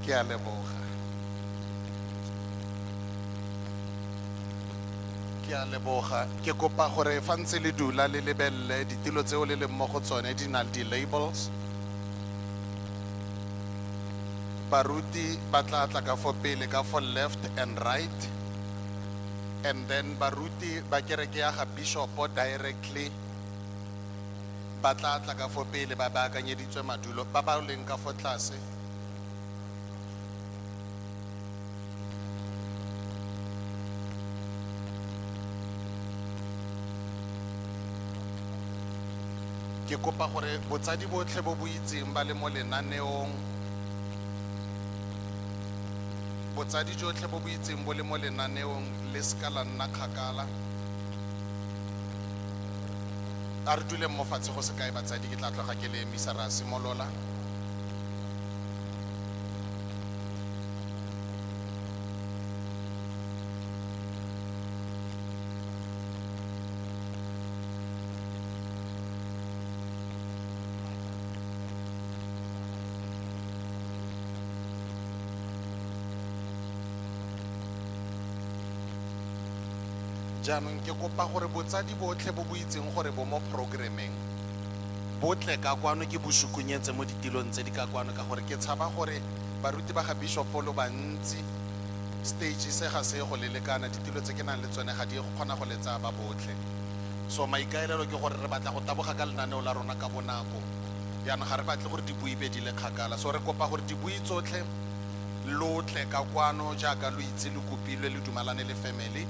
Ke a leboga. Ke a leboga. Ke kopa gore fa ntse le dula le lebelele ditilo tseo le leng mo go tsone di na le di-labels. Baruti ba tla tla ka fo pele ka fo left and right. And then baruti ba kereke ya ga bishopo directly ba tla tla ka fo pele ba baakanyeditswe madulo ba ba leng ka fo tlase. Ke kopa gore botsadi botlhe bo bo itseng ba le mo lenaneong, botsadi jotlhe bo bo itseng bo le mo lenaneong le seka la nna kgakala. A re duleng mo fatshe go sekae batsadi, ke tla tloga ke le emisa ra simolola. Jaanong ke kopa gore botsadi botlhe bo bo itseng gore bo mo programmeng bo tle ka kwano, ke bo sukunyetse mo ditilong tse di ka kwano, ka gore ke tshaba gore baruti ba ga bishopo lo bantsi, stage se ga se go le lekana, ditilo tse ke nang le tsone ga di go kgona go le tsaya ba botlhe. So maikaelelo ke gore re batla go taboga ka lenaneo la rona ka bonako, jaanong ga re batle gore dibui be di le kgakala. So re kopa gore dibui tsotlhe lo tle ka kwano jaaka lo itse lo kopilwe, le dumalane le family.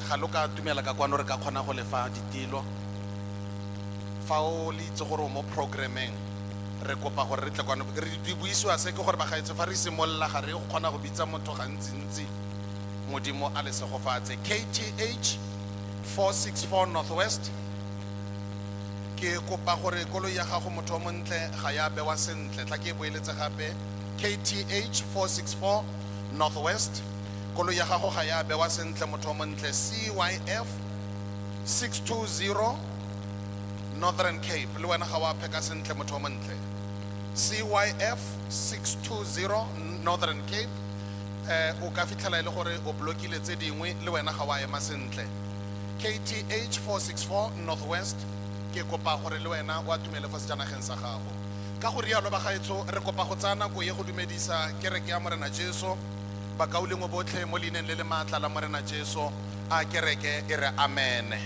Ga lo ka atumela ka kwano re ka kgona go le fa ditilo. Fa o le itse gore o mo programmeng, re kopa gore re tle kwano. Re di buisiwa se ke gore bagaetsho fa re simolola ga re go kgona go bitsa motho gantsintsi. Modimo a le segofatse. KTH 464 Northwest. Ke kopa gore koloi ya gago motho o montle ga ya bewa sentle. Tla ke e boeletse gape. KTH 464 Northwest. Koloi ya gago ga ya bewa sentle motho o montle. CYF 620 Northern Cape. Le wena ga wa pheka sentle motho o montle. CYF 620 Northern Cape. O ka fitlhela e le gore o blokile tse dingwe, le wena ga wa ema sentle. KTH 464 Northwest, ke kopa gore le wena o atumele fa sejanageng sa gago. Ka go rialo bagaetsho, re kopa go tsaya nako ye go dumedisa kereke ya Morena Jesu, bakaulengwe botlhe mo leineng le le maatla la Morena Jesu. A kereke e re amene.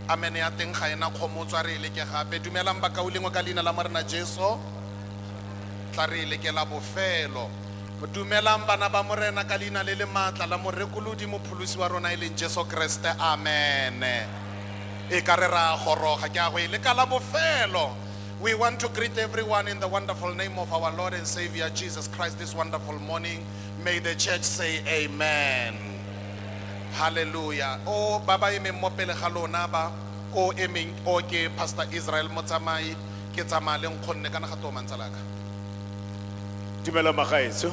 Amene ya teng ga ena kgomotso, a re e leke gape. Dumelang bakaulengwe ka leina la Morena Jesu. Tla re e leke la bofelo. Dumelang bana ba Morena ka leina le le maatla la Morekolodi Mopholosi wa rona e leng Jesu Kriste. Amene. E ka re ra goroga, ke a go e leka la bofelo. We want to greet everyone in the wonderful name of our Lord and Savior Jesus Christ this wonderful morning. May the church say amen. Hallelujah. O ba ba emeng mo pele ga lona ba o emeng o ke Pastor Israel Motsamai, ke tsamaya le nkgonne kana ga to mantsalaka. Dumela magaetsho.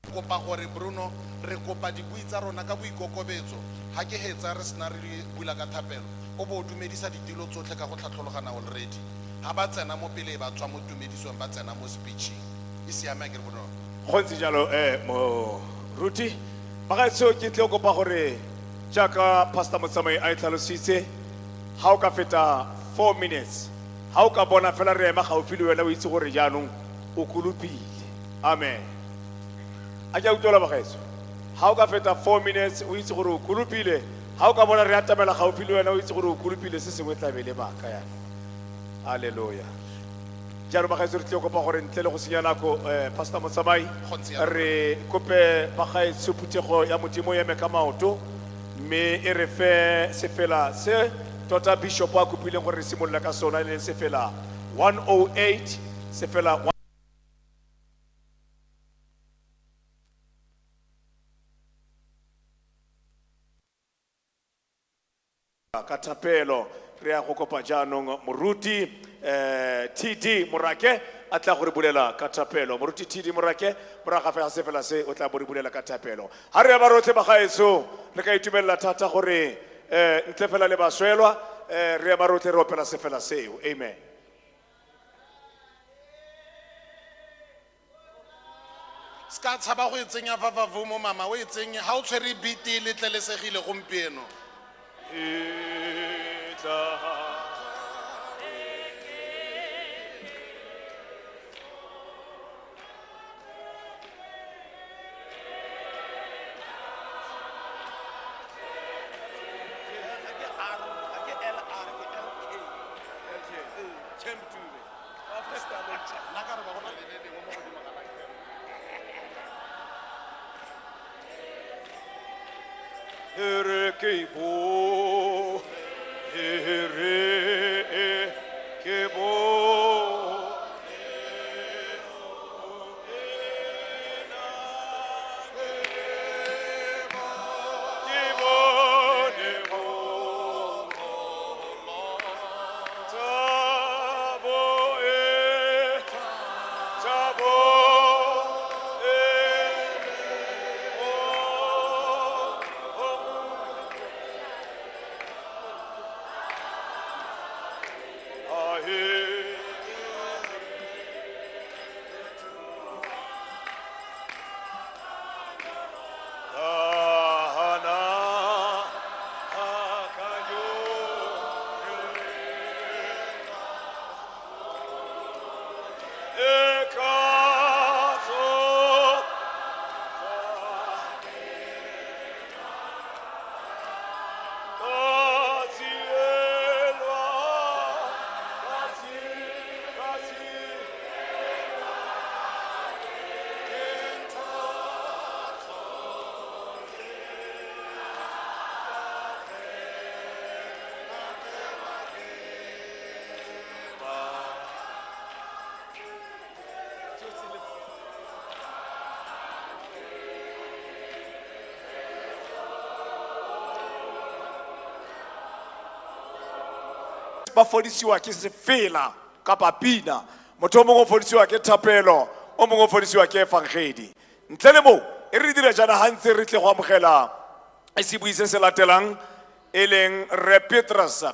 Kopa gore Bruno, re kopa dibui tsa rona ka boikokobetso, ha ke hetsa re sena re di bula ka thapelo, o bo o dumedisa ditilo tsotlhe ka go tlhatlhologana already. Ga ba tsena mo pele ba tswa mo tumedisong ba tsena mo speeching. E siame akere bonolo? Go ntse jalo moruti. Bagaetsho, ke tle go kopa gore jaaka Pastor Motsamai a e tlhalositse, ga o ka feta 4 minutes, ga o ka bona fela re ema gaufi le wena, o itse gore jaanong o kolopile. Amen. A ke a utlwela, bagaetsho? Ga o ka feta 4 minutes, o itse gore o kolopile. Ga o ka bona re atamela gaufi le wena, o itse gore o kolopile. Se sengwe tlabe le maaka yana. Halleluja. Jaanong, bagaetsho, re tlile kopa gore ntle le go senya nako, Pastor Motsamai, Go ntse jalo. re kope bagaetsho, phuthego ya Modimo, eme ka maoto mme e re fe sefela se tota bishop a kopileng gore re simolola ka sona, e leng sefela 108, sefela ka thapelo. Re ya go kopa jaanong moruti TD Morake a tla go re bulela ka thapelo. Moruti TD Morake, moraga fela sefela se, o tla bo re bulela ka thapelo. Ga re ya ba rotlhe, bagaetsho, re ka itumelela thata gore ntle fela le baswelwa, re ya ba rotlhe re opela sefela seo. Amen. Se ka tshaba go e tsenya vavavomo, mama, o e tsenye ga o tshwere beat e letlelesegile gompieno. E tla. Ga ke R, ga ke L R, ke L K. Champ Dube. Nna ka re ba go na le le lengwe mo godimo ga la camp. Ere ke bo, ere ke bo. Ke bone go thabo e, thabo e, oh, oh. Ahe. Kahana, akanyo, ekaso, Katsielwa, katsi, katsi. Ba fodisiwa ke sefela kapa pina. Motho o mongwe o fodisiwa ke thapelo, o mongwe o fodisiwa ke efangedi. Ntle le moo, e re dira jaana ga ntse re tle go amogela sebui se se latelang, e leng re Petros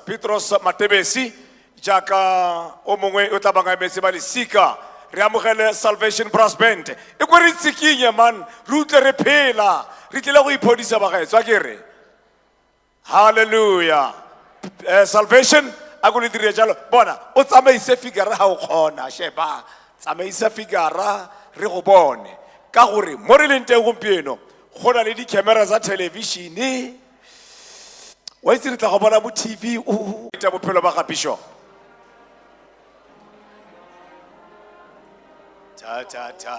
Matebesi, jaaka o mongwe o tla bang a emetse ba lesika. Re amogele Salvation Brass Band e ko re tsikinye man, re utlwe re phela. Re tlile go iphodisa, bagaetswa, ke re halleluja. Salvation, a ko le dire jalo. Bona, o tsamaise figara ga o kgona. Sheba, tsamaisa figara re go bone, ka gore mo re leng teng gompieno go na le di-camera tsa thelebišene. Wa itse re tla go bona mo TV o ta bophelo ba ga bishop. Ta ta ta.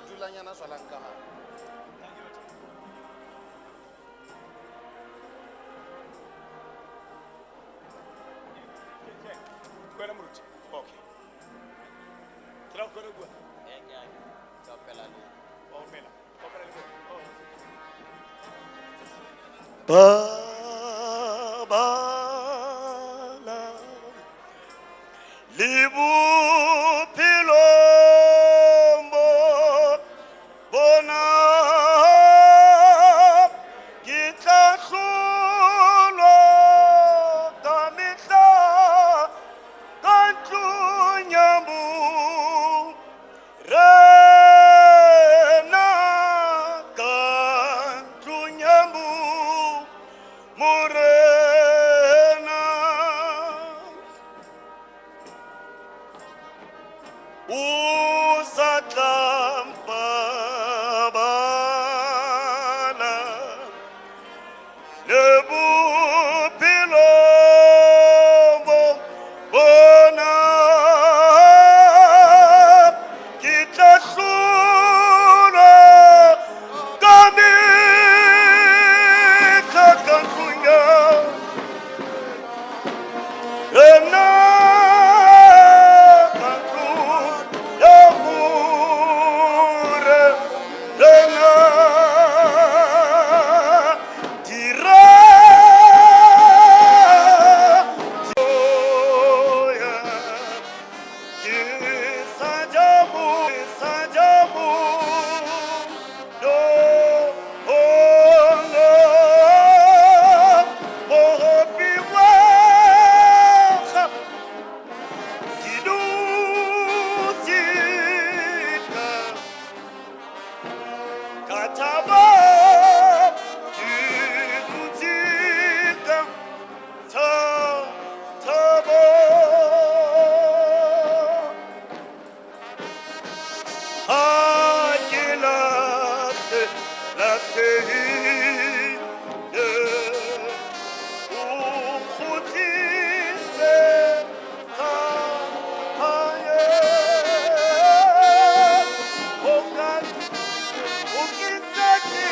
Dulanyana tswalang ka gare. Wena moruti, okay. Ke la go kgona ho bua? Wa opela. Opela le bona. Oh. Babala le bophelong bo bona. O sa tla mpabala le bophelo bo bona ke tla hlolwa ka mehla ka ntlong ya Ena ka ntlong ya gore ena dira ya ke sa jabu sa jabu no oh no mohopi wa ga ke dutse ka thaba ke dutse ka thabo ha ke lahle lahlehile o kgutlise hae o ka o ke setse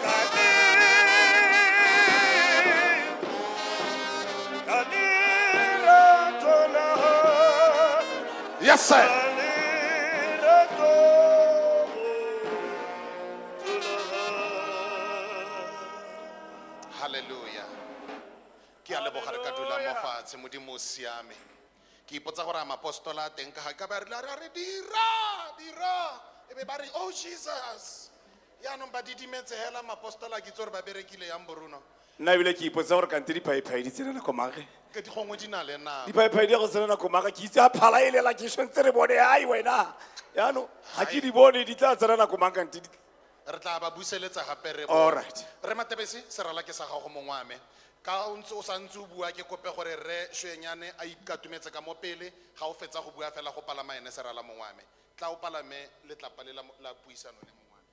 ka le ka lerato la hao. Yes, sir. Hallelujah. Ke a leboga re ka dula mo fatshe modimo o siame. Ke ipotsa gore a mapostola a teng ka ga ka ba rile a re a re dira dira e be ba re oh Jesus. Yaanong ba didimetse hela mapostola ke itse gore ba berekile yang Bruno. Nna ebile ke ipotsa gore kante diphaiphai di tsena nako mang ge? Ke di gongwe di na le nako. Diphaiphai di ya go tsena nako mang ge? Ke itse a phala e lela ke santse re bone ai wena. Yaanong ga ke di bone di tla tsena nako mang kante di Re tla ba buseletsa gape re All right. Re Matebesi serala ke sa gago mongwe wa me. Ka o ntse o santse o bua ke kope gore rre Shwenyane a ikatumetse ka mo pele ga o fetsa go bua fela go palama ene serala mongwe wa me. Tla o palame letlapa le la puisano le mongwe wa me.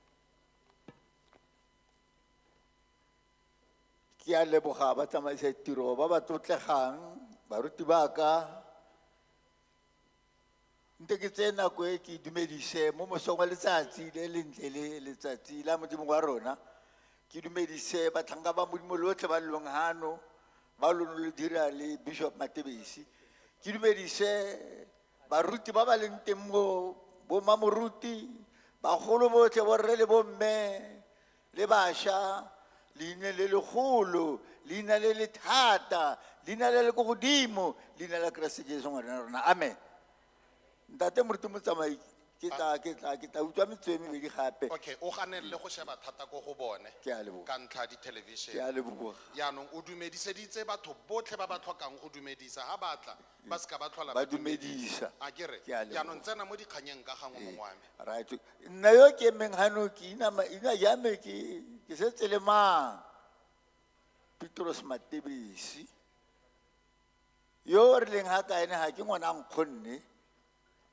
Ke a leboga batsamaisa tiro ba ba tlotlegang, baruti ba ka. Nte ke tseye nako e ke dumedise mo mosong wa letsatsi le lentle le letsatsi la Modimo wa rona. Ke dumedise batlhanka ba Modimo lotlhe ba leng hano, ba lo le dira le Bishop Matebesi. Ke dumedise baruti ba ba leng teng mo, bo mamoruti, bagolo botlhe, borre le bomme, le bašwa, leina le legolo, leina le le thata, leina le le ko godimo, leina la Keresete Jesu Morena wa rona. Amen. Ntate Moruti Motsamai, ke tla utlwa metsotso e mebedi gape. Okay, o ganelele go sheba thata ko go bone. Ke a leboga. Ka ntlha ya di-television. Ke a leboga. Yaanong o dumediseditse batho botlhe ba ba tlhokang go dumedisa ha ba tla ba seka ba tlhola Ba dumedisa. A ke re, Ke a leboga. yaanong tsena mo dikganyeng ka gangwe mongwe wa me. Right. Nna yo ke emeng hano ke ina ya me ke setse le mang? Petrus Matebesi. Yo re leng ha ka ene ha ke ngwana a nkgonne,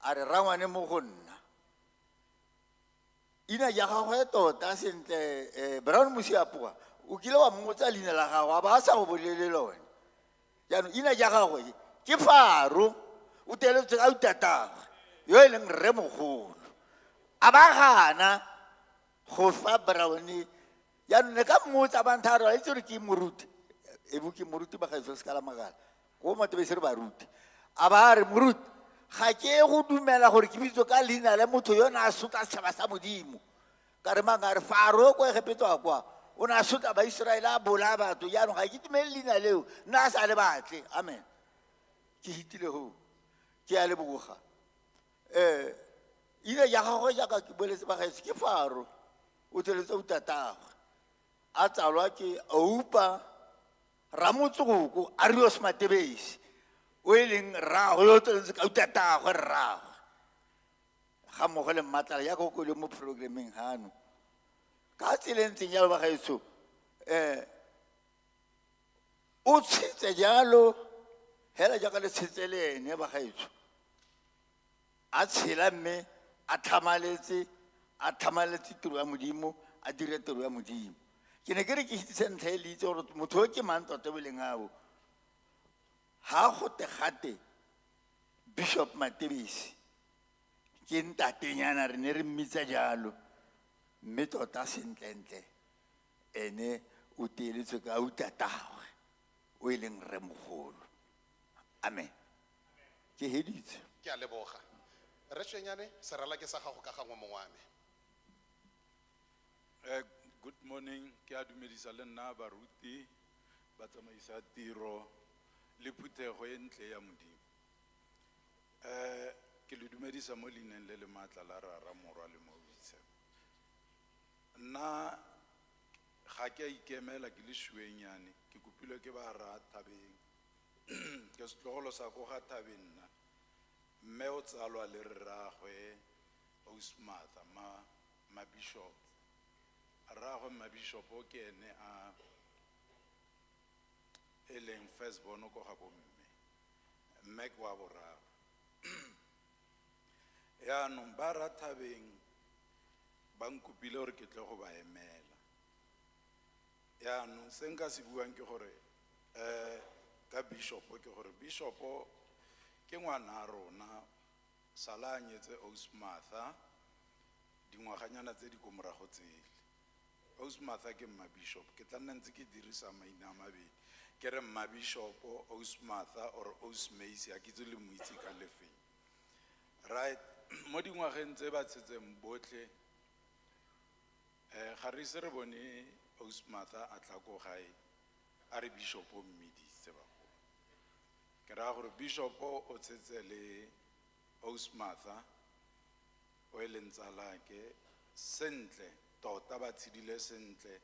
a re rangwane mo go nna. Ina ya gagwe tota sentle, Brown Mosiapoa, o kile wa mmotsa leina la gagwe, a ba a sa go bolele lone. Jaanong ina ya gagwe ke Faro, o teletswe ka autatagwe, yo e leng rremogolo. A ba gana go fa Brown. Jaanong ne ka mmotsa ba ntha a re, wa itse gore ke moruti. E bo ke moruti ba gaetsho se ka la makala. Ko Matebesi re baruti. A ba re, moruti, ga ke go dumela gore ke bitswe ka leina la motho yo o ne a sotla setšhaba sa Modimo. Ka re mang a re, Faro ko Egepetwa a kwa, o ne a sotla Baiseraele a bolaya batho. Jaanong ga ke dumele leina leo, nna a sa le batle. Amen. Ke hitile hoo. Ke a leboga. Ina ya gagwe jaaka ke boletse ba gaetsho ke Faro, o tsweletse autatagwe. A tsalwa ke Oupa Ramotsoko Arius Matebesi, o e leng rraagwe yo o tsweletse ka autatagwe rraagwe. Ga mmogo le Mmatlala jaaka o kwele mo programmeng hano. Ka tsela e ntseng jalo ba gaetsho, o tshetse jalo, hela jaaka le tshetse le ene ba gaetsho. A tshela mme a tlhamaletse, a tlhamaletse tiro ya Modimo, a dire tiro ya Modimo. Ke ne ke re ke itse ntlha e le itse gore motho o ke mang tota bo leng ao. Ha go te gate Bishop Matebesi ke ntatenyana, re ne re mmitsa jalo, mme tota sentlentle ene o teeletswe ka autatagwe o e leng rremogolo. Amen. Ke heditse. Ke a leboga. Rre Tshwenyane, serala ke sa gago ka gangwe mongwe wa me. Good morning, ke a dumedisa le nna baruti, batsamaisa tiro le phuthego e ntle ya Modimo. Ke le dumedisa mo leineng le le maatla la Rara, Morwa le Mowa o Boitshepo. Nna ga ke a ikemela, ke le Shuenyane, ke kopilwe ke ba ra Thabeng. Ke setlogolo sa ko ga Thabeng nna. Mme o tsalwa le rraagwe Ausi Martha, ma Bishop. Rraagwe ma Bishop o ke ene a e leng first born ko ga bomme. Mme ke wa boraro. Yaanong ba ra Thabeng ba nkopile gore ke tle go ba emela. Yaanong se nka se buang ke gore, ka Bishop ke gore Bishop ke ngwana a rona, sala a nyetse Ausi Martha dingwaganyana tse di ko morago tsele. Ausi Martha ke mma Bishop, ke tla nna ntse ke dirisa maina a mabedi, ke re mma Bishop, Ausi Martha or Ausi Macy, ha ke itse le mo itse ka lefeng. Right, mo dingwageng tse ba tshetseng botlhe, ga re ise re bone Ausi Martha a tla ko gae a re Bishop o mmiditse bagolo. Ke raya gore Bishop o tshetse le Ausi Martha o e leng tsalake sentle, tota ba tshedile sentle.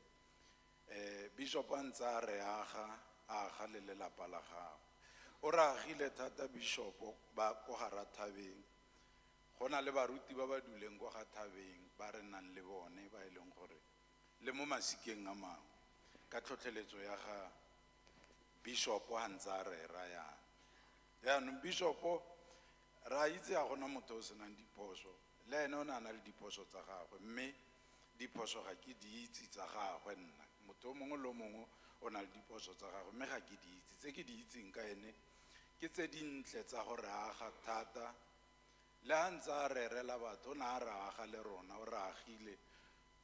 Bishop a ntse a re aga, a aga le lelapa la gagwe. O re agile thata Bishop ba ko ga Rathabeng. Go na le baruti ba ba duleng ko ga Thabeng ba re nang le bone ba e leng gore le mo masikeng a mangwe ka tlhotlheletso ya ga Bishop ha ntse a rera yana. Jaanong Bishop ra itse ga gona motho o senang diphoso, le ene o ne a na le diphoso tsa gagwe, mme diphoso ga ke di itse tsa gagwe nna. Motho o mongwe le o mongwe o na le diphoso tsa gagwe, mme ga ke di itse. Tse ke di itseng ka ene ke tse dintle tsa go re aga thata. Le ha ntse a rerela batho, o ne a re aga le rona, o re agile.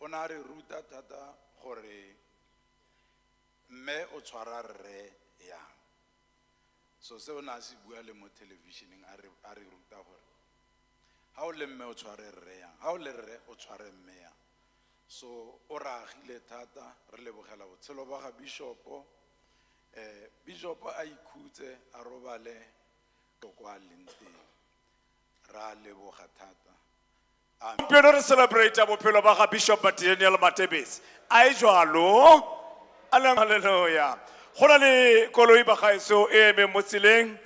O ne a re ruta thata gore mme o tshwara rre yang. So seo ne a se bua le mo television-eng, a re ruta gore ha o le mme o tshware rre yang, ha o le rre o tshware mme yang. So o re agile thata, re lebogela botshelo ba ga Bishop. Bishop a ikhutse, a robale kwa leng teng. Ra leboga thata. Amen. Gompieno re celebrate bophelo ba ga Bishop Daniel Matebesi. A e jwalo? Hallelujah. Go na le koloi ba gaetsho e emeng mo tseleng,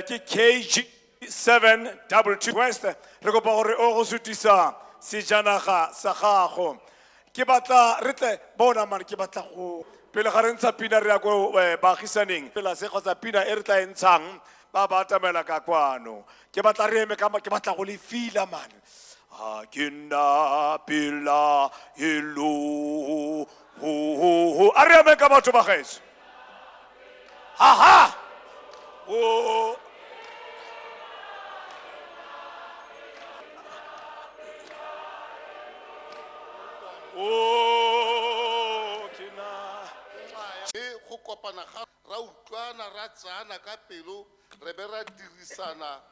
ke KG seven double two West. Re kopa gore o go sutisa sejanaga sa gago. Ke batla re tle bona man, ke batla go pele ga re ntsha pina re ya ko baagisaneng. Pela se kgotsa pina e re tla e ntshang ba ba atamela ka kwano. Ke batla re eme ka ma, ke batla go le fila man. Ha ke nna pela elo, ho, ho, ho. A re eme ka batho ba gaetsho. Ha, ha. O. O, ke na. E go kopana ga ra utlwana, ra tsana ka pelo, re be ra dirisana,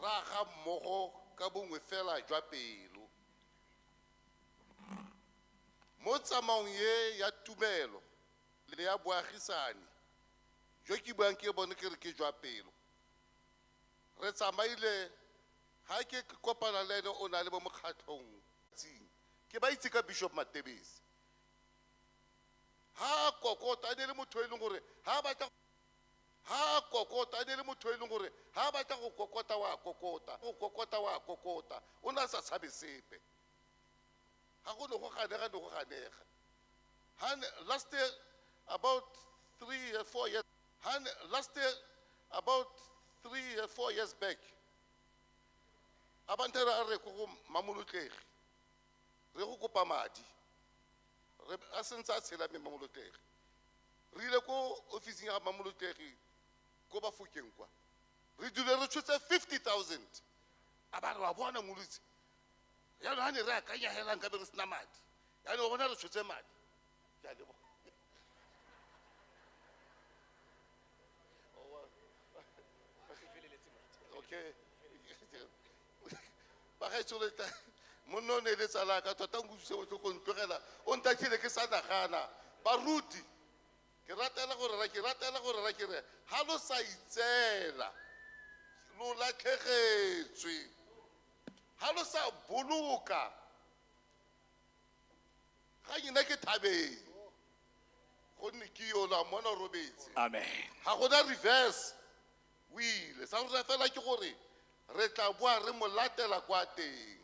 ra aga mmogo ka bongwe fela jwa pelo. Mo tsamaong e ya tumelo le ya boagisani, jo ke buang ke bone ke re ke jwa pelo. Re tsamaile, ha ke kopana le ene o na le mo mokgatlhong, ke ba itse ka Bishop Matebesi. Ha kokota a ne le motho e leng gore ha batla, ha kokota a ne le motho e leng gore ha batla go kokota wa kokota, go kokota wa kokota, o na sa tshabe sepe. Ha go ne go ganega, ne go ganega. Ha ne, last year about 3 years, 4 years, ha ne, last year about 3 years, 4 years back, A ba nthere a re ko go Mmamolotlegi, re go kopa madi. Re a sentse a tshela mme Mmamolotlegi. Re ile ko ofising ya ga Mmamolotlegi ko Bafokeng kwa. Re dule re tshotse 50,000. A ba re wa bona molwetse. Jaanong ha ne re akanya hela nkabe re sena madi. Jaanong wa bona re tshotse madi. Ke a leboga. Okay. Bagaetsho le tla monna o ne le tsala ka tota nkutlwise botlhoko ntlogela o ntatlhile ke sa nagana. Baruti, ke ratela gore ra ke ratela gore ra ke re ha lo sa itseela lo latlhegetswe, ha lo sa boloka ga nna ke thabeng gonne ke yo la mmona o robetse. Amen. Ga gona reverse o ile sa rona fela ke gore re tla boa re mo latela kwa teng.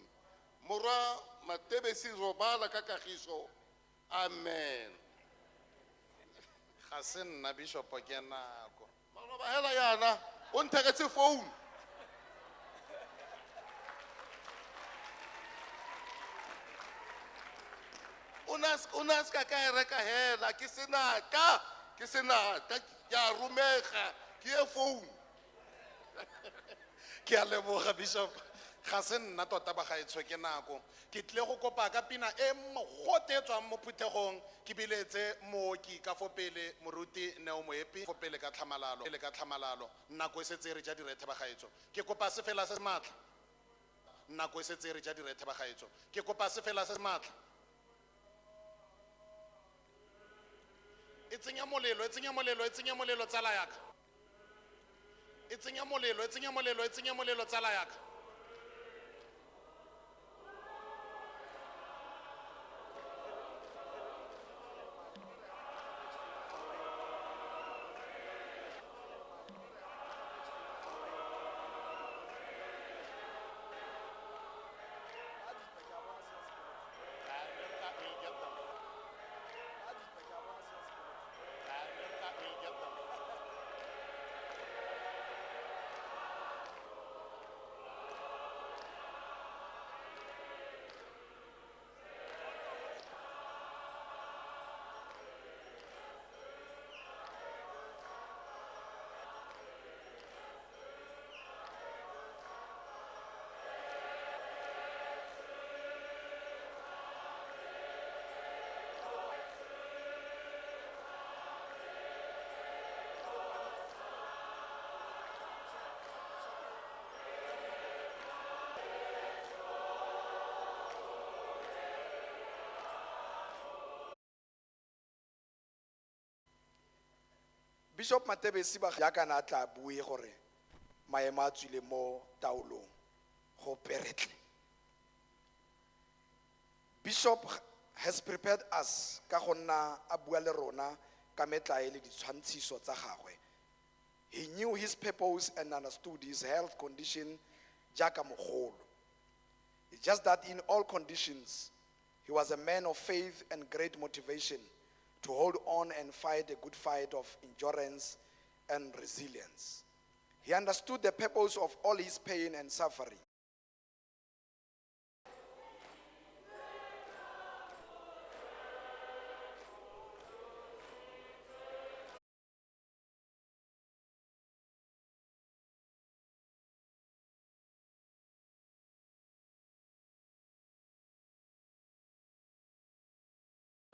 Morwa Matebesi robala ka kagiso. Amen. Ga se nna bishop ke nako. Maloba hela yana o ntheketse phone. O ne a se ka ka e reka hela, ke senatla, ke senatla, ke a romega, ke e phone. Ke a leboga bishop. Ga se nna tota bagaetsho ke nako. Ke tlile go kopa ka pina e mogote e tswang mo phuthegong, ke biletse mooki ka fo pele, moruti Neo Moepi fo pele ka tlhamalalo, pele ka tlhamalalo. Nako e setse e re ja direthe bagaetsho. Ke kopa sefela se matla. Nako e setse e re ja direthe bagaetsho. Ke kopa sefela se matla. E tsenya molelo, e tsenya molelo, e tsenya molelo tsala yaka. E tsenya molelo, e tsenya molelo, e tsenya molelo tsala yaka. Bishop Matebesi ba jaaka na tla bue gore maemo a tswile mo taolong go peretle. Bishop has prepared us ka go nna a bua le rona ka metlae le ditshwantshiso tsa gagwe. He knew his purpose and understood his health condition jaaka mogolo. It's just that in all conditions, he was a man of faith and great motivation to hold on and fight a good fight of endurance and resilience. He understood the purpose of all his pain and suffering.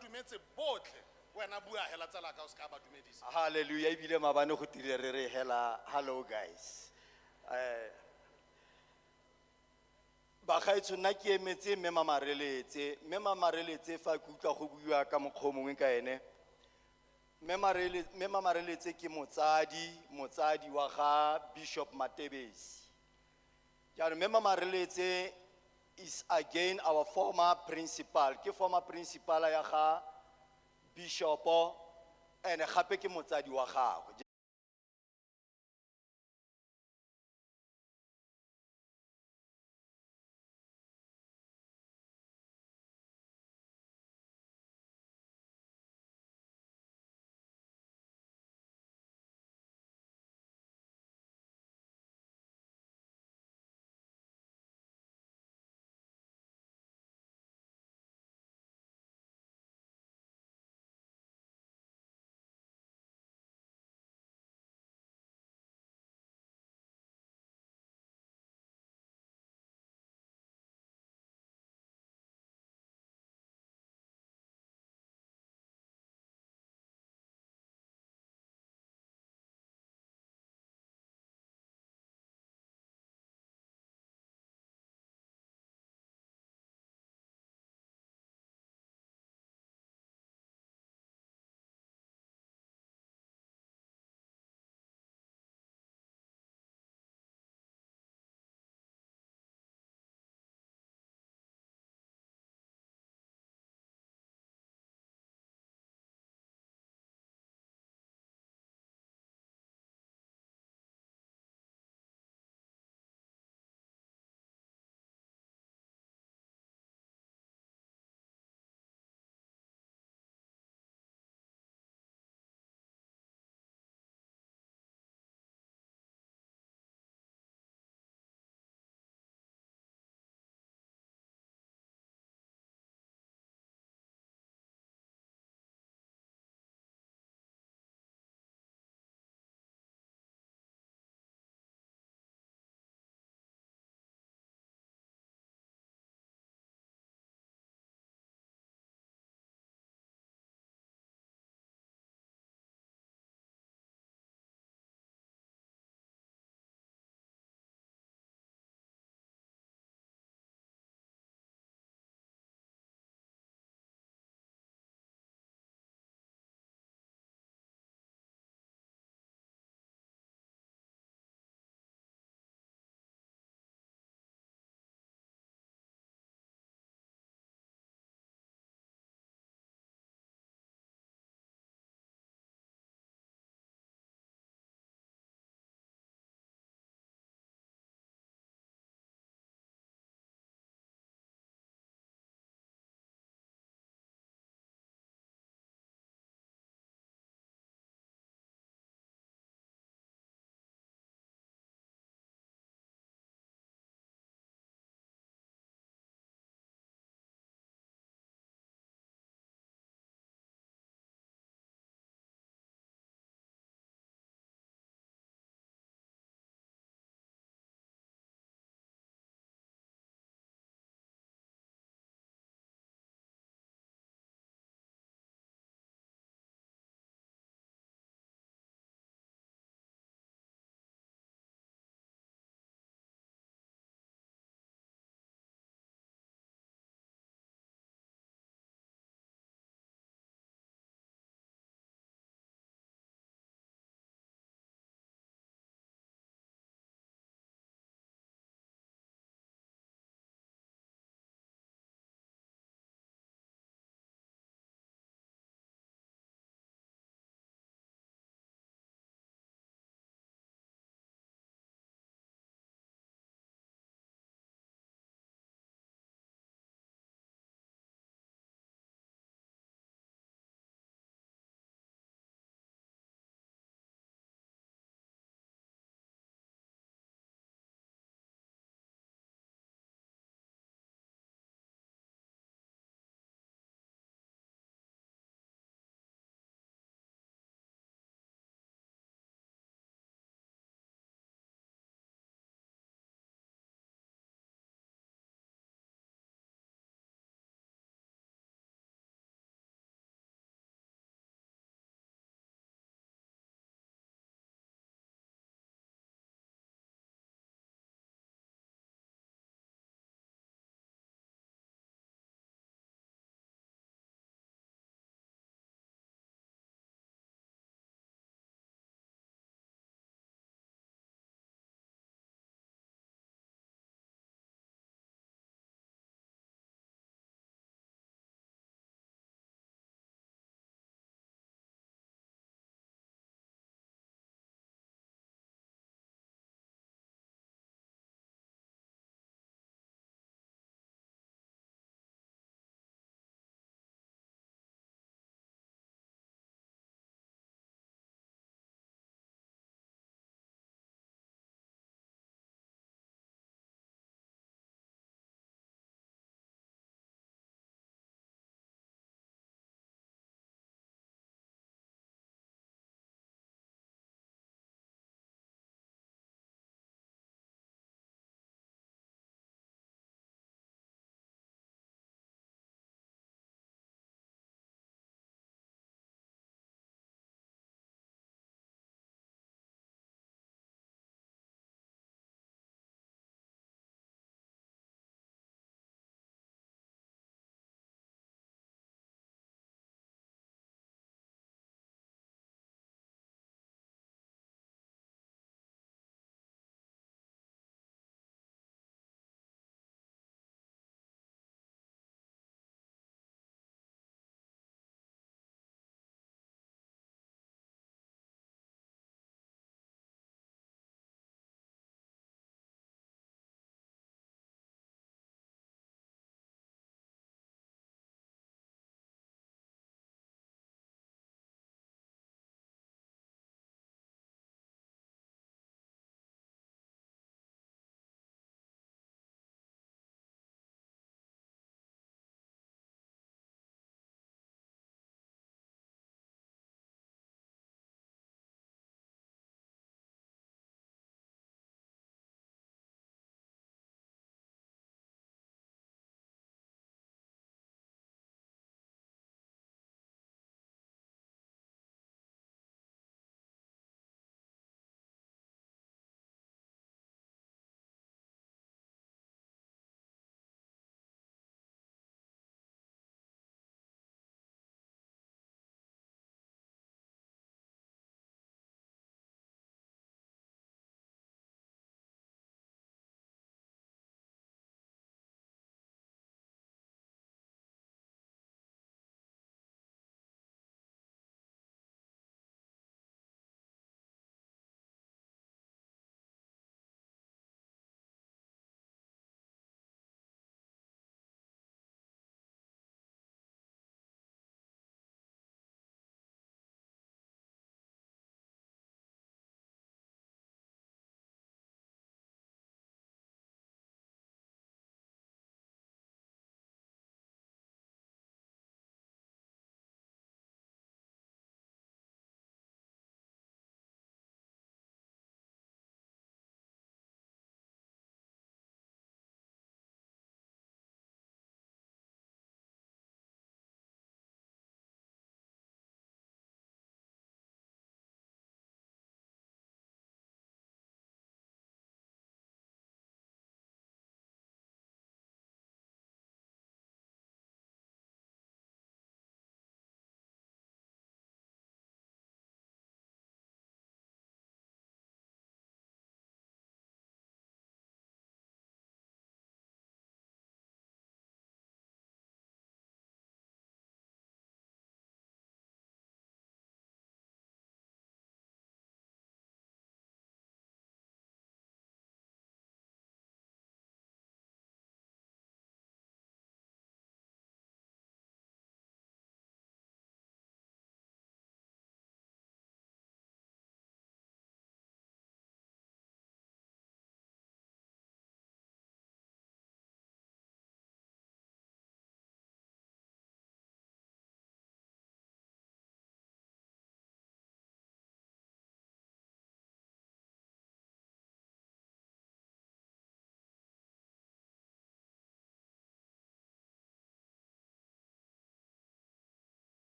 Dumetse botlhe, wena bua hela tsala ka o se ka ba dumedisa. Hallelujah, ebile maabane go tile re re hela, hello guys. Bagaetsho nna ke emetse mme Mamareletse, mme Mamareletse fa ke utlwa go buiwa ka mokgwa o mongwe ka ene. Mme Mamareletse ke motsadi wa ga Bishop Matebesi. Jaanong mme Mamareletse is again our former principal. Ke former principal ya ga Bishopo, ene gape ke motsadi wa gagwe.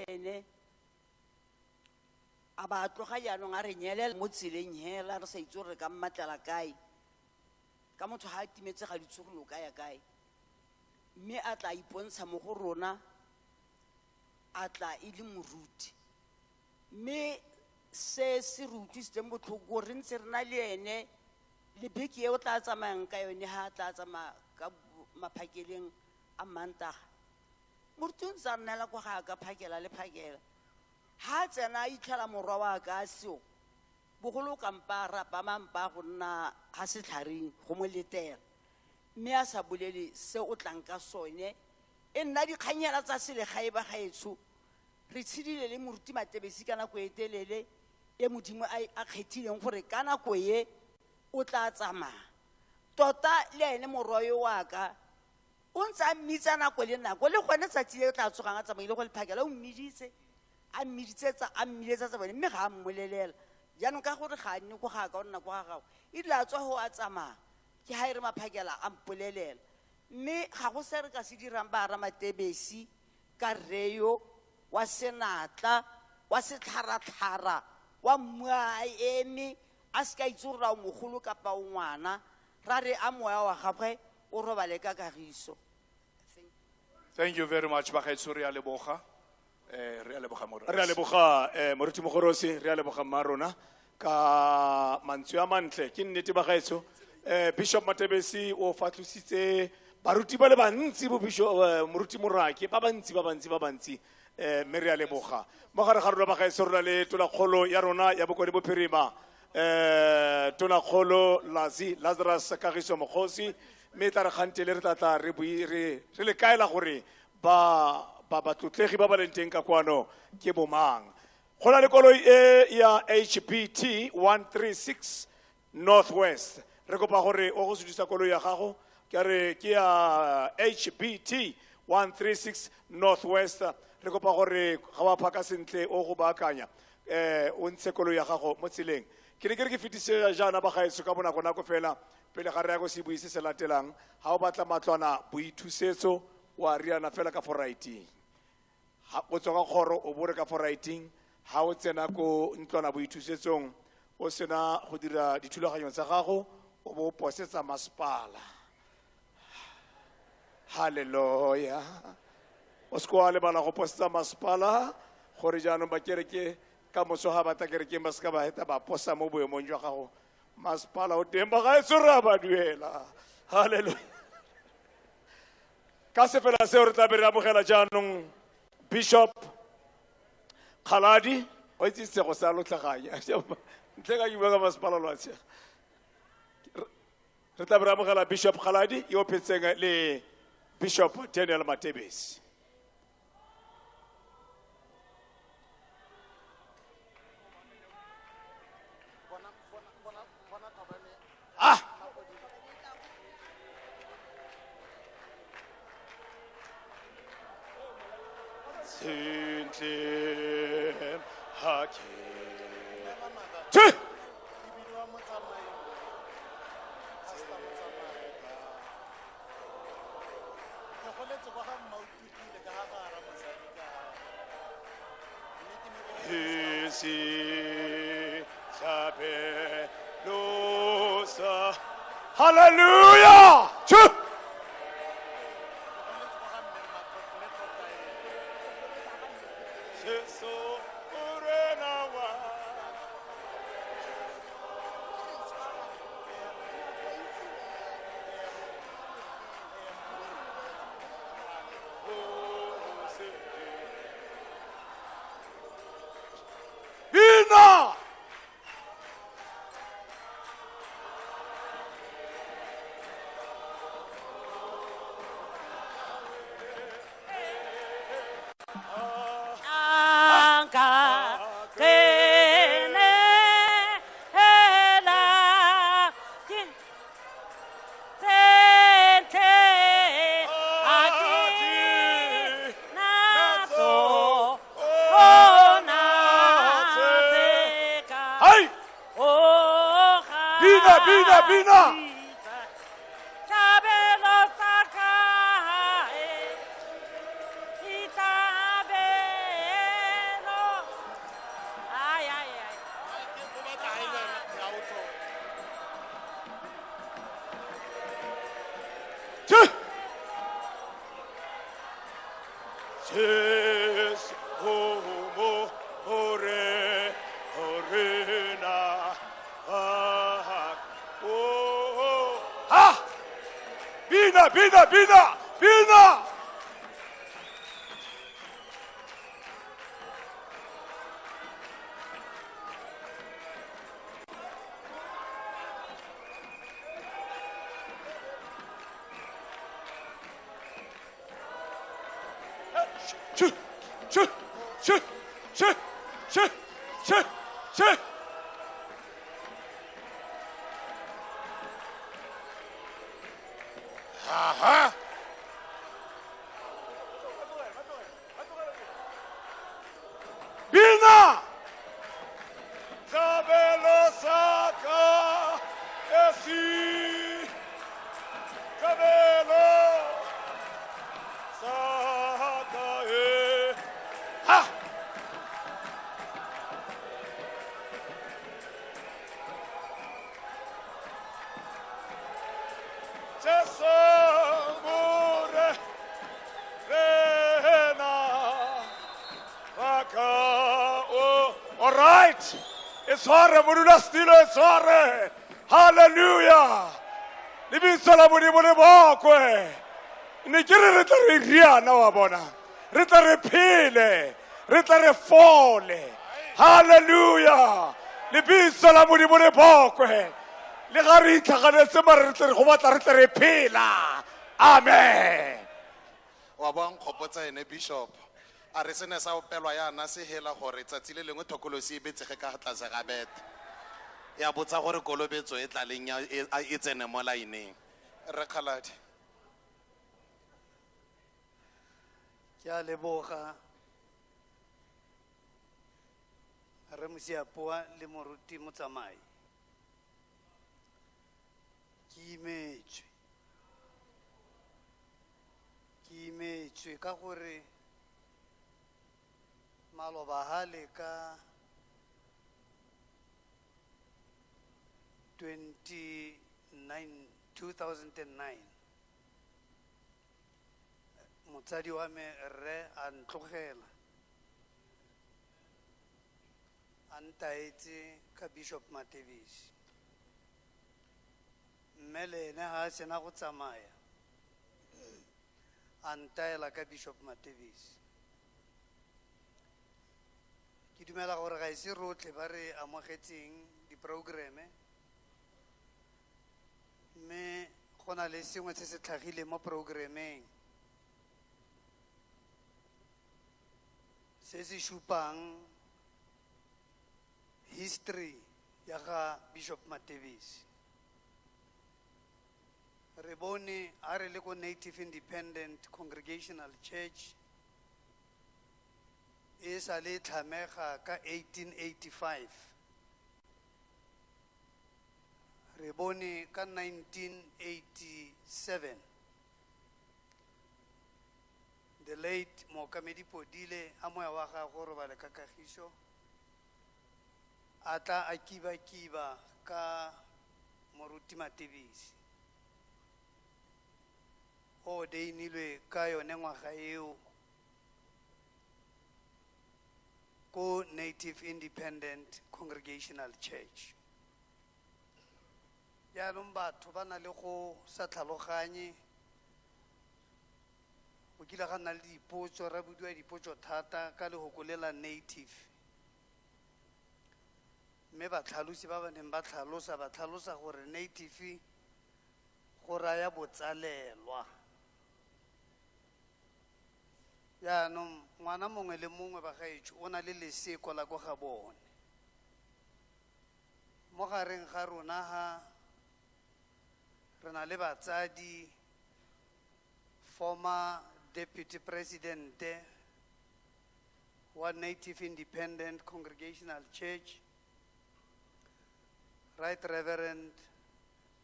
Ene a ba tloga jaanong a re nyelela mo tseleng hela re sa itse gore re ka mmatlela kae ka motho ga a timetse ga ditse gore o ka ya kae mme a tla ipontsha mo go rona a tla e le moruti mme se se re utlwisitseng botlhoko re ntse re na le ene le beke e o tla tsamayang ka yone ga a tla tsamaya ka maphakeleng a Mantaga moruti o ntse a nnela kwa ga ka phakela le phakela ha tsena a itlhela morwa wa ka a seo bogolo kampa a rapama mpa go nna ga setlhareng go mo letela mme a sa bolele se o tlang ka sone e nna dikganyela tsa selegae ba gaetsho re tshedile le moruti Matebesi ka nako e telele e modimo a kgethileng gore ka nako e o tla tsamaya tota le ene morwa yo wa ka o ntse a mmitsa nako le nako le gone tsatsi le tla tsogang a tsamaile go lephakela o mmiditse a mmiditsetsa a mmiletsa tsa bone mme ga a mmolelela jaanong ka gore ga a nne ko ga ka o nna ko ga gagwe ebile a tswa go a tsamaya ke ga e re maphakela a mpolelela mme ga go se re ka se dirang ba ra Matebesi ka rreyo wa senatla wa setlharatlhara wa mmua a eme a se ka itse gore a o mogolo kapa o ngwana ra re a moya wa gagwe o robale ka kagiso. Thank you very much bagaetsho, re a leboga. Re a leboga morena. Re a leboga moruti Mogorosi, re a leboga mma rona ka mantswe a mantle. Ke nnete bagaetsho, Bishop Matebesi o fatlositse baruti ba le bantsi bo Bishop moruti Morake ba bantsi ba bantsi ba bantsi, mme re a leboga. Mo gare ga rona bagaetsho re na le tonakgolo ya rona ya Bokone Bophirima, tonakgolo Lazi Lazarus Kagiso Mokgosi, mme tla re kgantele re tla tla re bui re re le kaela gore ba ba batlotlegi ba ba leng teng ka kwano ke bomang. Go na le koloi e ya HBT 136 Northwest, re kopa gore o go sedisa koloi ya gago, ke re ke ya HBT 136 Northwest, re kopa gore ga wa phaka sentle o go baakanya, o ntshe koloi ya gago mo tseleng. Ke ne ke re ke fetise jaana ba gaetsho ka bonako nako fela pele ga re ya go se bui se se latelang. Ga o batla matlwana boithusetso wa riana fela ka forating, ha o tswa ka kgoro o bore ka forating, ha o tsena ko ntlwana boithusetsong o sena go dira dithulaganyo tsa gago o bo o posetsa masepala. Halleluja. O se ke wa lebala go posetsa masepala gore jaanong ba kereke ka moso ga batla kerekeng ba seka ba heta ba posa mo boemong jwa gago. Masepala o teng bagaetsho re a ba duela. Halleluja. Ka sefela seo re tla be re amogela jaanong Bishop Kgaladi. O itse sego sa lotlhaganya ntle ka ke bua ka masepala lo a tshega. Re tla be re amogela Bishop Kgaladi yo o phetseng le Bishop Daniel Matebesi. Ah! Sentle ha ke. Tse! Hallelujah! Tse! Bina! Bina, bina, bina! Che! Jesu mo more orena ah oh ha bina bina bina bina Che che che che che che che Aha! Bina! Kabelo saka esi Kabelo saka e ha Jesu more rena Baka o. All right. E tshware modulasetulo e tshware. Hallelujah. Lebitso la Modimo le bokwe. Ne ke re re tla re riana wa bona. Re tla re phele. Re tla re fole. Hallelujah. Lebitso la Modimo le bokwe. Le ga re itlhaganetse mare re tle re go batla re tle re phela. Amen. Wa bo nkgopotsa ene bishop. A re se ne sa opelwa yana se hela gore tsatsi le lengwe thokolosi e betsege ka tlase ga bete. Ya botsa gore kolobetso e tla leng e tsene mo laeneng. Rre Kgaladi. Ke a leboga Rre Mosiapoa le moruti Motsamai. Ke imetswe. Ke imetswe ka gore maloba hale ka 2009 motsadi wa me rre a ntlogela a ntaetse ka Bishop Matebesi, mme le ene ga a sena go tsamaya a ntaela ka Bishop Matebesi. Ke dumela gore ga ise rotlhe ba re amogetseng diprogramme, mme go na le sengwe se se tlhagileng mo programmeng se se supang history ya ga Bishop Matebesi. Re bone a re le ko Native Independent Congregational Church e sa le tlhamega ka 1885. Re bone ka 1987 the late Mookamedi Podile a moya wa gagwe go robale ka kagiso a tla a kiba-kiba ka moruti Matebesi. O ordainilwe ka yone ngwaga eo ko Native Independent Congregational Church. Jaanong batho ba na le go sa tlhaloganye, go kile ga nna le dipotso, ra bodiwa dipotso thata ka lehoko le la native. Mme batlhalosi ba ba neng ba tlhalosa, ba tlhalosa gore native go raya botsalelwa. Jaanong ngwana mongwe le mongwe ba gaetsho o na le leseko la ko ga bone. Mo gareng ga rona ha re na le batsadi, former deputy president wa Native Independent Congregational Church, Right Reverend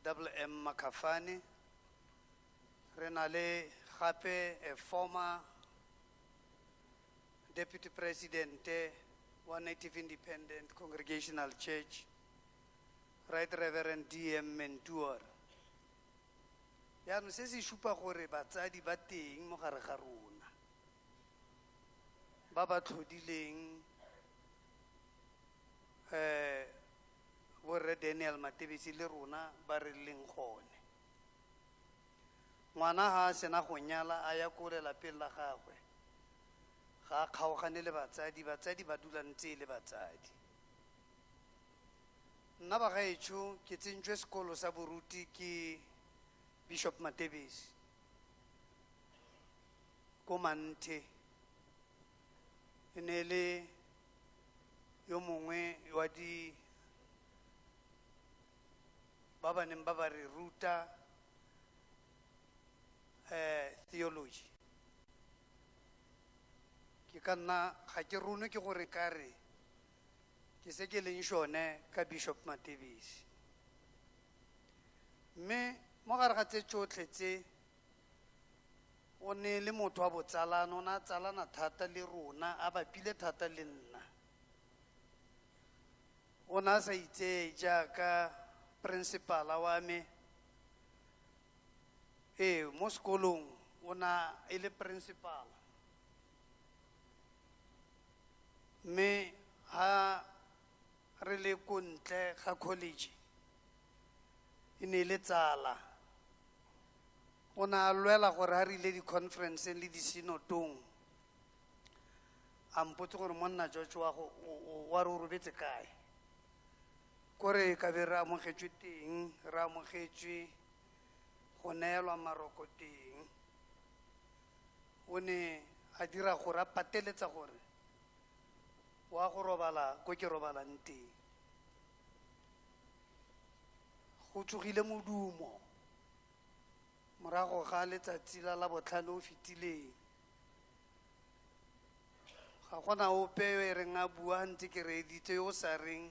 W M Makafane. Re na le gape a former deputy president wa Native Independent Congregational Church, Right Reverend D M Mentoor. Jaanong se se supa gore batsadi ba teng mo gare ga rona ba ba tlhodileng borre Daniel Matebesi le rona ba re leng gone. Ngwana ha a sena go nyala a ya ko lelapeng la gagwe, ga a kgaogane le batsadi, batsadi ba dula ntse e le batsadi. Nna bagaetsho ke tsentswe sekolo sa boruti ke Bishop Matebesi ko Manthe. E ne le yo mongwe wa di ba ba neng ba ba re ruta theology. Ke ka nna ga ke ronwe ke gore ka re ke se ke leng sone ka Bishop Matebesi. Mme mo gare ga tse tsotlhe tse, o ne le motho wa botsalano, o ne a tsalana thata le rona, a bapile thata le nna. O ne a sa itseye jaaka principala wa me. Ee, mo sekolong o ne e le principala. Mme ha re le ko ntle ga college, e ne e le tsala. O ne a lwela gore ha re ile di-conferenceng le di-synodong, a mpotse gore monna George wa go, wa re o robetse kae. Kore ka be re amogetswe teng, re amogetswe go neelwa maroko teng. O ne a dira gore a pateletsa gore wa go robala ko ke robalang teng. Go tsogile modumo morago ga letsatsi la Labotlhano o fetileng. Ga gona ope yo e reng a bua ntse ke reeditse yo o sa reng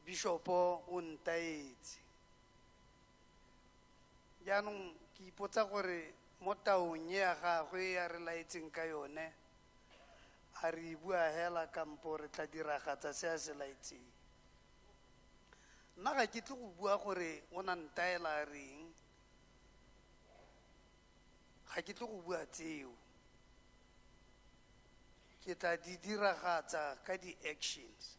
Bishopo o ntaetse. Jaanong ke ipotsa gore mo taong e ya gagwe ya re laetseng ka yone, a re e bua hela kampo re tla diragatsa se a se laetseng. Nna ga ke tle go bua gore o na ntaela a reng, ga ke tle go bua tseo. Ke tla di diragatsa ka di-actions.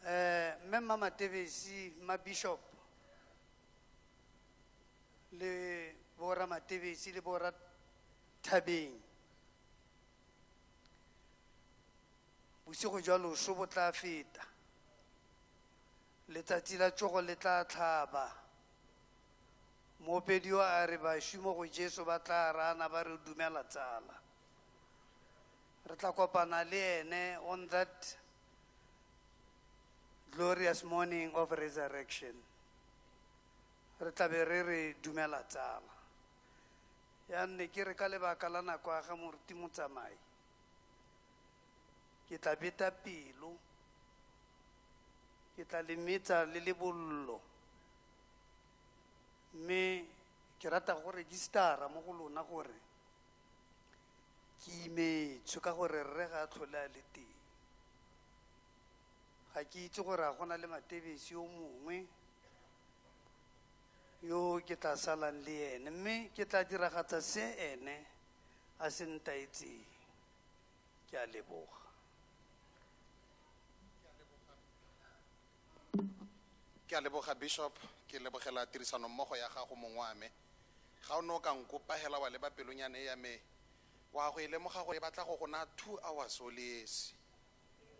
Mme Mma Matebesi, Mma Bishop, le borra Matebesi le borra Thabeng, bosigo jwa loso bo tla feta, letsatsi la tsogo le tla tlhaba. Moopedi yo a re bašwi mo go Jesu ba tla rana ba re dumela tsala. Re tla kopana le ene on that glorious morning of resurrection. Re tla be re re dumela tsala. Ya nne ke re ka lebaka la nako ya ga moruti Motsamai, ke tla beta pelo, ke tla le metsa le lebollo. Mme ke rata go registera mo go lona gore ke imetswe ka gore rre ga a tlhole a le teng. Ga ke itse gore a gona le Matebesi yo mongwe yo ke tla salang le ene, mme ke tla diragatsa se ene a se ntaetseng. Ke a leboga. Ke a leboga Bishop, ke lebogela tirisano mmogo ya gago mongwe wa me. Ga o ne o ka nkopa hela wa leba pelonyane ya me, wa go e lemoga gore e batla go go naya 2 hours o le esi.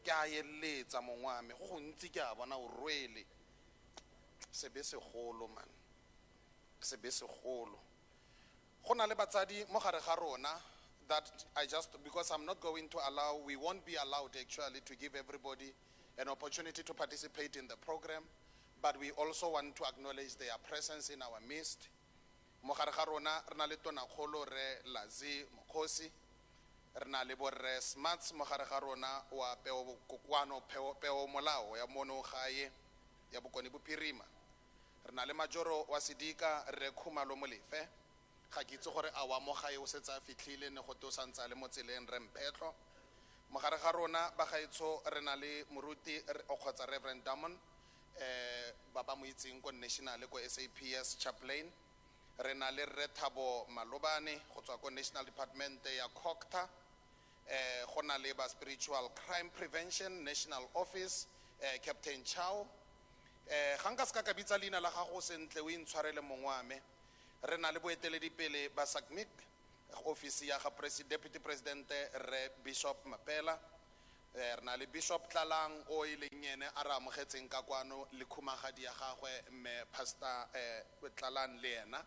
Ke a eletsa mongwe wa me, go gontsi ke a bona o rwele. Sebe segolo man, sebe segolo. Go na le batsadi mo gare ga rona that I just, because I'm not going to allow, we won't be allowed actually to give everybody an opportunity to participate in the program, but we also want to acknowledge their presence in our midst. Mo gare ga rona re na le tonakgolo re Lazi Mokgosi, re na le borre Smuts mo gare ga rona wa peo kokoano, peo molao ya mono gae ya Bokone Bophirima. Re na le majoro wa sedika re Khumalo Molefe. Ga ke itse gore a wa mo gae o setse a fitlhile, ne gote o santse a le mo tseleng re Mphetlo. Mo gare ga rona bagaetsho re na le moruti kgotsa Reverend Damon, Ba ba mo itseng ko national ko SAPS chaplain. Re na le Rre Thabo Malobane go tswa ko National Department ya COGTA. Go na le ba Spiritual Crime Prevention National Office, Captain Chow. Ga nka se ka bitsa leina la gago sentle, o intshwarele mongwe wa me. Re na le boeteledipele ba SACMIC, office ya ga Deputy President Rre Bishop Mapela. Re na le Bishop Tlalang o e leng ene a re amogetseng ka kwano le khumagadi ya gagwe mme Pastor Tlalang le ena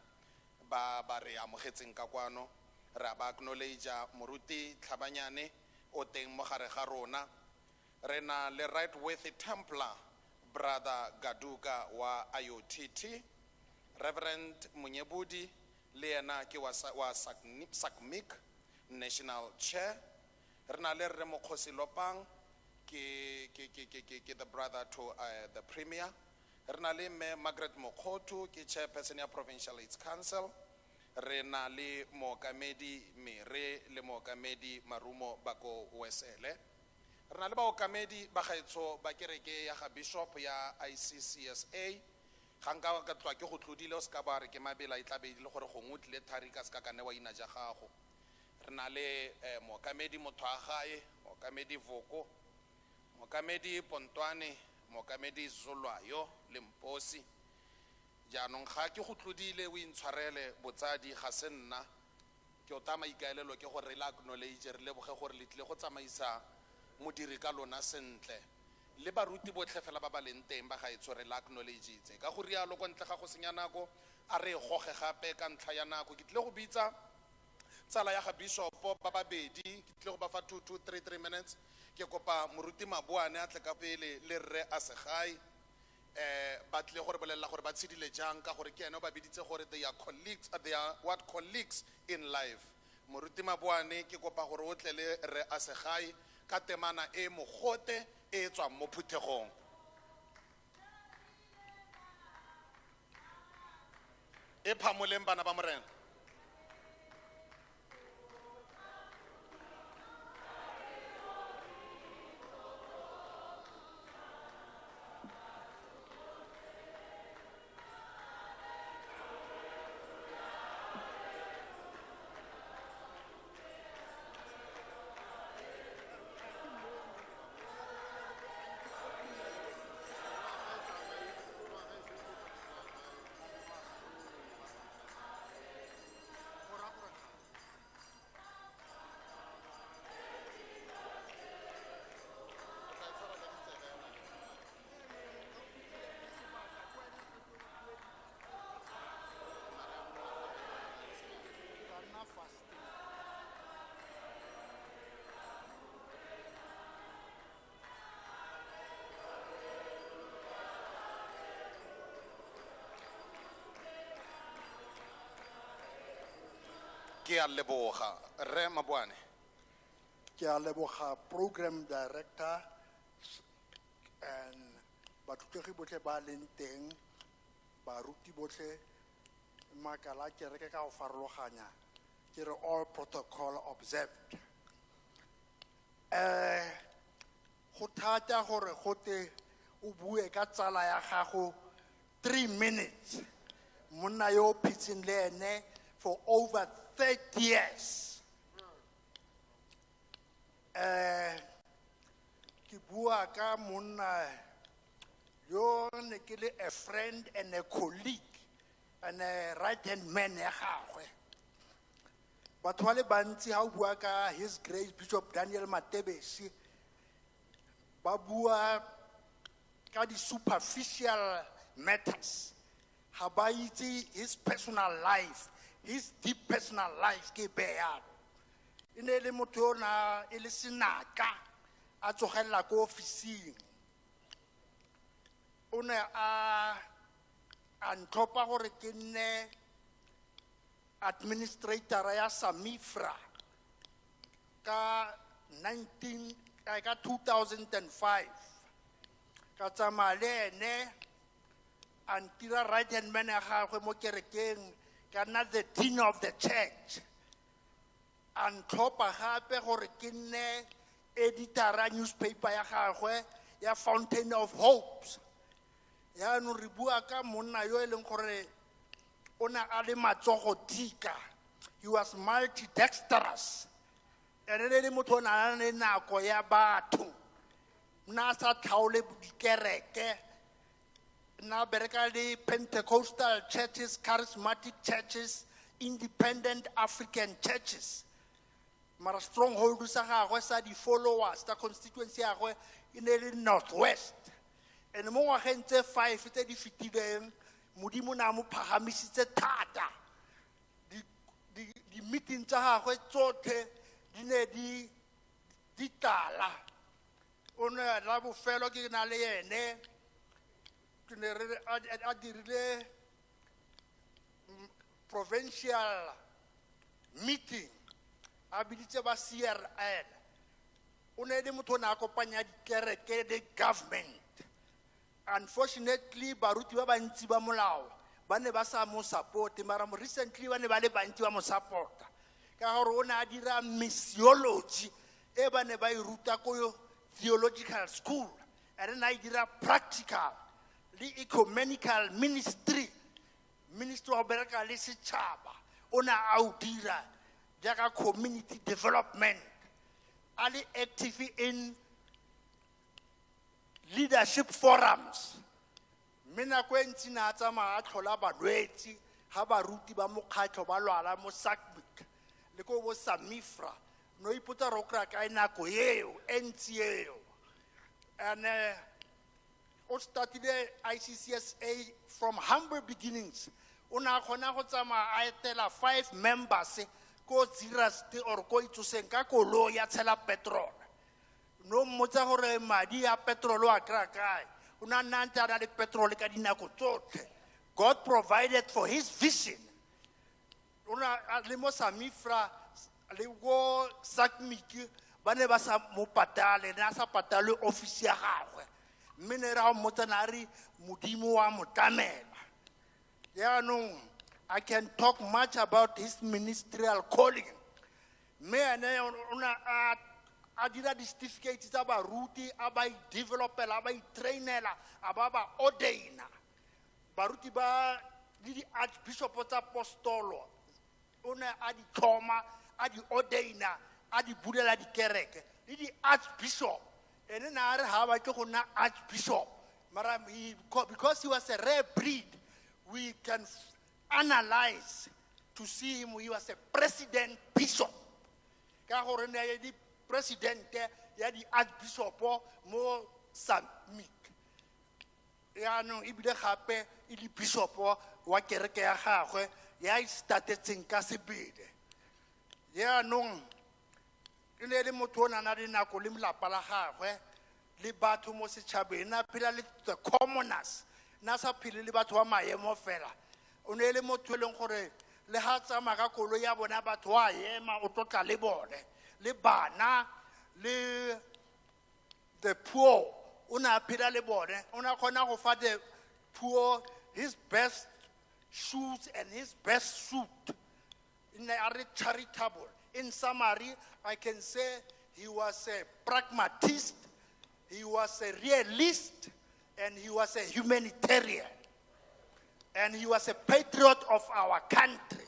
ba re amogetseng ka kwano. Re a ba acknowledge Moruti Tlhabanyane o teng mo gare ga rona. Re na le Right Worthy Templar Brother Gaduka wa IOTT, Reverend Munyebudi le ena ke wa SACMIC National Chair. Re na le Rre Mokgosi Lopang ke the brother to the Premier. Re na le Mme Margaret Mokgothu ke chairperson ya Provincial AIDS Council. Re na le mookamedi Mere le mookamedi Marumo ba ko Wesele. Re na le baokamedi ba gaetsho ba kereke ya ga Bishop ya ICCSA. Ga nka ka tloga ke go tlodile, o se ka ba re ke mabela, e tla be e le gore gongwe o tlile thari ka se ka ka newa ina ja gago. Re na le mookamedi motho wa gae, mookamedi Voko, mookamedi Pontwane, mookamedi Zolwayo le Mposi. Jaanong ga ke go tlodile, o intshwarele botsadi, ga se nna. Ke o taya maikaelelo ke gore re le acknowledge, re leboge gore le tlile go tsamaisa modiri ka lona sentle. Le baruti botlhe fela ba ba leng teng ba gaetsho re le acknowledge-itse. Ka go rialo, ko ntle ga go senya nako, a re e goge gape ka ntlha ya nako. Ke tlile go bitsa tsala ya ga Bishop ba babedi, ke tlile go ba fa 2, 2, 3, 3 minutes. Ke kopa Moruti Maboane a tle ka pele le Rre Asegai. Ba tlile gore bolelela gore ba tshedile jang, ka gore ke ene o ba biditse gore they are colleagues, they are what colleagues in life. Moruti Maboane ke kopa gore o tle le Rre Asegai ka temana e mogote e tswang mo phuthegong. E phamoleng bana ba Morena. Ke a leboga Rre Maboane. Ke a leboga program director and bathutlegi botlhe ba leng teng, baruti botlhe, makala a kereke ka go farologanya, ke re all protocol observed. Go thata gore gote o bue ka tsala ya gago 3 minutes, monna yo o phetseng le ene for over 30 years. Ke bua ka monna yo ne ke le a friend and a colleague and a right hand man ya gagwe. Batho ba le bantsi ha o bua ka His Grace Bishop Daniel Matebesi, ba bua ka di superficial matters. Ha ba itse his personal life, his deep personal life ke beya. E ne le motho yo na e le senaka, a tsogella ko ofising. O ne a ntlhopha gore ke nne administrator ya Samifra ka nineteen, ka 2005. Ka tsamaya le ene, a ntira right hand man ya gagwe mo kerekeng, ka nna the dean of the church. A ntlhopha gape gore ke nne editor ya newspaper ya gagwe ya Fountain of Hopes. Yaanong re bua ka monna yo e leng gore o ne a le matsogo dika. He was multidextrous. Ene ne le motho o ne a na le nako ya batho. Nna a sa tlhaole dikereke. Nna a bereka le Pentecostal churches, charismatic churches, independent African churches. Mara stronghold sa gagwe sa di-followers tsa constituency ya gagwe e ne le Northwest. And mo ngwageng tse 5 tse di fetileng, Modimo ne a mo phagamisitse thata. Di-meeting tsa gagwe tsotlhe di ne di tlala. O ne la bofelo ke na le ene, ke ne re a dirile provincial meeting, a biditse ba CRL. O ne le motho o ne a kopanya dikereke le government. Unfortunately, baruti ba bantsi ba molao ba ne ba sa mo support, mara mo recently ba ne ba le bantsi ba mo support-a. Ka gore o ne a dira missiology e ba ne ba e ruta ko theological school, and then a e dira practical le ecumenical ministry, ministry wa go bereka le setšhaba, o ne a o dira jaaka community development, a le active in leadership forums. Mme nako e ntsi ne a tsamaya a tlhola balwetse ga baruti ba mokgatlho ba lwala mo SACMIC le ko bo SAMIFRA. No ipotsa re o kry-a kae nako eo e ntsi eo. And o startile ICCSA from humble beginnings. O ne a kgona go tsamaya a etela 5 members ko Zeerust or ko Itsoseng ka koloi ya tshela petrol. No mmotsa gore madi a petrol o a kry-a kae. O ne a nna ntse a na le petrol ka dinako tsotlhe. God provided for his vision. O ne a le mo SAMIFRA le ko SACMIC ba ne ba sa mo patale, ne a sa patale office ya gagwe. Mme ne re ga o mmotsa ne a re Modimo wa mo tlamela. Jaanong I can talk much about his ministerial calling. Mme ene o ne a dira di-certificates tsa baruti, a ba i-developela, a ba i-trainela, a ba ba ordaina. Baruti ba le di-archbishop tsa apostolo, o ne a di tlhoma, a di ordaina, a di bulela dikereke. Le di-archbishop, ene ne a re ha a batle go nna archbishop, mara because he was a rare breed, we can analyze to see him, he was a president bishop. Ka gore ne a di president ya di-archbishop mo SAMIC. Jaanong ebile gape e le bishop wa kereke ya gagwe ya e startetseng ka sebele. Jaanong e ne e le motho o nang le nako le lelapa la gagwe le batho mo setšhabeng, ne a phela le the commoners, ne a sa phele le batho ba maemo fela. O ne e le motho e leng gore le ha a tsamaya ka koloi ya bona batho wa ema, o tlotla le bone, le bana, le the poor, o ne a phela le bone. O ne a kgona go fa the poor his best shoes and his best suit. Ne a re charitable. In summary, I can say he was a pragmatist, he was a realist, and he was a humanitarian. And he was a patriot of our country.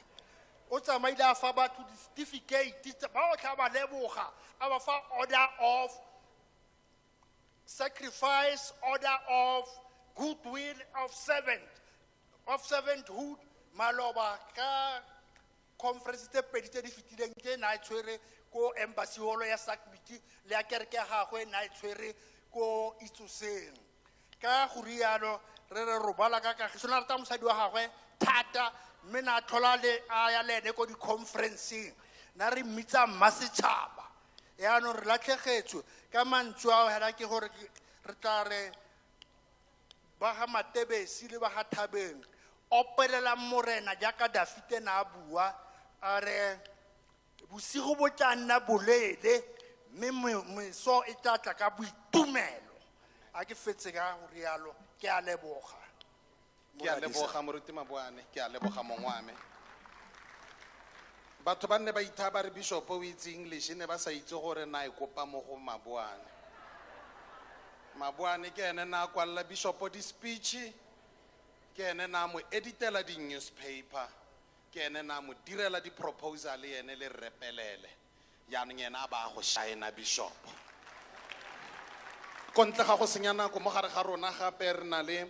O tsamaile a fa batho di-certificate, ba o tla ba leboga, a ba fa order of sacrifice, order of goodwill, of servanthood. Maloba ka conference tse pedi tse di fetileng tse na e tshwere ko embassy hall ya SACMIC le ya kereke ya gagwe na e tshwere ko Itsoseng. Ka go rialo re re robala ka kagiso. Na rata mosadi wa gagwe thata, mme na tlhola le a ya le ene ko di-conferenceng, na re mmitsa mmasetšhaba. Jaanong re latlhegetswe ka mantswe ao hela ke gore re tla re ba ga Matebesi le ba ga Thabeng, opelelang Morena jaaka Dafite na a bua, a re bosigo bo tla nna boleele, mme meso e tla tla ka boitumelo. A ke fetse ka go rialo, ke a leboga. Ke a leboga Moruti Maboane, ke a leboga mong wa me. Batho ba nne ba ithaba re bishop o itse English, ne ba sa itse gore na e kopa mo go Maboane. Maboane ke ene na kwalla bishop di speech, ke ene na mo editela di newspaper, ke ene na mo direla di proposal ene le repelele. Jaanong ena a ba go shine bishop. Kontle ga go senya nako mo gare ga rona gape re na le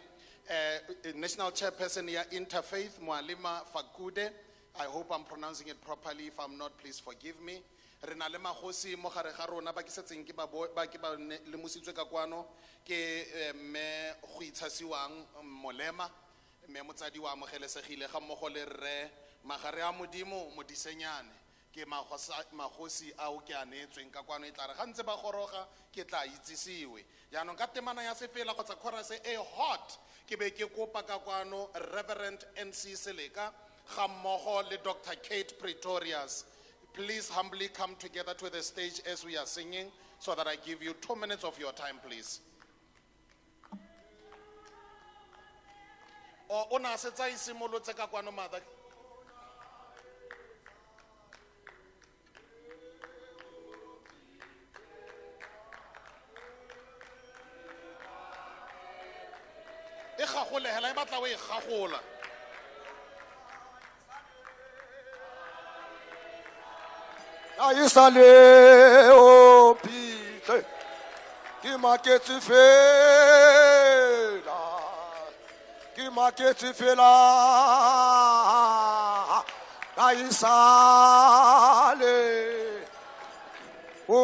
national chairperson ya Interfaith, Moalima Fakude. I hope I'm pronouncing it properly. If I'm not, please forgive me. Re na le magosi mo gare ga rona ba ke setseng ke ba bo, ba ke ba ne, lemositswe ka kwano ke mme go itshasiwang Molema, mme motsadi wa amogelesegile ga mmogo le rre Magare a Modimo Modisenyane. Ke magosi ao ke a neetsweng ka kwano, e tla re ga ntse ba goroga ke tla itsisiwe. Jaanong ka temana ya sefela kgotsa chorus e hot, ke be ke kopa ka kwano Reverend NC Seleka ga mmogo le Dr. Kate Pretorius. Please humbly come together to the stage as we are singing so that I give you 2 minutes of your time, please. O na setse a isimolotse ka kwano, mother. E gagole hela, e batla o e gagola. A e sale o phitlhe, ke maketse fela, ke maketse fela, a e sale o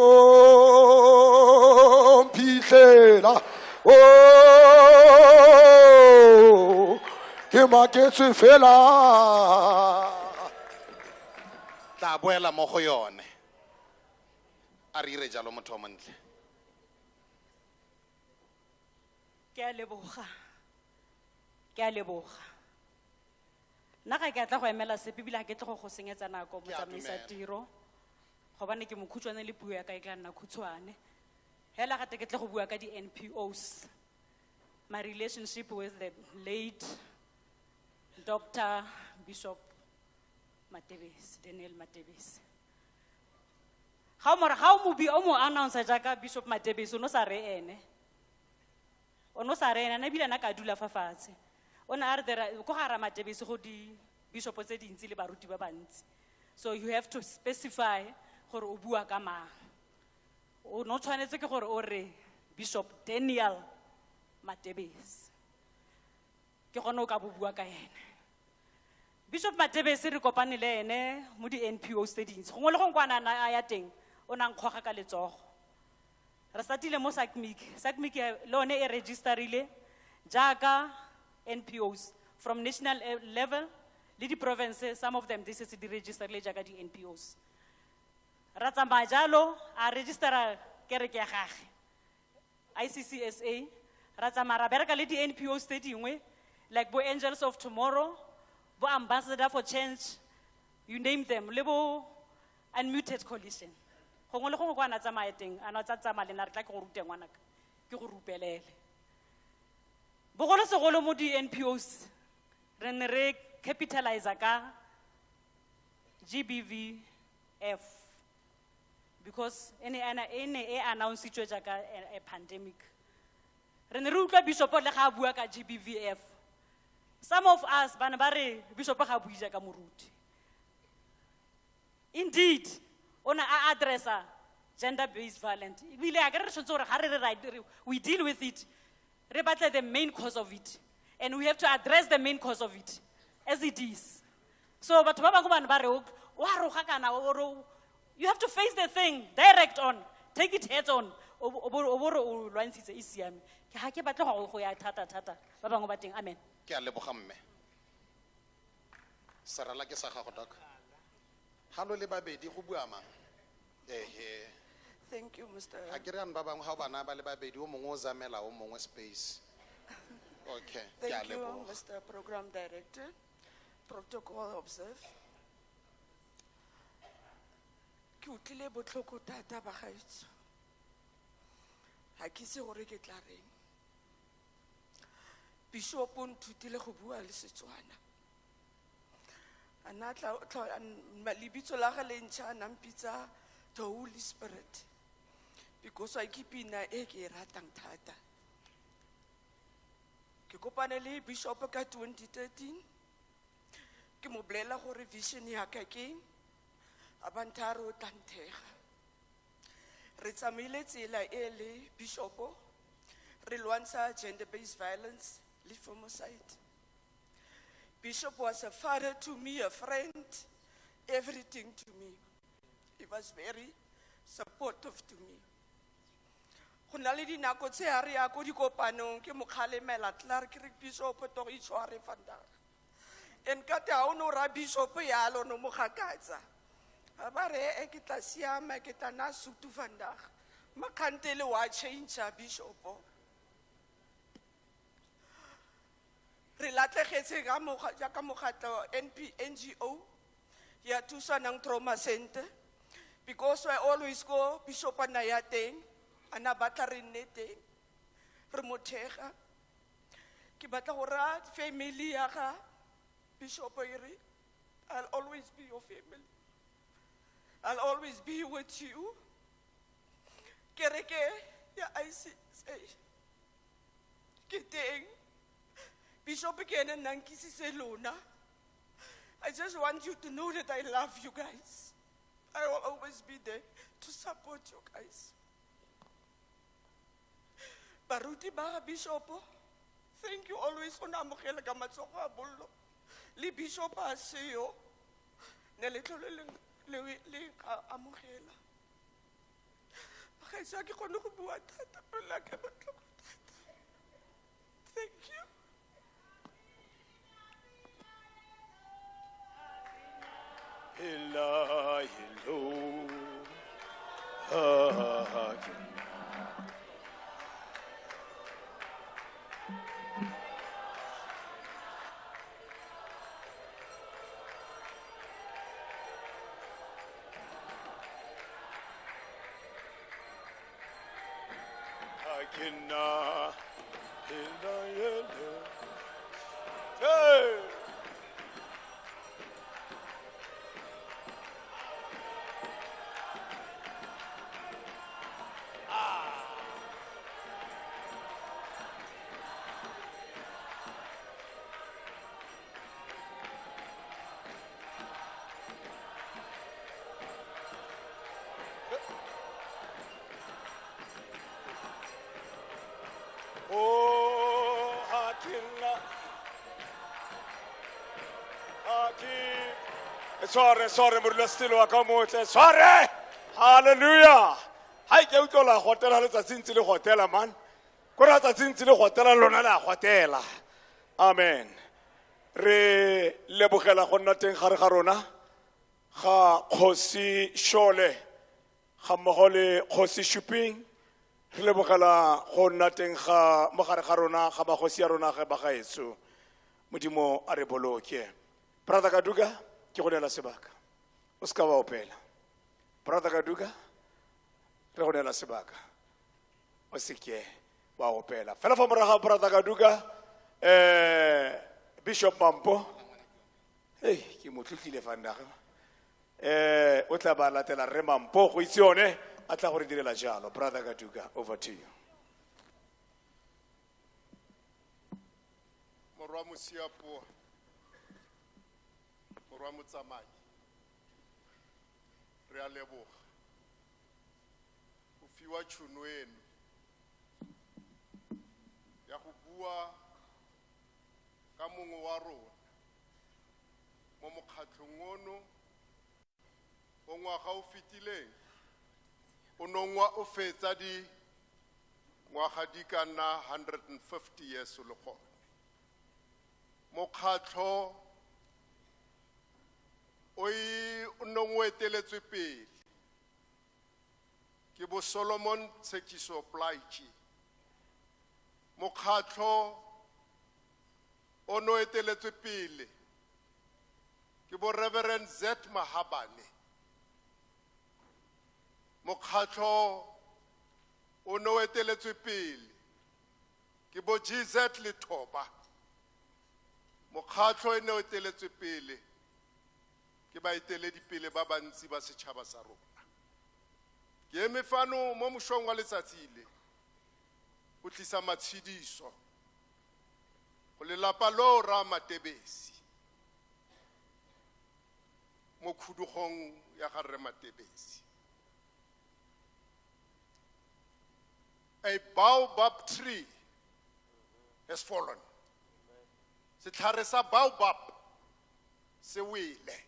mphitlhela, o ke maketse fela. Tla boela mo go yone. A re ire jalo motho o montle. Ke a leboga. Ke a leboga. Nna ga ke a tla go emela sepe ebile ga ke tle go senyetsa nako Ke a motsamaisa dumela. tiro. Gobane ke mokhutshwane le puo ya ka e tla nna khutshwane. Hela gate ke tle go bua ka di N P Os. My relationship with the late Dr. Bishop Matebesi, Daniel Matebesi. Ga o mo re, ga o mo bi-, o mo announce jaaka Bishop Matebesi, o no sa re ene. O no sa re ene, ene ebile ena ka dula fa fatshe. O ne a re there are, ko ga ra Matebesi go di bishop tse dintsi le baruti ba bantsi. So you have to specify gore o bua ka mang. O no tshwanetse ke gore o re Bishop Daniel Matebesi. Ke gone o ka bo bua ka ene. Bishop Matebesi re kopane le ene mo di N P Os tse dintsi. Gongwe le gongwe kwa a ya teng, o ne a nkgoga ka letsogo. Re startile mo SACMIC. SACMIC le yone e registerile jaaka N P Os from national level le di-province, some of them di setse di registerile jaaka di N P Os. Ra tsamaya jalo, a registera kereke ya gagwe, ICCSA. Ra tsamaya ra bereka le di N P Os tse dingwe, like bo Angels of Tomorrow, bo Ambassador for Change, you name them, le bo Unmuted Coalition. Gongwe le gongwe kwa a na tsamaya teng, a na tsa tsamaya le nna, re tla ke go rute ngwanaka, ke go rupelele. Bogolosegolo mo di N P Os, re ne re capitalize ka GBVF, because e ne e ne e announce-itswe jaaka a pandemic. Re ne re utlwa bishop le ga a bua ka GBVF. Some of us ba ne ba re bishop ga a bue jaaka moruti. Indeed, o ne a addressa gender-based violence. Ebile a ke re tshwanetse gore ga re re ra-, re, we deal with it, re batle the main cause of it. And we have to address the main cause of it as it is. So batho ba bangwe ba ne ba re, o a roga kana, o re o, you have to face the thing direct on, take it head on. O bo, o bo, o bo re o lwantshitse e siame. Ke ga ke batle go ya thata thata. Ba bangwe ba teng, amen. Ke a leboga mme. Serala ke sa gago, Doc. Ha lo le babedi go bua mang? Ehe. Thank you, Mister Ha ke re ano ba bangwe ha o bana ba le babedi, o mongwe o zamela o mongwe space. Okay, ke a Thank you, leboga. Mister Program Director. Protocol observe. Ke utlwile botlhoko thata bagaetsho. Ga ke itse gore ke tla reng. Bishop o nthutile go bua le Setswana. A na tla, tla, a n-, ma-, lebitso la gagwe le ntšha, a na mpitsa the Holy Spirit. Because wa ke pina e ke e ratang thata. Ke kopane le bishop ka 2013. Ke mo bolela gore vision ya ka ke eng, a ba ntha a re o tla nthega. Re tsamaile tsela e le bishopo, re lwantsha gender-based violence le femicide. Bishop was a father to me, a friend, everything to me. He was very supportive to me. Go na le dinako tse a re ya ko dikopanong ke mo kgalemela tla re ke re bishop to go itshware vandag. En ka te ha o no ra bishop yalo no mo gakatsa. A ba re e ke tla siama ke tla na sutu vandag. Makgantele wa change bishop. Re latlhegetse ka jaaka mokgatlo NP NGO ya Thusanang Trauma Center, because I always go bishop a na ya teng, a na batla re nne teng, re mo thega. Ke batla go raya family ya ga bishop e re, I'll always be your family. I'll always be with you. Kereke ya ICC ke teng. Bishop ke ene nna nkisitse lona. I just want you to know that I love you guys. I will always be there to support you guys. Baruti ba ga Bishop, thank you always. O na amogela ka matsogo a bollo. Le Bishop a seo, ne le tlhole le ka amogela. Bagaetsho, ha ke kgone go bua thata, pelo ya ka e botlhoko thata. Thank you. Hello, hello. Ha, ha, Hey! Sorry, sorry, modula setilo wa ka motle. Sorry! Hallelujah! Ha ke utlwa la gotela letsatsi ntse le gotela, man. Ko re letsatsi ntse le gotela, lona le a gotela. Amen. Re lebogela go nna teng gare ga rona ga Kgosi Shole ga mmogo le Kgosi Shuping. Re lebogela go nna teng ga mo gare ga rona ga magosi a rona ga bagaetsho. Modimo a re boloke. Brother Kaduga, ke go neela sebaka. O seka wa opela. Brother Kaduga, re go neela sebaka. O seke wa opela. Fela fa morago ga Brother Kaduga, Bishop Mampo. Hey, ke mo tlotlile fa nna. O tla ba latela Rre Mampo go itse yone, a tla go re direla jalo. Brother Kaduga, over to you. Morwa Mosiapoa, morwa Motsamai, re a leboga go fiwa tšhono eno ya go bua ka mongwe wa rona mo mokgatlhong ono o ngwaga o fetileng o nongwa o fetsa di ngwaga di ka nna 150 years le gone. Mokgatlho o o neng o eteletswe pele ke bo Solomon Tshekiso Plaatje. Mokgatlho o no eteletswe pele ke bo Reverend Z Mahabane. Mokgatlho o no eteletswe pele ke bo GZ Lethoba. Mokgatlho e ne o eteletswe pele ke baeteledipele ba bantsi ba setšhaba sa rona. Ke eme fano mo mošong wa letsatsi le go tlisa matshediso Go lelapa loo ra Matebesi mo khudugong ya ga rre Matebesi. A baobab tree has fallen. Setlhare sa baobab se wele.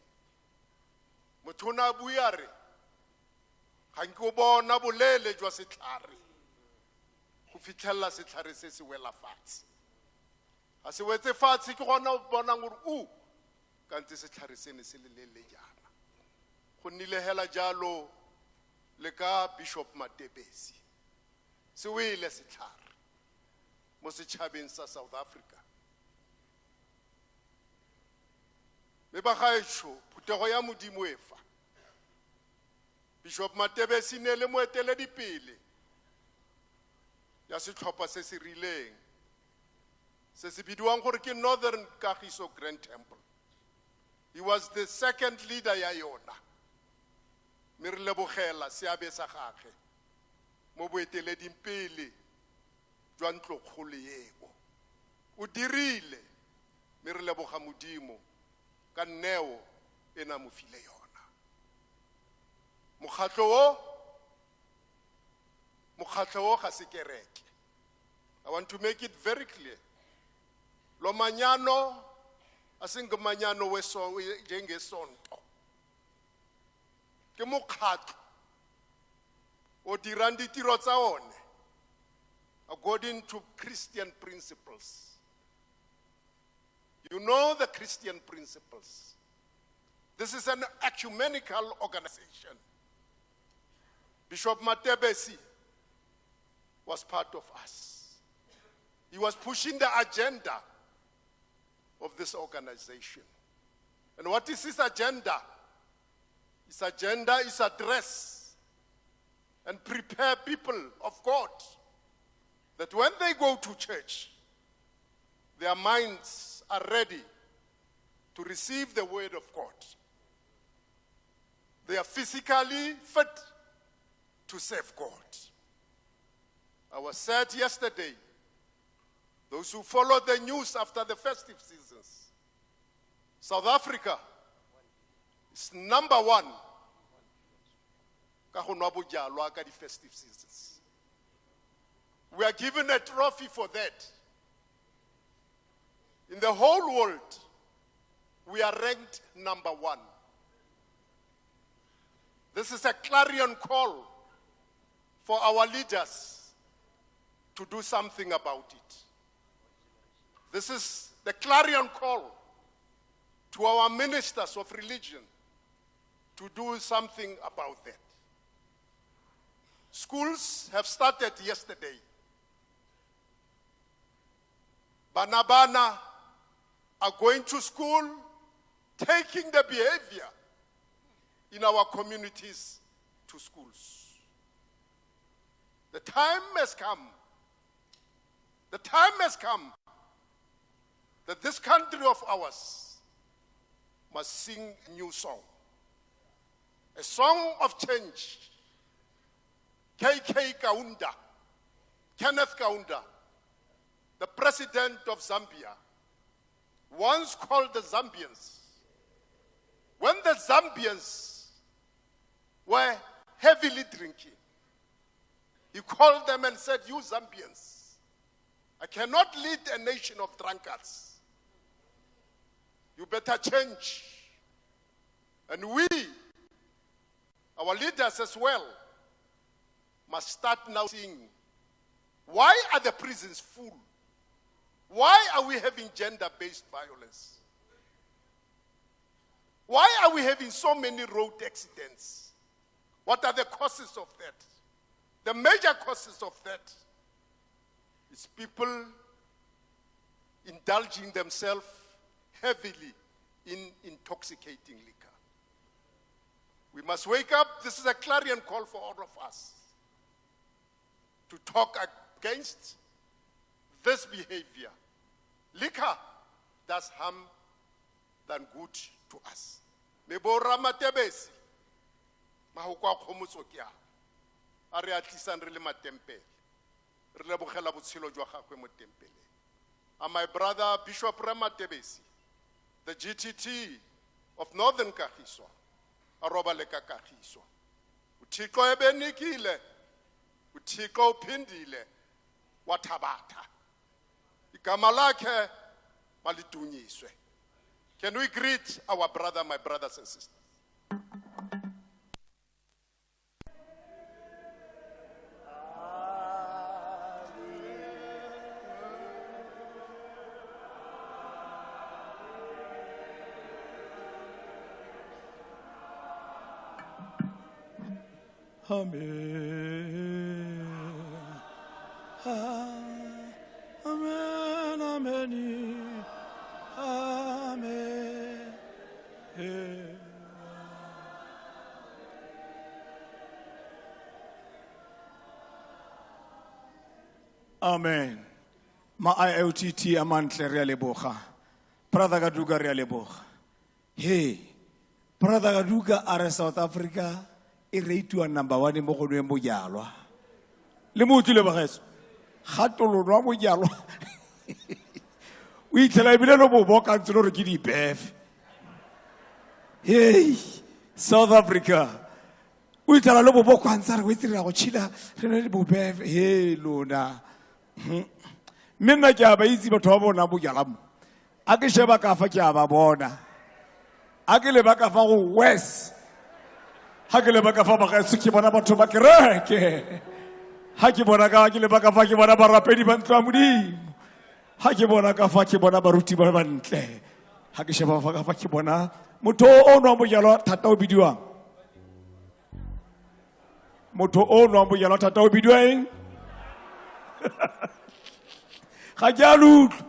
Motho o ne a bua a re, ga nke o bona boleele jwa setlhare go fitlhelela setlhare se se wela fatshe. Ga se wetse fatshe ke gona o bonang gore o kante setlhare se ne se le leele jaana. Go nnile hela jalo le ka Bishop Matebesi. Se wele setlhare mo setšhabeng sa South Africa. Mme bagaetsho, phuthego ya Modimo e fa. Bishop Matebesi ne le moeteledipele ya setlhopha se se rileng se se bidiwang gore ke Northern Kagiso Grand Temple. He was the second leader ya yona. Mme re lebogela seabe sa gagwe mo boeteleding pele jwa ntlokgolo eo. O dirile, mme re leboga Modimo ka neo e na mo file yona. Mokgatlho o ga se kereke. I want to make it very clear. Lo manyano asingumanyano weso njengesonto. Ke mokgatlho o dirang ditiro tsa one according to Christian principles. You know the Christian principles. This is an ecumenical organization. Bishop Matebesi was part of us. He was pushing the agenda of this organization. And what is his agenda? His agenda is address and prepare people of God that when they go to church, their minds are ready to receive the word of God. They are physically fit to serve God. I was sad yesterday, those who followed the news after the festive seasons, South Africa is number one ka go nwa bojalwa ka di-festive seasons. We are given a trophy for that. In the whole world, we are ranked number one. This is a clarion call for our leaders to do something about it. This is the clarion call to our ministers of religion to do something about that. Schools have started yesterday. Banabana are going to school, taking the behavior in our communities to schools. The time has come. The time has come that this country of ours must sing a new song, a song of change. KK Kaunda, Kenneth Kaunda, the president of Zambia, once called the Zambians. When the Zambians were heavily drinking, he called them and said, You Zambians, I cannot lead a nation of drunkards. You better change. And we, our leaders as well, must start now seeing, why are the prisons full? Why are we having gender-based violence? Why are we having so many road accidents? What are the causes of that? The major causes of that is people indulging themselves heavily in intoxicating liquor. We must wake up. This is a clarion call for all of us to talk against this behavior. Liquor does harm than good to us. Me bo Ramatebesi, mahoko a kgomotso ke a, a re a tlisang re le matempele. Re lebogela botshelo jwa gagwe mo tempeleng. And my brother Bishop Rema Tebesi, the GTT of Northern Kagiso, a robale ka kagiso. UThixo ebenikile, uThixo uphindile wathabatha. Igama lakhe malidunyiswe. Can we greet our brother, my brothers and sisters? Amen. Amen. Amen. Amen. Amen. Ma IOTT a mantle re a leboga. Brother Kaduka re a leboga. Hey, Brother Kaduka a re South Africa e ratiwa number 1 mo go nweng bojalwa. Le mo utlwile bagaetsho? Ga tolo nwa bojalwa. O itlhela ebile lo bo boka ntse lo re ke dibefe. Hey, South Africa. O itlhela lo bo boka ntse re o itse re ya go tshila re nwe le bobefe. Hey lona. Mme nna ke a ba itse batho ba bona bojalwa mo. A ke sheba ka fa ke a ba bona. A ke leba ka fa go west. Ha ke leba ka fa bagaetsho ke bona batho ba kereke. Ha ke bona ka ke leba ka fa ke bona barapedi ba ntlo ya Modimo. Ha ke bona ka fa ke bona baruti ba bantle. Ha ke sheba fa ka fa ke bona motho o nwang bojalwa thata o bidiwang. Motho o nwang bojalwa thata o bidiwa eng? Ga ke a le utlwa.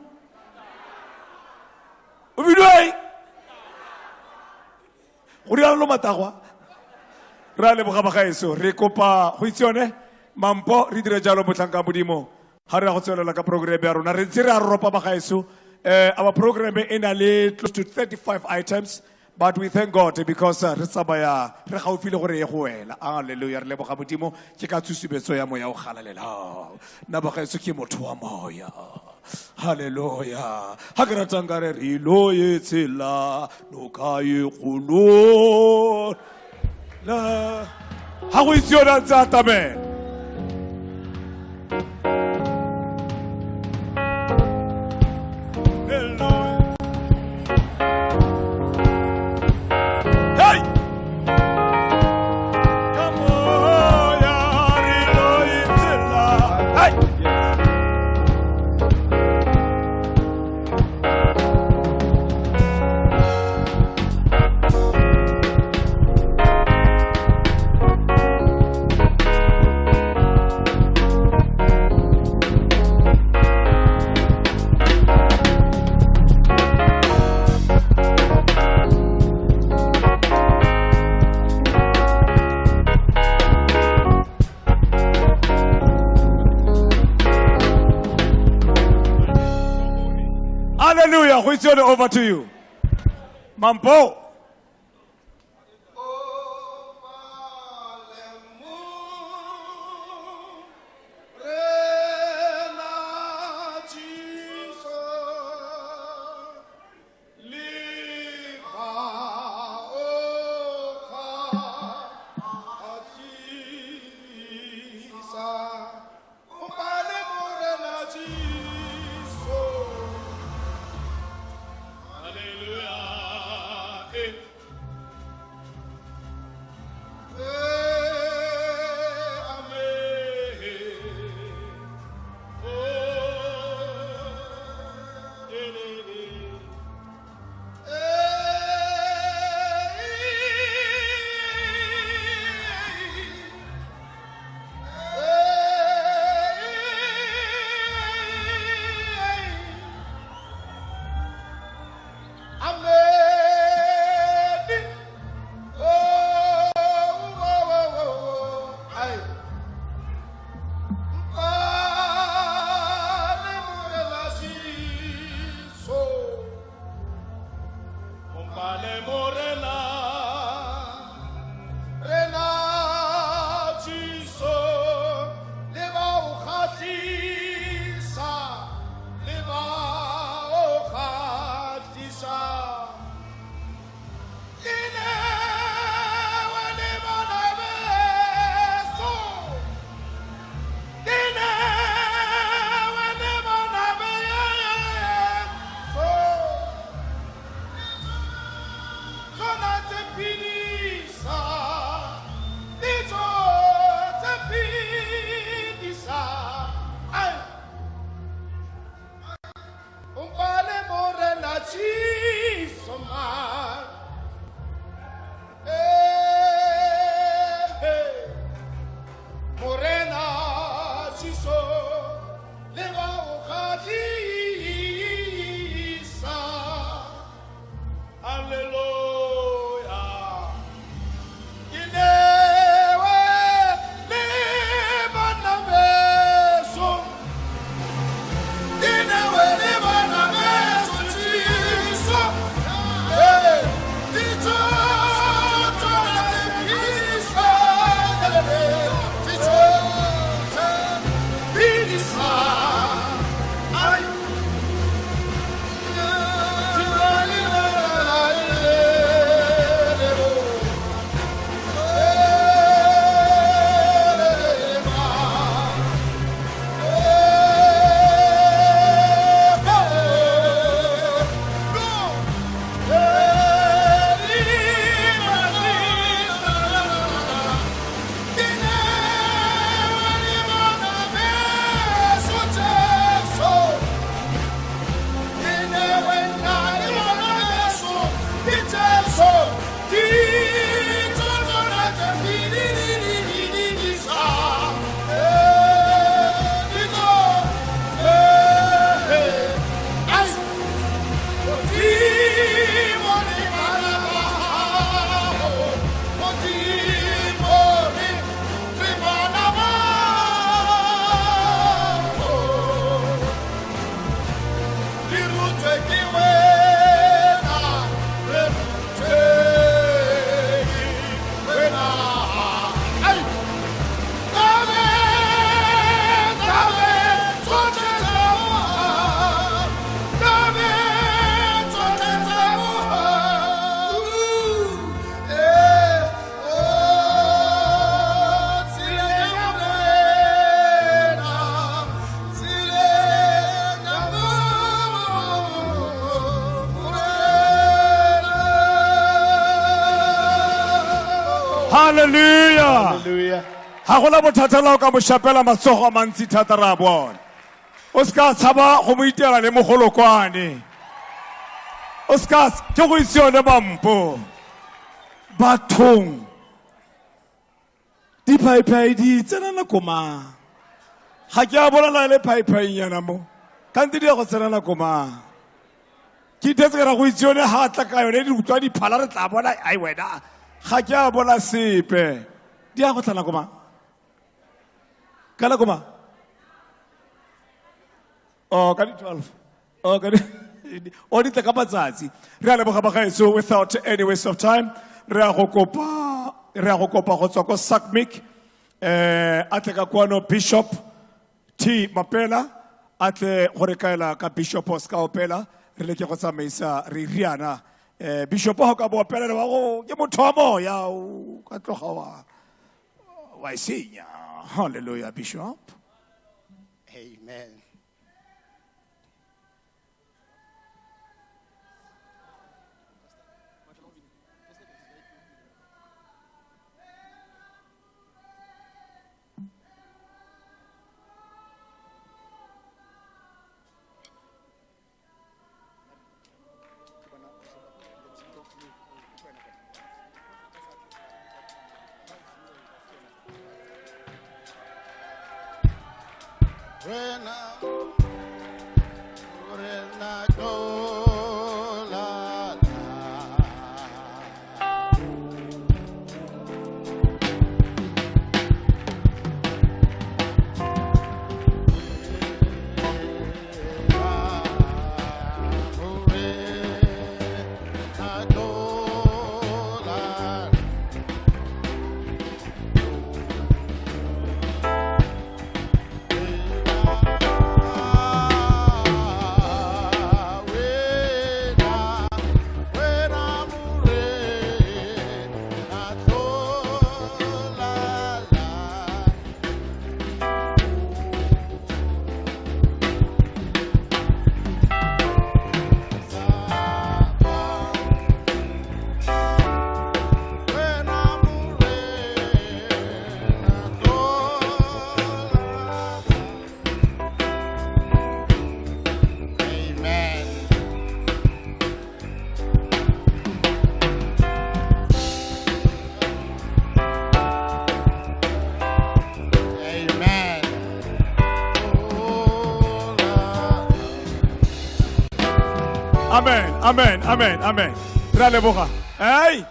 O bidiwa eng? Go rialo lo matagwa. Re a leboga bagaetsho, re kopa go itse yone mampo re dire jalo motlhanka Modimo. Ha re ya go tswelela ka program ya rona, re ntse re a ropa bagaetsho. Our program e na le close to 35 items, but we thank God because re tsamaya re gaufi le gore e go wela. Hallelujah, re leboga Modimo ke ka tshusumetso ya moya o galalelang. Nna bagaetsho ke motho wa moya. Hallelujah. Ha ke ratang ka re re lo e tshela noka e kgolo. La ha go itse yona ntse a atamela. Hallelujah. We turn it over to you. Mampo. Hallelujah. Hallelujah. Ha gona bothata la o ka mo shapela matsogo a mantsi thata ra bona. O ska tshaba go mo itela le mogolokwane. O ska ke go itse yone bampo. Bathong. Diphaiphai di tsena nako mang? Ga ke a bolela le phaiphainyana mo. Kante di ya go tsena nako mang? Ke itetse ka ra go itse yone ha tla ka yone di utlwa diphala re tla bona ai wena. Ga ke a bona sepe. Di ya go tla nako mang? Ka nako mang? Oh, ka di 12. Oh, ka di o di tla ka matsatsi. Re a leboga bagaetsho without any waste of time. Re a go kopa, re a go kopa go tswa ko SACMIC. A tle ka kwano Bishop T Mapela, a tle go re kaela ka Bishop Oscar Opela, re leke go tsamaisa re riana. Bishop ha o ka bo opela le wa go ke motho wa moya, o ka tloga wa e senya. Hallelujah, Bishop. Amen. Amen, amen, amen, amen. Re a leboga. Hey,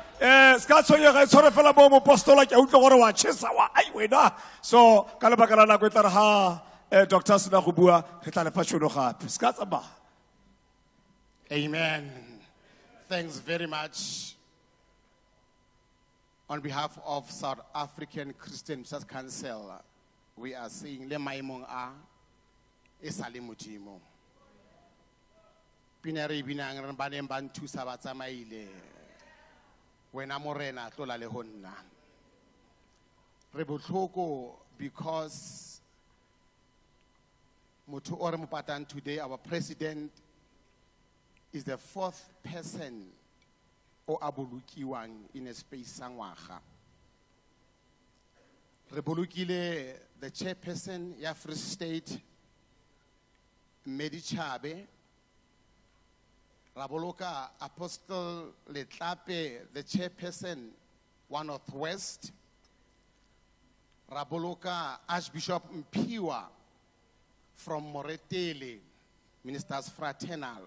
ska tshwenyega, e tshware fela mo mopostola, ke a utlwa gore wa chesa wa, ai wena. So, ka lebaka la nako e tla re ha, doctor a sena go bua, re tla le fa tšhono gape. Ska tsamaya. Amen. Thanks very much. On behalf of South African Christian Church Council, we are saying le maemong a E sa le Modimo. Pina re e binang re ba neng ba nthusa ba tsamaile. Wena Morena tlola le ho nna. Re botlhoko because motho o re mo patang today, our president, is the fourth person o a bolokiwang in a space sa ngwaga. Re bolokile the chairperson ya Free State, Medichabe. Ra boloka Apostle Letlape, the chairperson wa Northwest. Ra boloka Archbishop Mpiwa from Moretele, Ministers Fraternal.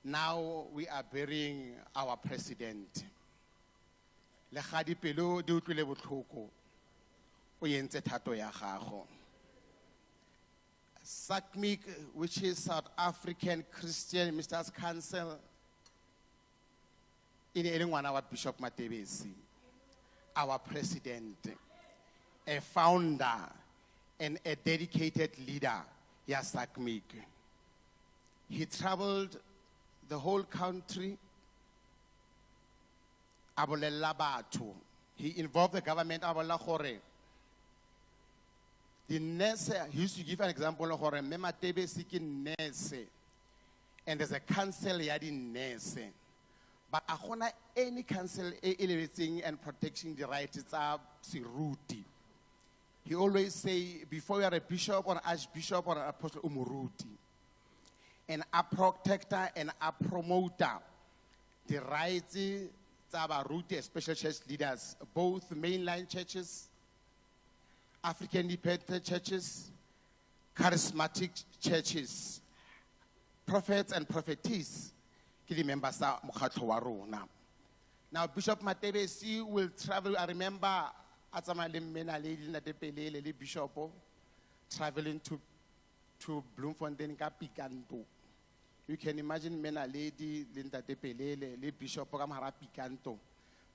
Now we are burying our president. Le ga dipelo di utlwile botlhoko, o entse thato ya gago. SACMIC, which is South African Christian Ministers Council, e ne e le ngwana wa Bishop Matebesi, our president, a founder and a dedicated leader ya SACMIC. He traveled the whole country, a bolella batho. He involved the government, a bolela gore the nurse, he used to give an example gore Mme Matebesi ke nurse, and there's a council ya di nurse. But a gona any council e e lebetseng and protecting the rights tsa seruti. He always say, before you are a bishop or an archbishop or an apostle, o moruti. And a protector and a promoter, the rights tsa baruti, especially church leaders, both mainline churches, African independent churches, charismatic churches, prophets and prophetess, ke di members tsa mokgatlho wa rona. Now Bishop Matebesi will travel. I remember a tsamaya le mme Naledi le Ntate Pelele le Bishop traveling to Bloemfontein ka Picanto. You can imagine mme Naledi le Ntate Pelele le Bishop ka mogara Picanto,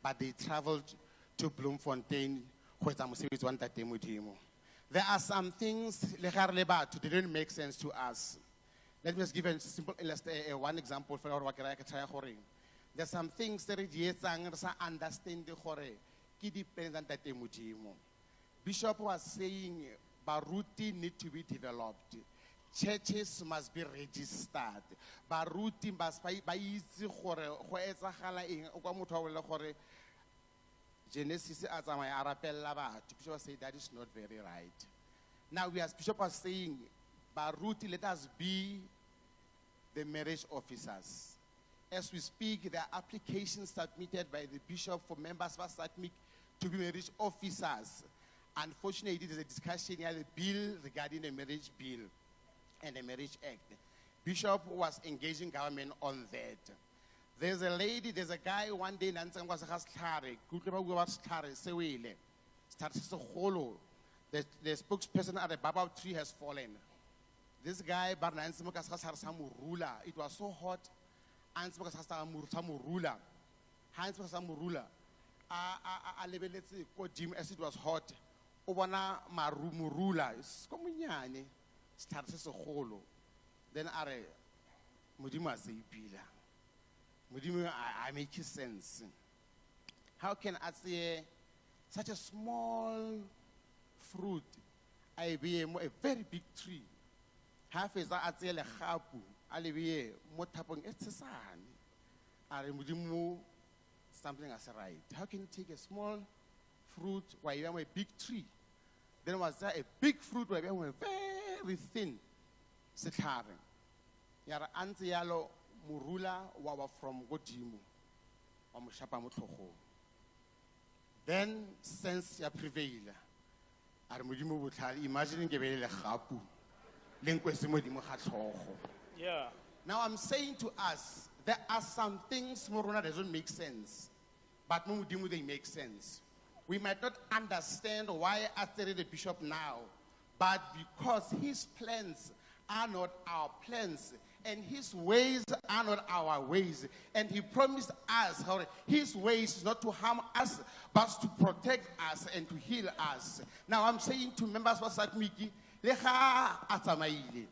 but they traveled to Bloemfontein go etsa mosebetsi wa Ntate Modimo. There are some things le ga re le batho, they don't make sense to us. Let me just give a simple one example for gore wa ke raya ke try gore there's some things tse re di etsang re sa understand gore ke di-plan tsa Ntate Modimo. Bishop was saying baruti need to be developed. Churches must be registered. Baruti must ba itse gore go etsagala eng. O kwa motho a bolela gore Genesis a tsamaya a rapella batho. Bishop was saying that is not very right. Now we as Bishop was saying, baruti, let us be the marriage officers. As we speak, there are applications submitted by the bishop for members of SACMIC to be marriage officers. Unfortunately, there's a discussion here, the bill regarding the marriage bill and the Marriage Act. Bishop was engaging government on that. There's a lady, there's a guy one day, na ntseng kwa se ga setlhare, ke utlwe ba bua ba re setlhare se wele, setlhare se segolo. The spokesperson at the baobab tree has fallen. This guy, ba re na ntse mo ka se ga setlhare sa morula. It was so hot. A ntse mo ka se ga setlhare sa morula. Ha ntse mo ka sa morula, a lebeletse ko godimo as it was hot. O bona maru morula, ko monyane, setlhare se segolo. Then a re, Modimo a se ipila. Modimo, I make sense. How can I say such a small fruit, I be a very big tree? Ha fetsa a tseye legapu, a le beye mo thapong e tshesane. A re, Modimo, something is right. How can you take a small fruit while you have a big tree? Then was there a big fruit while you have a very thin setlhare? Ya re a ntse yalo, morula wa wa from godimo, wa mo shapa mo tlhogong. Then sense ya prevail. A re Modimo botlhale, imagine ke be le legapu, le nkwetse modimo ga tlhogo. Now I'm saying to us, there are some things mo rona that don't make sense, but mo Modimo they make sense. We might not understand why a tsere the bishop now, but because his plans are not our plans, and his ways are not our ways. And he promised us how his ways is not to harm us, but to protect us and to heal us. Now I'm saying to members of SACMIC, Le ga a tsamaile,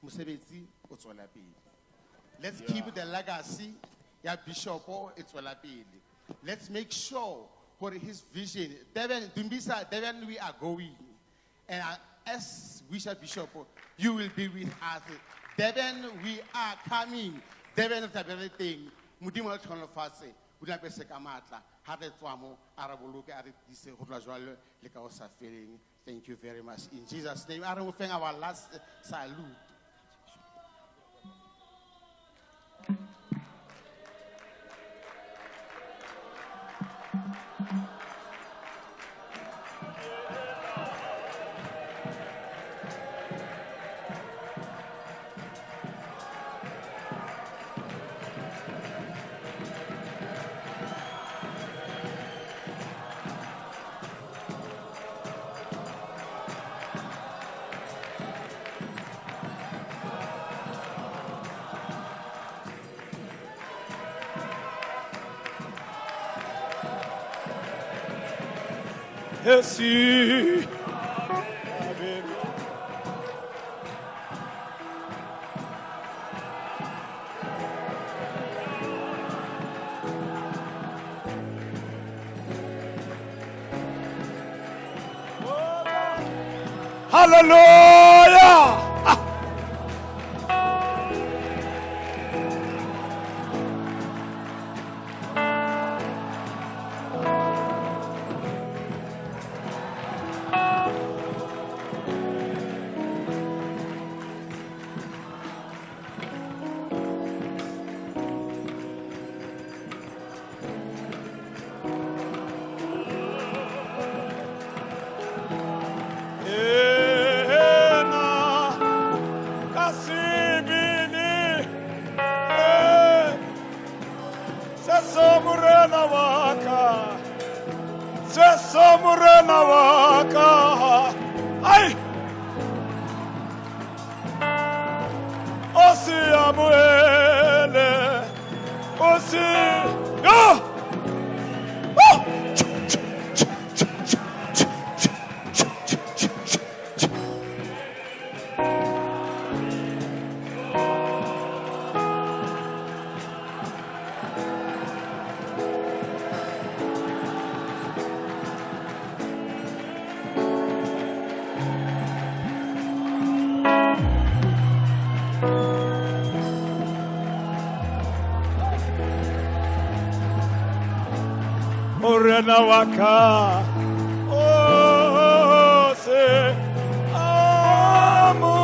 mosebetsi o tswela pele. Let's keep the legacy ya Bishop e tswela pele. Let's make sure for his vision. Devon, Dumbisa, Devon, we are going. And as Wisha Bishop, you will be with us. Devon, we are coming. Devon, everything. Modimo a tlhonolofatse, o dula pese ka matla. Ha re tswa mo, a re boloke, a re tiise go tloha jwale le ka ho sa feleng. Thank you very much. In Jesus' name, a re mo feng our last salute. Esi. Hallelujah! Morena wa ka, o se amo.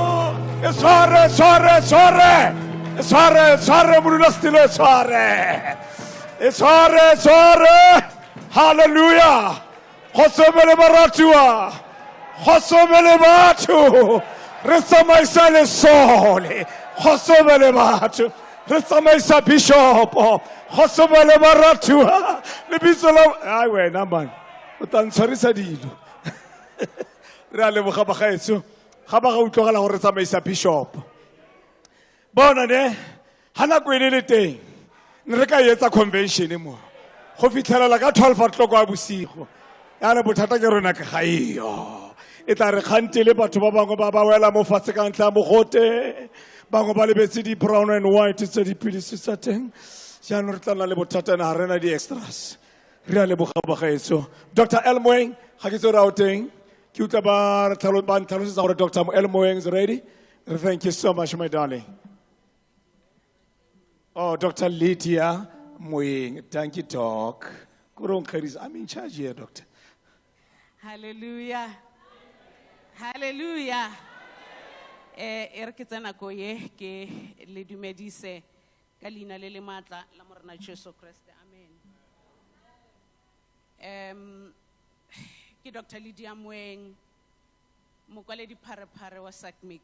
E tshware, tshware, tshware. E tshware, tshware, modulasetulo, e tshware. E tshware, tshware. Hallelujah. Kgotso le baratuwa. Kgotso le batho. Re tsamaisa lesole. Kgotso le batho. Re tsamaisa bishop. Kgotso le baratuwa. Lebitso la ai wena man. O tla ntshwarisa dilo. Re a leboga bagaetsho. Ga ba ga utlwagala gore re tsamaisa bishop. Bona ne, ha nako e le teng, ne re ka etsa convention mo. Go fitlhelela ka 12 o'clock wa bosigo. Ya re bothata ke rona ke ga eyo. E tla re kgantele batho ba bangwe ba ba wela mo fatshe ka ntlha ya mogote. Bangwe ba lebetse di brown and white tse dipilisi tsa teng. Jaanong re tla nna le bothata na ga rena di-extras. Re a leboga bagaetsho. Dr. Elmoeng, ga ke tse gore a o teng. Ke utlwa ba re ba ntlhalosetsa gore Dr. Elmoeng is ready. Thank you so much, my darling. Oh, Dr. Lydia Moeng. Thank you, Doc. I'm in charge here, Doctor. Hallelujah. Hallelujah. E re ke tsena ko ye ke le dumedise ka leina le le maatla la Morena Jesu Kriste. Amen. Ke Dr. Lydia Moeng, mokwaledi pharephare wa SACMIC.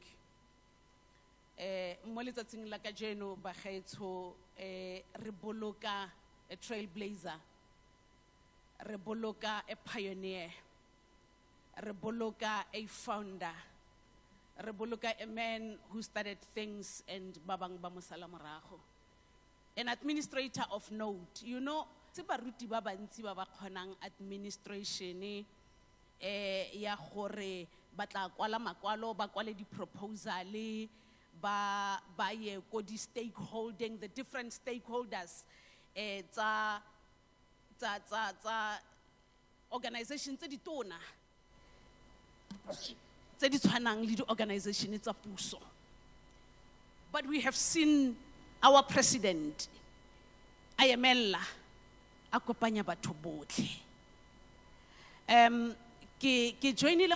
Mo letsatsing la kajeno bagaetsho, re boloka a trailblazer, re boloka a pioneer, re boloka a founder, re boloka a man who started things and ba bang ba mo sala morago. An administrator of note. You know, tse baruti ba bantsi ba ba kgonang administration, ya gore Ba tla kwala makwalo, ba kwale di-proposal, ba ye ko di-stakeholding, the different stakeholders, tsa organization tse di tona, tse di tshwanang le di-organization tsa puso. But we have seen our president a emella, a kopanya batho botlhe. Ke joinile,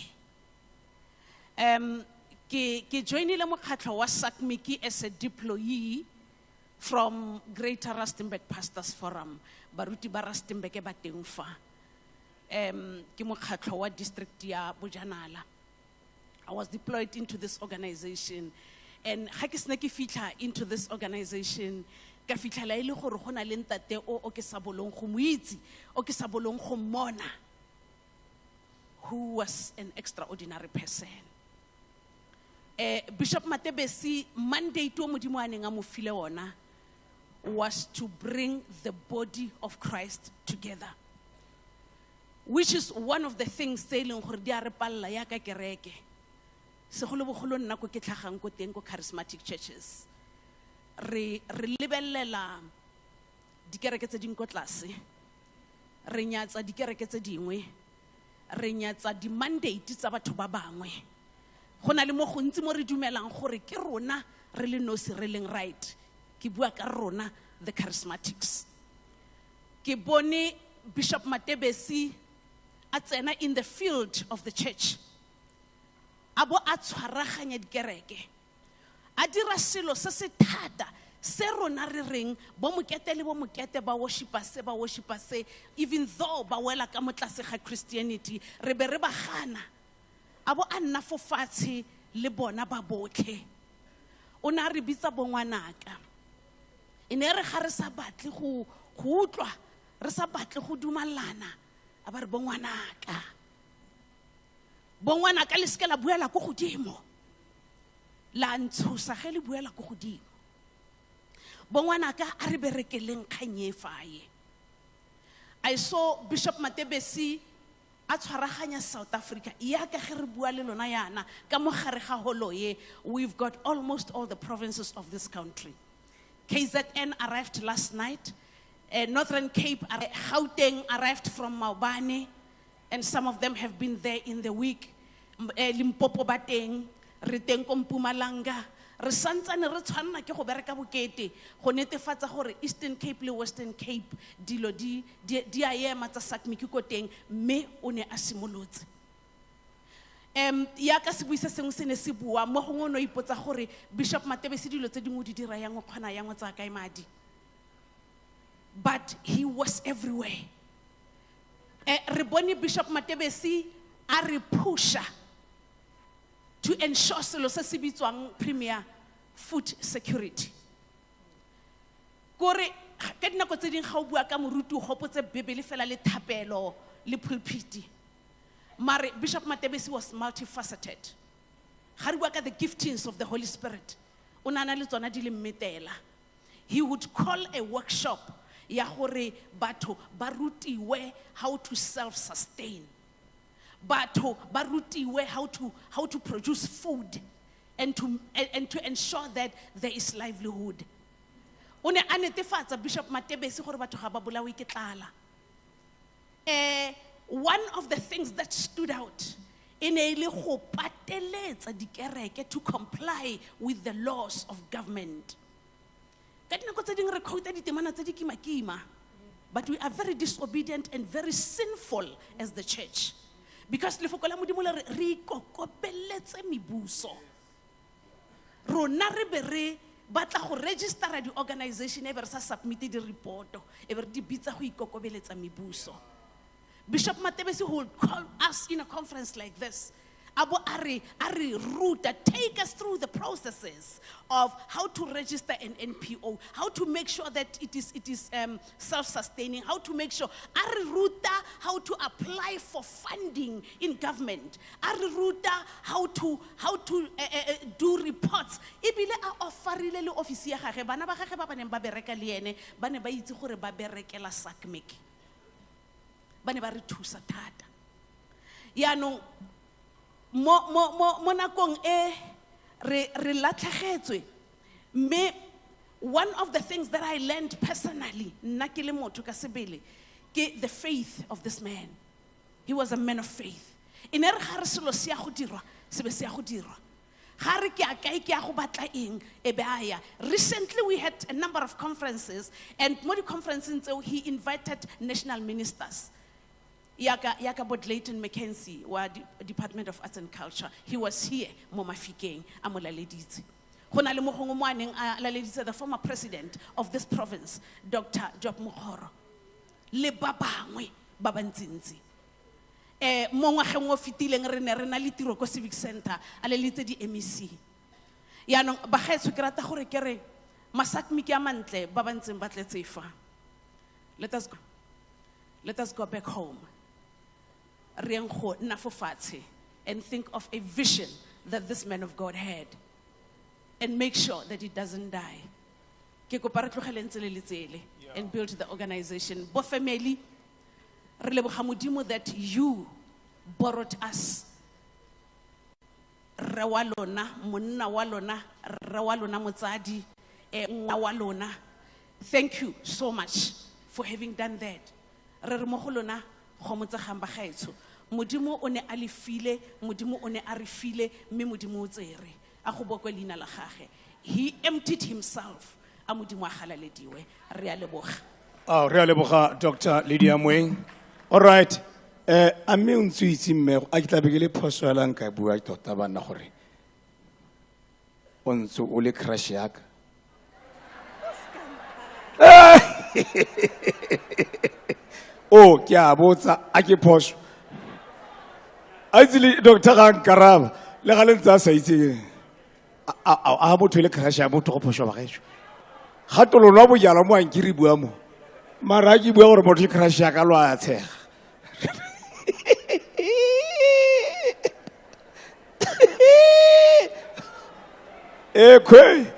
ke joinile mokgatlho wa SACMIC as a deployee from Greater Rustenburg Pastors Forum. Baruti ba Rustenburg ba teng fa. Ke mokgatlho wa district ya Bojanala. I was deployed into this organization. And ga ke sena ke fitlha into this organization, ka fitlhela e le gore go na le ntate o ke sa bolong go mo itse, o ke sa bolong go mmona, who was an extraordinary person. Bishop Matebesi, mandate o Modimo a neng a mo file ona was to bring the body of Christ together, which is one of the things tse e leng gore di a re palla yaka kereke. Segolobogolo nna ko ke tlhagang ko teng ko charismatic churches. Re lebelela dikereke tse dingwe ko tlase, re nyatsa dikereke tse dingwe, re nyatsa di-mandate tsa batho ba bangwe. Go na le mo gontsi mo re dumelang gore ke rona re le nosi re leng right. Ke bua ka rona the charismatics. Ke bone Bishop Matebesi a tsena in the field of the church, a bo a tshwaraganya dikereke, a dira selo se se thata se rona re reng bo mokete le bo mokete ba worshipa se, ba worshipa se, even though ba wela ka mo tlase ga Christianity, re be re ba gana. A bo a nna fo fatshe le bona ba botlhe. O ne a re bitsa bo ngwanaka. E ne re ga re sa batle go utlwa, re sa batle go dumalana, a ba re bo ngwanaka. Bo ngwanaka le seke la buela ko godimo. La ntshosa ge le buela ko godimo. Bo ngwanaka a re berekeleng kgang e fae. I saw Bishop Matebesi a tshwaraganya South Africa. Yaka ge re bua le lona yana, ka mo gare ga holo ye, we've got almost all the provinces of this country. KZN arrived last night. Northern Cape, Gauteng arrived from Maubane, and some of them have been there in the week. Limpopo ba teng, re teng ko Mpumalanga. Re santsane re tshwanna ke go bereka bokete go netefatsa gore Eastern Cape le Western Cape dilo di a ema tsa SACMIC ko teng, mme o ne a simolotse. Yaka sebui se sengwe se ne se bua, mo gongwe o ne o ipotsa gore Bishop Matebesi dilo tse dingwe o di dira yang, o kgona yang, o tsaya kae madi. But he was everywhere. Re bone Bishop Matebesi a re pusha to ensure selo se se bitswang premier food security. Kore, ka dinako tse dingwe ga o bua ka moruti o gopotse Bebele fela le thapelo le pulpit. Mare Bishop Matebesi was multifaceted. Ga re bua ka the giftings of the Holy Spirit, o ne a na le tsona di le mmetela. He would call a workshop ya gore batho ba rutiwe how to self-sustain. Batho ba rutiwe how to produce food and to ensure that there is livelihood. O ne a netefatsa Bishop Matebesi gore batho ga ba bolawe ke tlala. One of the things that stood out e ne e le go pateletsa dikereke to comply with the laws of government. Ka dinako tse dingwe re quote ditemana tse di kima-kima, but we are very disobedient and very sinful as the church. Because lefoko la Modimo le re, re ikokobeletse mebuso. Rona re be re batla go registera di-organization e be re sa submit di-report-o, e be re di bitsa go ikokobeletsa mebuso. Bishop Matebesi will call us in a conference like this. A bo a re, a re ruta, take us through the processes of how to register an NPO, how to make sure that it is self-sustaining, how to make sure, a re ruta how to apply for funding in government, a re ruta how to do reports. Ebile a offerile le office ya gagwe, bana ba gagwe ba ba neng ba bereka le ene, ba ne ba itse gore ba berekela SACMIC. Ba ne ba re thusa thata. Yaanong, Mo nakong e re latlhegetswe. Mme one of the things that I learned personally, nna ke le motho ka sebele, ke the faith of this man. He was a man of faith. E ne re ga re selo se ya go dirwa, se be se ya go dirwa. Ga re ke a kae, ke ya go batla eng, e be a ya. Recently we had a number of conferences, and mo di-conferenceng tseo he invited national ministers. Yaka bo Glayton McKenzie wa Department of Arts and Culture. He was here mo Mafikeng, a mo laleditse. Go na le mo gongwe mo a neng a laleditse the former president of this province, Dr. Job Mokgoro, le ba bangwe ba bantsintsi. Mo ngwageng o fetileng re ne re na le tiro ko Civic Center, a laleditse di MEC. Yaanong, bagaetsho, ke rata gore ke re, masakmi ke a mantle ba ba ntseng ba tletse fa. Let us go. Let us go back home. Re yeng go nna fo fatshe and think of a vision that this man of God had and make sure that it doesn't die. Ke kopa re tlogeleng tsele le tsele and build the organization. Bo family, re leboga Modimo that you borrowed us. Rre wa lona, monna wa lona, rre wa lona motsadi, ngwana wa lona. Thank you so much for having done that. Re re mo go lona, gomotsegang bagaetsho. Modimo o ne a le file, Modimo o ne a re file, mme Modimo o tsere. A go bokwe leina la gagwe. He emptied himself. A Modimo a galalediwe. Re a leboga. Oh, re a leboga, Doctor Lydia Moeng. All right. A mme o ntse o itse mme, a ke tla be ke le phoso hela nka bua tota banna gore o ntse o le crush ya ka. O, ke a botsa, a ke phoso? A itse le doctor ga nkaraba, le ga le ntse a sa itse. A motho e le crush ya motho go phoso ba gaetsho. Ga tolo nwa bojalwa mo a nke re bua mo. Mara a ke bua gore motho ke crush ya ka lo a tshega. E kgwe.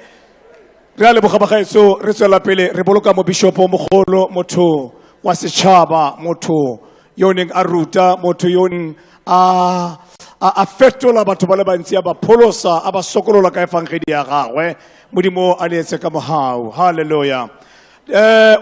Re a leboga bagaetsho, re tswela pele re boloka mo bishopo mogolo, motho wa setšhaba, motho yo o neng a ruta, motho yo o neng a fetola batho ba le bantsi, a ba pholosa, a ba sokolola ka efangedi ya gagwe. Modimo a le etse ka mogau. Hallelujah.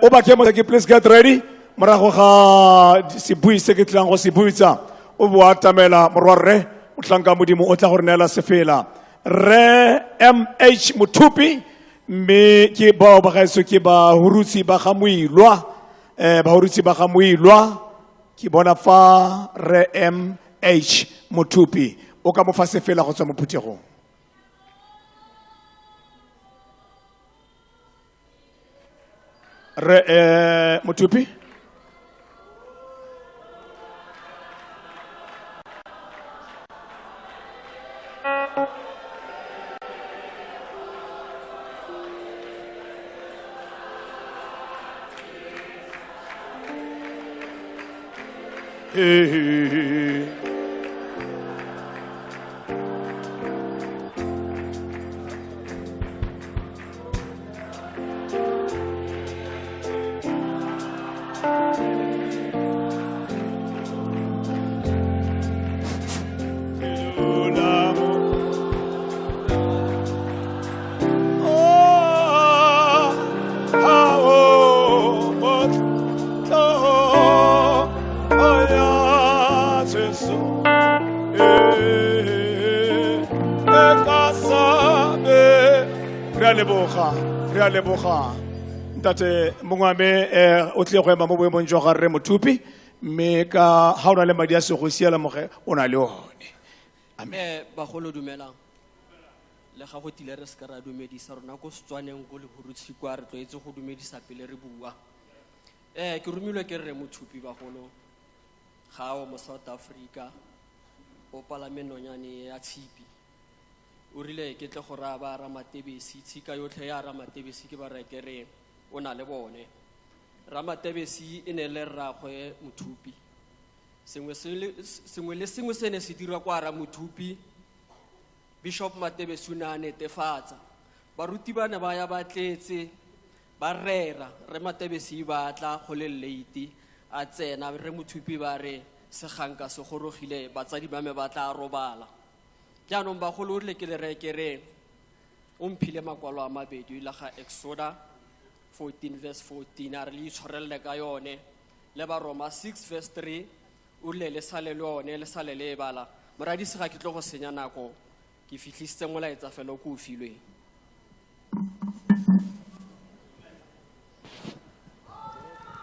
O ba ke mo ke, please get ready. Morago ga sebui se ke tlang go se buitsa, o bo atamela morwarre, o tlanka Modimo o tla go re neela sefela. Rre MH Mothupi, mme ke bao ba gaetsho ke ba Hurutsi ba ga Moilwa. Ba Hurutsi ba ga Moilwa, ke bona fa Rre MH Mothupi. O ka mo fa sefela go tswa mo phuthegong. Rre Mothupi. Hey. Re a leboga. Ntate mongwe wa me, o tlile go ema mo boemong jwa ga Rre Mothupi, mme ka ha o na le madi a segosi a lemoge, o na le one. Amen. Bagolo dumelang. Le ga go tile re se ka ra dumedisa rona ko Setswaneng ko Lehurutshi kwa re tlwaetse go dumedisa pele re bua. Ke romilwe ke Rre Mothupi bagolo. Ga o mo South Africa, o palame nonyane ya tshipi. O rile ke tle go raya ba Ramatebesi, tshika yotlhe ya Ramatebesi ke ba reye ke re o na le bone. Ramatebesi e ne le rraagwe Mothupi. Sengwe le sengwe se ne se dirwa kwa Ramothupi, Bishop Matebesi o ne a netefatsa. Baruti ba ne ba ya ba tletse, ba rera, Rre Matebesi ba tla go le late, a tsena, Rre Mothupi ba re seganka se gorogile, batsadi ba me ba tla robala. Jaanong bagolo o rile ke le reye ke re o mphile makwalo a mabedi la ga Exoda 14 verse 14 a re le itshwarelele ka yone le ba Roma 6 verse 3 o rile le sale le yone le sale le e bala. Moradisi ga ke tlo go senya nako ke fitlhisitse molaetsa fela o ko o filweng.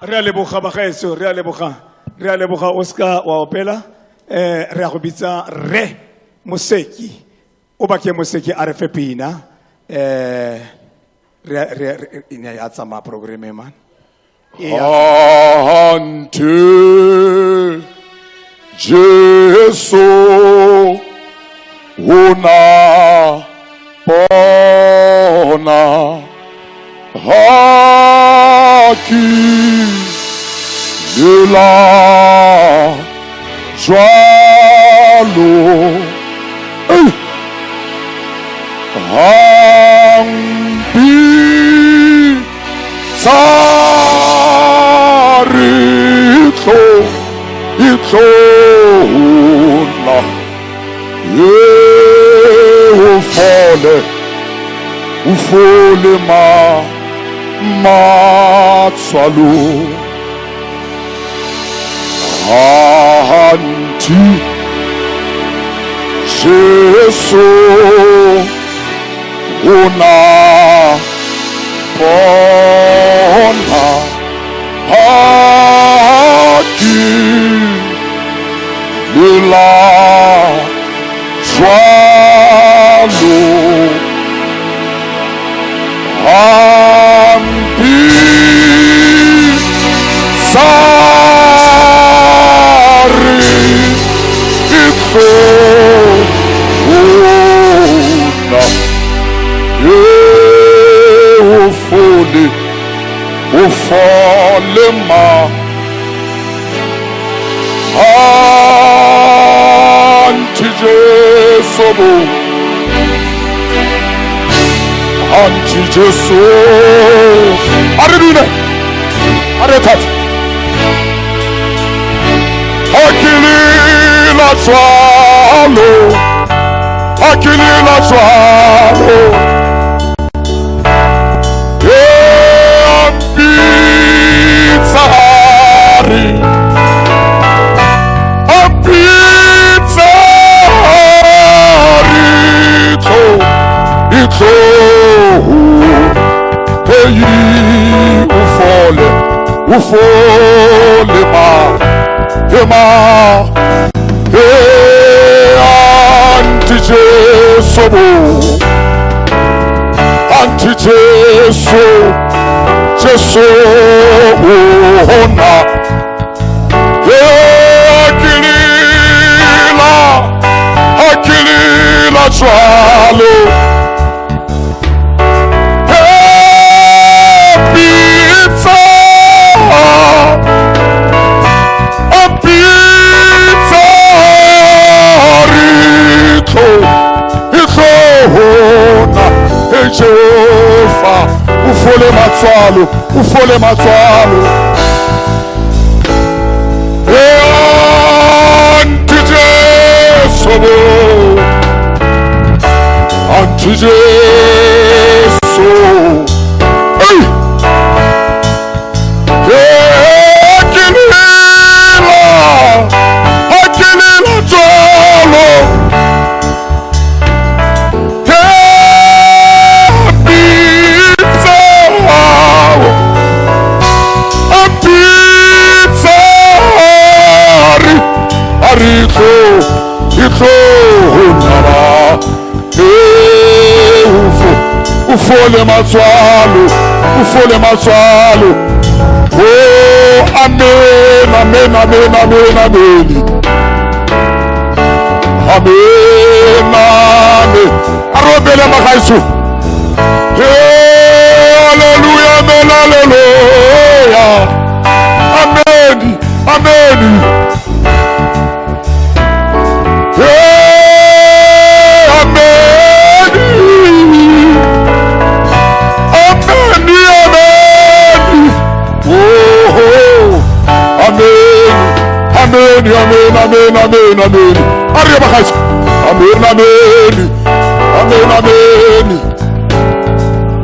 Re a leboga bagaetsho, re a leboga, re a leboga o seka wa opela. Re a go bitsa Rre Moseki, o bake Moseki a re fe pina. Re e ne ya tsamaya programme man. Ante Jesu una pona haki lela jwalo hampi tsaritlo itlona ye o fole ma matswalo anti Jesu una pona haki lela jwalo hampi sari itlona ye o fole ma anti Jesu bo anti Jesu a re bine a re thata akilila jwalo akilila jwalo e ampitsari tlo itlo hey o fole ma ema e anti Jesu bo anti Jesu Jesu ona e akilila jwalo Jehovah, o fole matswalo e anti Jesu bo anti Jesu hey akilila jwalo o fole matswalo oh amen amen amen amen amen amen amen arobele magaiso hallelujah amen hallelujah amen amen Amen, amen, amen, amen, amen. Arriba, guys. Amen, amen. Amen, amen.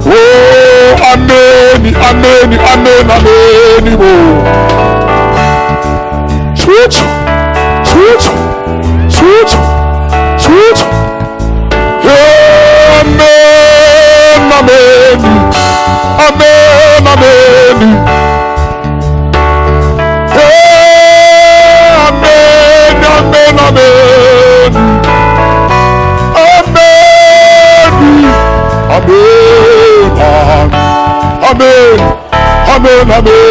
Oh, amen, amen, amen, amen. Church, church, church, church. Amen, amen, amen, amen. Amen, amen, amen. Amen, amen, amen, amen, amen, amen, amen, amen. Oh, amen, amen, amen,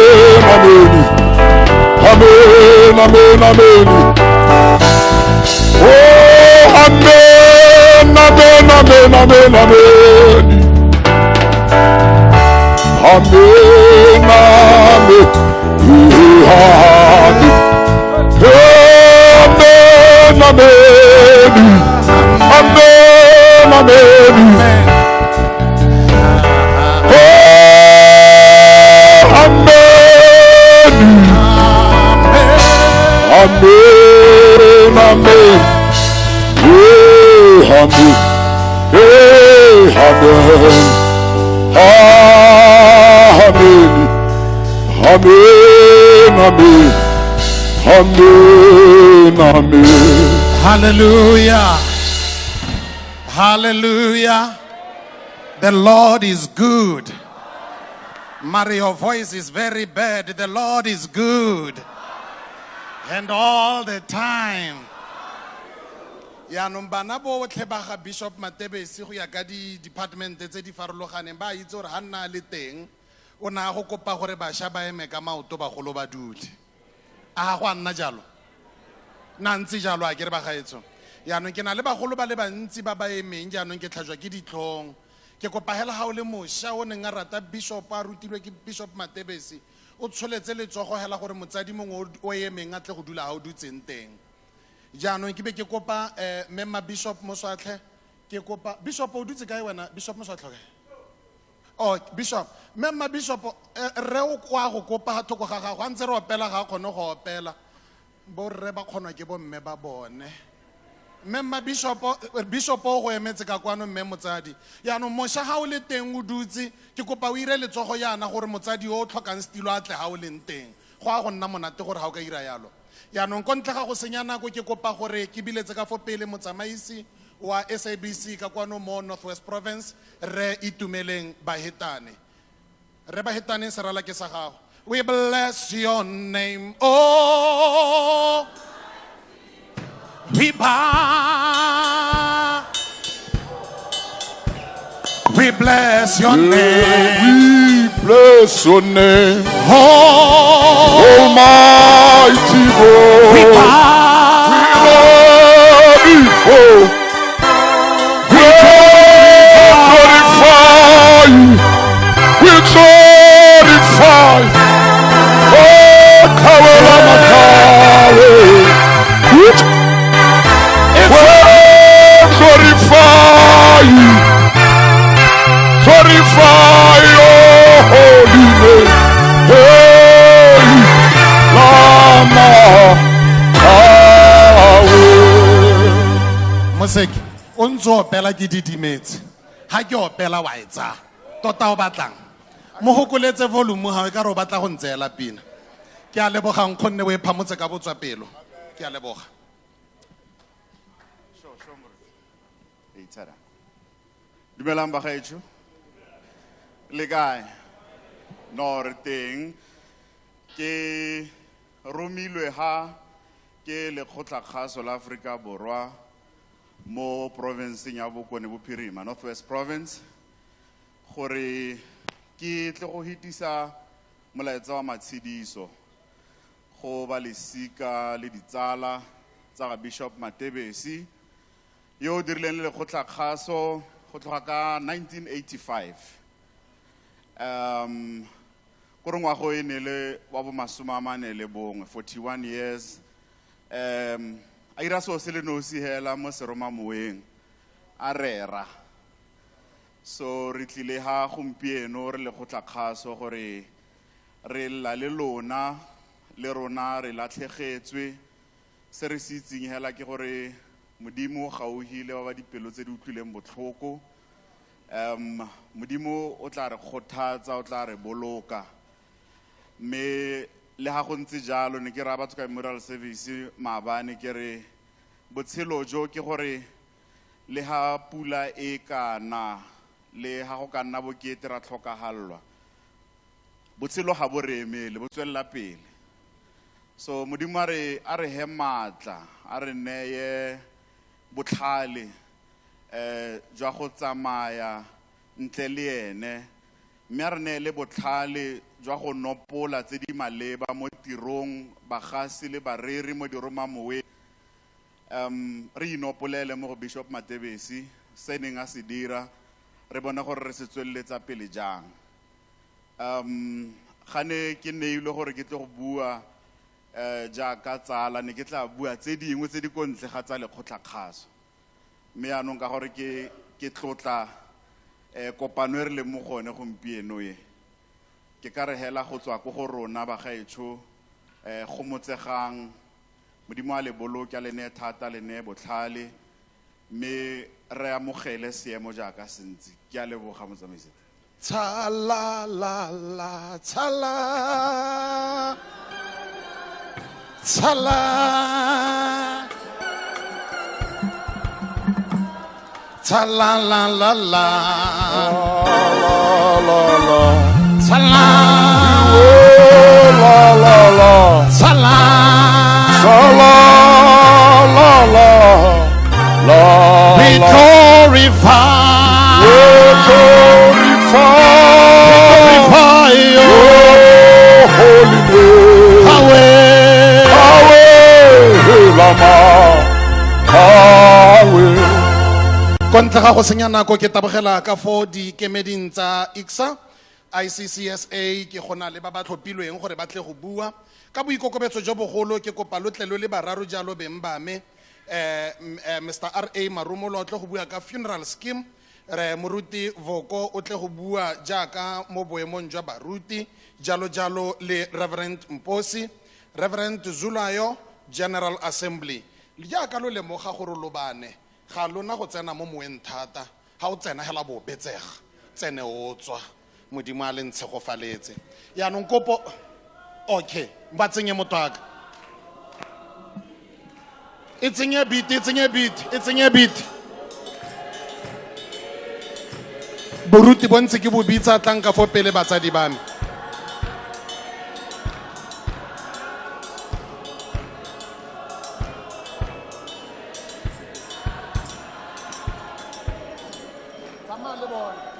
amen, amen. Amen, amen, amen, amen, amen, amen. Amen. Amen, amen. Amen. Amen. Amen. Amen. Amen. Amen. Amen. Hallelujah. Hallelujah. The Lord is good. Mary, your voice is very bad. The Lord is good. And all the time. Yaanong bana botlhe ba ga Bishop Matebesi go ya ka di-department tse di farologaneng ba itse gore ga nna le teng o ne a go kopa gore bašwa ba eme ka maoto bagolo ba dule. A ga go a nna jalo? Nna ntse jalo a ke re bagaetsho. Yaanong ke na le bagolo ba le bantsi ba ba emeng jaanong ke tlhajwa ke ditlhong. Ke kopa hela ga o le mošwa o neng a rata Bishop a rutilwe ke Bishop Matebesi o tsholetse letsogo hela gore motsadi mongwe o emeng a tle go dula ga o dutseng teng. Jaanong ke be ke kopa memma Bishop Moswatlhe, ke kopa Bishop o dutse kae wena Bishop Moswatlhe kae? Oh Bishop, memma Bishop rre o kwa go kopa ga thoko ga gago a ntse re opela ga a kgone go opela. Borre ba kgonwa ke bomme ba bone. Memma Bishop, Bishop o go emetse ka kwano mme motsadi. Jaanong mošwa ga o le teng o dutse, ke kopa o ire letsogo yana gore motsadi o tlhokang setilo a tle ga o leng teng. Go a go nna monate gore ga o ka ira yalo. Jaanong ko ntle ga go senya nako ke kopa gore ke biletse ka fo pele motsamaisi wa SABC ka kwano mo North West Province, Rre Itumeleng Bahetane. Rre Bahetane, serala ke sa gago. We bless your name, oh. We bow. We bless your name. We bless your name. Oh, Almighty God. We bow. We love you. Oh. We glorify you. We glorify. Oh, Kawela Makawe. We glorify you. Glorify your holy name. Hey, Lama Kawe. Moseki, o ntse o opela ke didimetse. Ha ke opela wa e tsaya. Tota o batlang. Mo gokoletse volume ga e ka re o batla go ntseela pina. Ke a leboga nkgonne o e phamotse ka botswapelo. Ke a leboga. Dumelang bagaetsho. Le kae? No re teng. Ke romilwe ha ke lekgotlakgaso la Afrika Borwa mo provinceng ya Bokone Bophirima, North West Province, gore ke tle go hitisa molaetsa wa matshediso go ba lesika le ditsala tsa ga Bishop Matebesi yo o dirileng le lekgotlakgaso go tloga ka 1985. Ko re ngwaga e ne le wa bo masome a mane le bongwe, 41 years. A ira seo se le nosi hela mo seromamoweng a rera. So re tlile ha gompieno re lekgotlakgaso gore re lla le lona, le rona re latlhegetswe. Se re se itseng hela ke gore Modimo o gauhile ba ba dipelo tse di utlwileng botlhoko. Modimo o tla re kgothatsa, o tla re boloka. Mme le ha go ntse jalo, ne ke raya batho ka memorial service maabane ke re botshelo jo ke gore le ha pula e ka na, le ha go ka nna bokete ra tlhokahallwa, botshelo ga bo re emele, bo tswelela pele. So Modimo a re he maatla, a re neye botlhale jwa go tsamaya ntle le ene, mme a re neele botlhale jwa go nopola tse di maleba mo tirong, bagasi le bareri mo diromamoweng. Re inopolele mo go Bishop Matebesi se neng a se dira, re bone gore re se tsweleletsa pele jang. Ga ne ke neilwe gore ke tle go bua jaaka tsala, ne ke tla bua tse dingwe tse di ko ntle ga tsa lekgotlakgaso. Mme jaanong ka gore ke tlotla kopano e re leng mo go yone gompieno e, ke ka re hela go tswa ko go rona bagaetsho, gomotsegang, Modimo a le boloke, a le neye thata, a le neye botlhale, mme re amogele seemo jaaka se ntse. Ke a leboga, motsamaisi. Tshala la la tshala tshala tshala la la la la la la tshala la la la tshala tshala la la la. We glorify, we glorify, glorify your holy name. Power, power, lama, power. Ko ntle ga go senya nako, ke tabogela ka fo dikemeding tsa ICSA, ICCSA, ke gona le ba ba tlhophilweng gore ba tle go bua. Ka boikokobetso jo bogolo ke kopa lo tle lo le bararo jalo beng ba me. Mister R A Marumolo o tle go bua ka funeral scheme, re Moruti Voko o tle go bua jaaka mo boemong jwa baruti, jalo jalo le Reverend Mposi, Reverend Zulayo, General Assembly. Le jaaka lo lemoga gore lo bane, ga lona go tsena mo moeng thata, ga o tsena hela bo betsega, tsene o tswa, Modimo a le ntshegofaletse. Jaanong kopo, okay, ba tsenye motho wa ka. E tsenye beat, e tsenye beat, e tsenye beat. Boruti bo ntse ke bo bitsa, tlang ka fo pele batsadi ba me. Tsamaya le bone.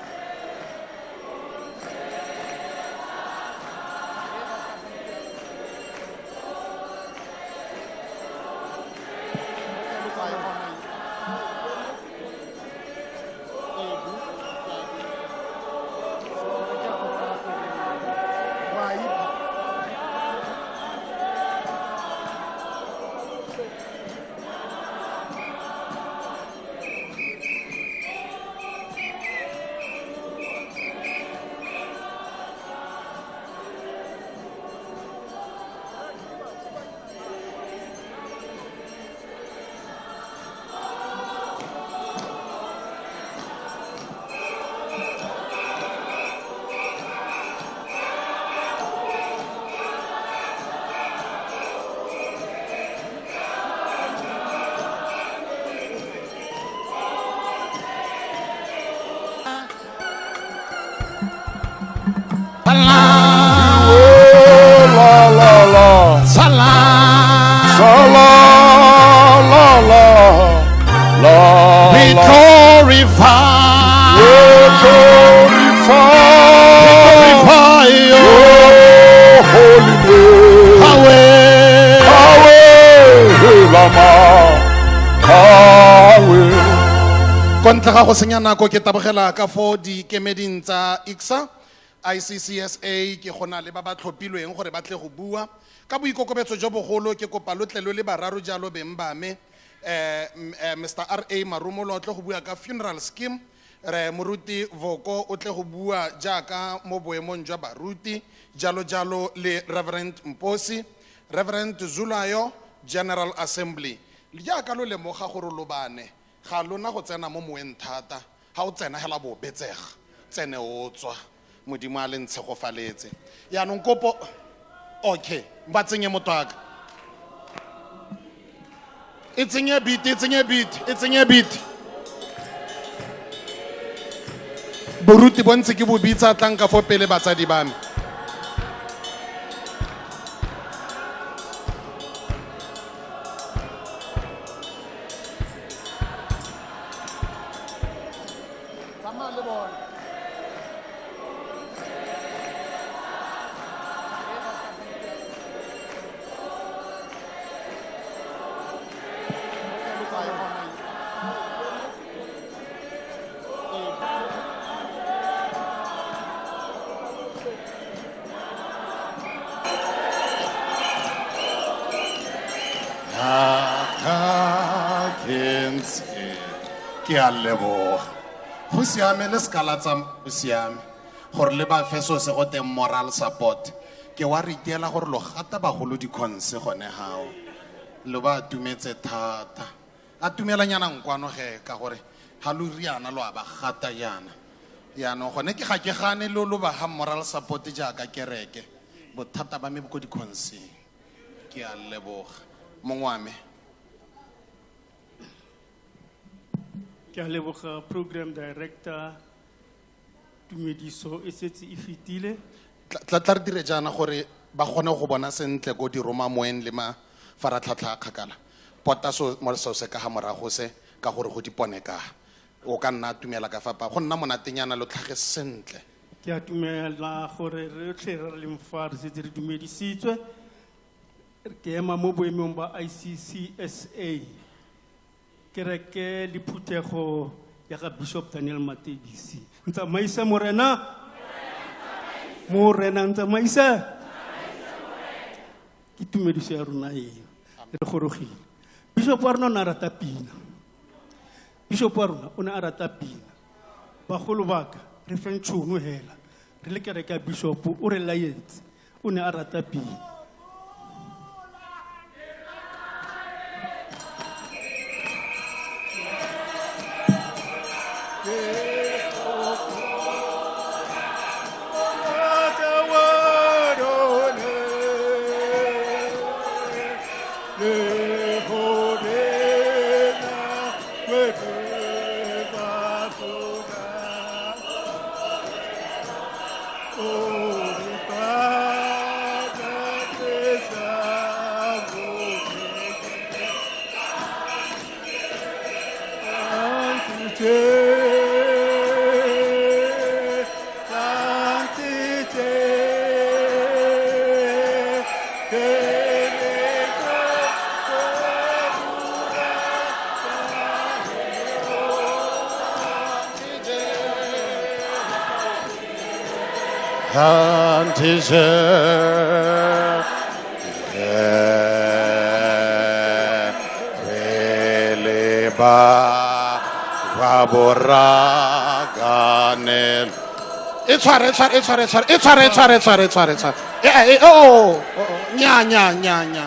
We glorify, we glorify, glorify your holy name. Power, power, lama, power. Ko ntle ga go senya nako, ke tabogela ka fo dikemeding tsa ICSA, ICCSA, ke gona le ba ba tlhophilweng gore ba tle go bua. Ka boikokobetso jo bogolo ke kopa lo tle lo le bararo jalo beng ba me. Mister R A Marumolo o tle go bua ka funeral scheme, re Moruti Voko o tle go bua jaaka mo boemong jwa baruti, jalo jalo le Reverend Mposi, Reverend Zulayo, General Assembly. Jaaka lo lemoga gore lo bane, ga lona go tsena mo moeng thata, ga o tsena hela bo betsega, tsene o tswa, Modimo a le ntshegofaletse. Yaanong kopo, okay, ba tsenye motho wa ka. E tsenye beat, e tsenye beat, e tsenye beat. Boruti bo ntse ke bo bitsa, tlang ka fo pele batsadi ba me. Tsamaya le bone. Ke a leboga. Go siame le seka la tsa go siame gore le ba fe seo se go teng moral support. Ke wa re iteela gore lo gata bagolo dikhonse gone gao. Lo ba atumetse thata. Atumelanyana nkwano ge ka gore ga lo riana lo a ba gata jaana. Jaanong gone ke ga ke gane lo lo ba ga moral support jaaka kereke. Bothata ba me bo ko dikhonseng. Ke a leboga. Mongwe wa me. Ke a leboga program director, tumediso e setse e fetile. Tla re dire jaana gore ba kgone go bona sentle ko diromamoeng le mafaratlhatlha a kgakala. Pota so mo seo se ka ga morago se ka gore go dipone ka. O ka nna atumela ka fa pa go nna monatenyana lo tlhage sentle. Ke atumela gore re tlhe re leng fa re setse re dumedisitswe. Ke ema mo boemong ba ICCSA. Kereke le phuthego ya ga Bishop Daniel Matebisi. Ntsamaise Morena. Morena ntsamaise. Ke tumediso ya rona eo. Re gorogile. Bishop wa rona o ne a rata pina. Bishop wa rona o ne a rata pina. Bagolo ba ka, re feng tšhono hela. Re le kereke ya Bishop o re laetse. O ne a rata pina. E tshware, e tshware, e tshware, e tshware, e tshware, e tshware, e tshware, e tshware, e tshware. E, e, oh, oh, oh, nya, nya, nya, nya.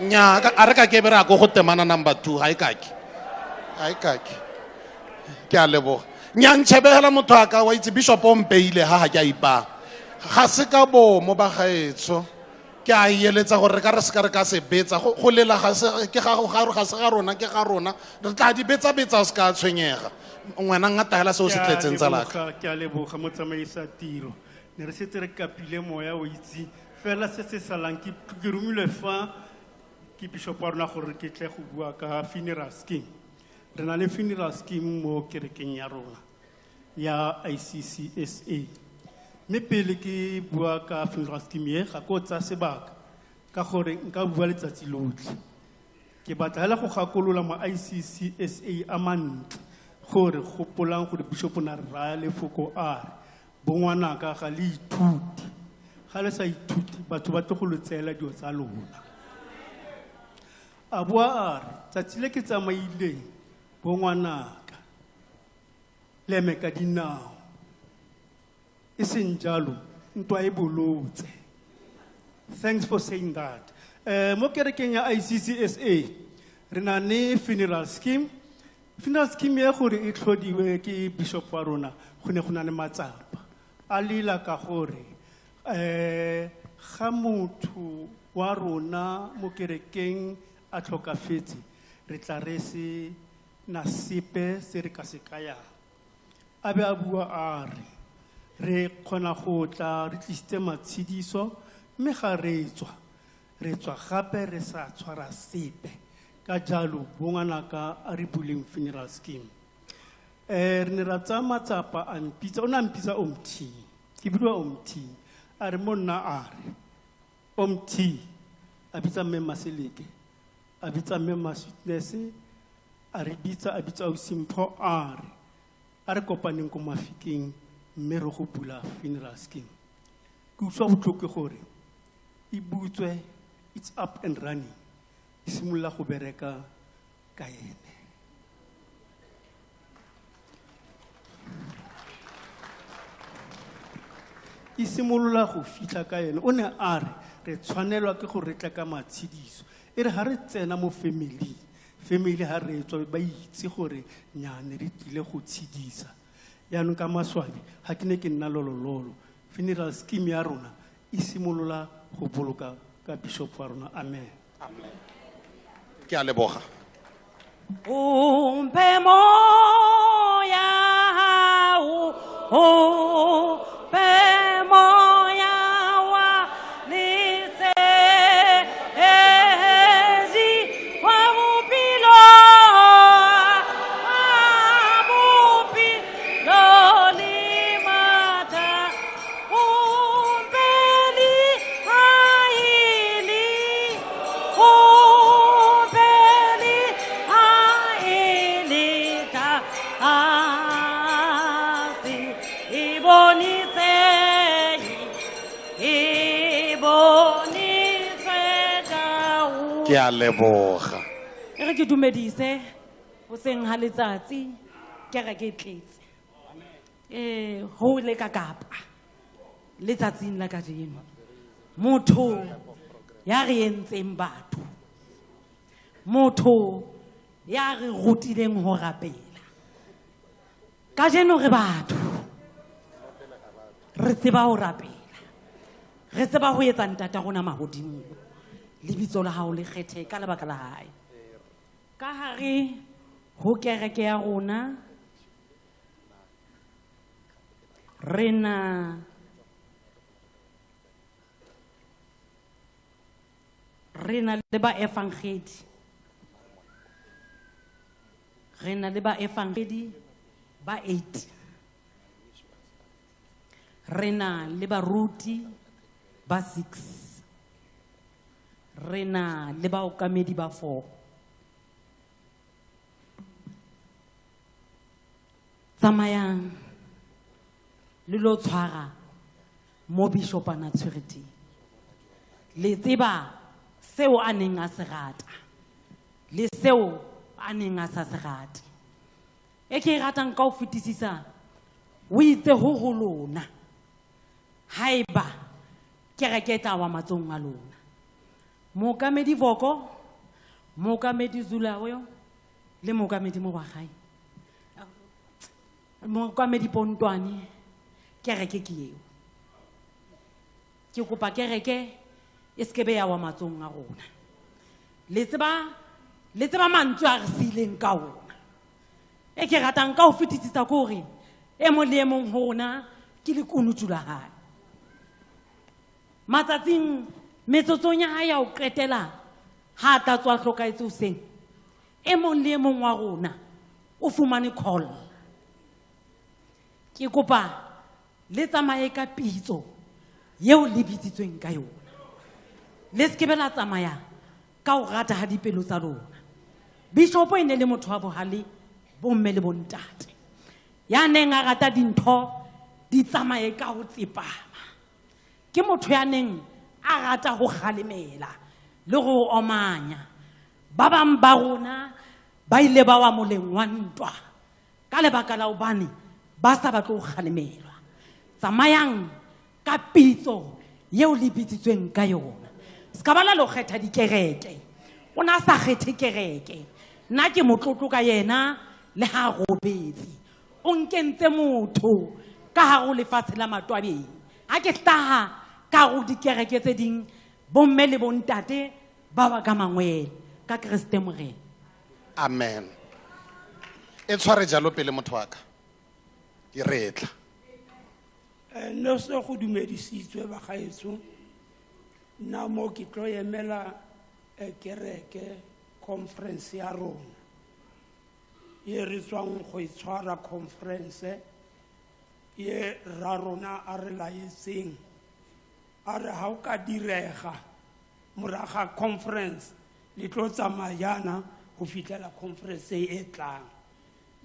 Nya, ka, a re ka ke be re ya ko go temana number 2, ha e kake. Ha e kake. Ke a leboga. Nya, ntšhebegela motho a ka, wa itse bishop o mpeile ha ha ke a ipaa. Ga se ka bomo ba gaetsho. Ke a eletsa gore re ka re se ka re ka se betsa. Go lela ga se, ke ga, ga, ga se ga rona, ke ga rona. Re tla di betsa-betsa o se ka tshwenyega. Ngwana ngata hela seo se Ke a tletseng tsala ka. leboga, ke a leboga motsamaisa tiro. Ne re setse re kapile moya o itse. Fela se se salang ke romilwe fa ke bishop wa rona gore ke tle go bua ka funeral scheme. Re na le funeral scheme mo kerekeng ya rona ya ICCSA. Mme pele ke bua ka funeral scheme e, ga ko tsaya sebaka ka gore nka bua letsatsi lotlhe. Ke batla hela go gakolola mo ICCSA a mantle gore gopolang gore bishop o ne a re raya lefoko a re, bongwanaka ga le ithute. Ga le sa ithute, batho ba tlo go lo tseela dilo tsa lona. A boa a re, tsatsi le ke tsamaileng, bongwanaka, le eme ka dinao. E seng jalo, ntwa e bolotse. Thanks for saying that. Mo kerekeng ya ICCSA, Re na le funeral scheme. Funeral scheme e gore e tlhodiwe ke bishop wa rona, go ne go na le matsapa. A lela ka gore, ga motho wa rona mo kerekeng a tlhokafetse, re tla re se na sepe se re ka se kayang. A be a bua a re, re kgona go tla re tlisitse matshediso, mme ga re tswa, re tswa gape re sa tshwara sepe. Ka jalo, bongwanaka a re buleng funeral scheme. Re ne ra tsaya matsapa a mpitsa, o ne a mpitsa Omthi, ke bidiwa Omthi, a re monna a re, Omthi, a bitsa mme Maseleke, a bitsa mme Masweetness, a re bitsa, a bitsa ausi Mpho, a re, a re kopaneng ko Mafikeng, mme re go bula funeral scheme. Ke utlwa botlhoko gore e butswe, it's up and running, e simolola go bereka ka ene. E simolola go fitlha ka ene. O ne a re, re tshwanelwa ke go retla ka matshediso. E re ha re tsena mo family, family ha re tswa ba itse gore nyane re tlile go tshedisa. Jaanong ka maswabi, ha ke ne ke nna lolololo, funeral scheme ya rona e simolola go boloka ka bishop wa rona. Amen. Amen. Ke a leboga. Umpe moya umpe moya wa lesedi wa bophelo, wa bophelo le matla. Umpe lehae, umpe lehae le tlase, e bonise, e bonise tau. Ke a leboga. E re ke dumedise hoseng ha letsatsi, kereke e tletse. Ho le ka Kapa letsatsing la kajeno, motho ya re entseng batho, motho ya re rutileng ho rapela. Kajeno re batho, re tseba ho rapela, re tseba ho etsa ntata rona mahodimong. Lebitso la hao le kgethe ka lebaka la hae. Ka hare ho kereke ya rona, re na le baefangedi. Re na le baefangedi ba 8. Re na le baruti ba 6. Re na le baokamedi ba 4. Tsamayang le lo tshwara mo bishop a na tshwere teng. Le tseba seo a neng a se rata le seo a neng a sa se rate. E ke e ratang ka ho fetisisa, o itse ho ho lona, haeba kereke e tla wa matsohong a lona. Mookamedi Voko, mookamedi Zulaoyo le mookamedi Morwagae, mookamedi Pontwane, kereke ke eo. Ke kopa kereke e se ke be ya wa matsohong a rona. Le tseba mantswe a re siileng ka ona. E ke ratang ka ho fetisisa ke hore e mong le e mong ho rona ke lekunutu la hae. Matsatsing metsotsong ya hae ya ho qetela ha a tla tswa hlokahetse hoseng, e mong le e mong wa rona o fumane call. Ke kopa le tsamaye ka pitso eo le bitsitsweng ka yona. Le se ke be la tsamaya ka ho rata ha dipelo tsa lona. Bishop e ne le motho wa bohale, bomme le bontate, ya neng a rata dintho di tsamaye ka ho tsepama. Ke motho ya neng a rata ho kgalemela le ho omanya. Ba bang ba rona ba ile ba wa moleng wa ntwa ka lebaka la hobane ba sa batle ho kgalemelwa. Tsamayang ka pitso eo le bitsitsweng ka yona. Se ka ba la lo kgetha dikereke. O ne a sa kgethe kereke. Nna ke motlotlo ka yena le ha a robetse. O nkentse motho ka hare ho lefatshe la matwabeng. Ha ke hlaha ka hare ho dikereke tse ding, bomme le bontate ba ba ka mangwele ka Kreste Morena. Amen. E tshware jalo pele motho wa ka. Ke re tla. Nne se go dumedisitswe bagaetsho. Nna mo ke tlo emela kereke conference ya rona. Ye re tswang go e tshwara conference ye ra rona a re laetseng. A re ha o ka direga moraga conference le tlo tsamaya jaana go fitlhela conference e tlang.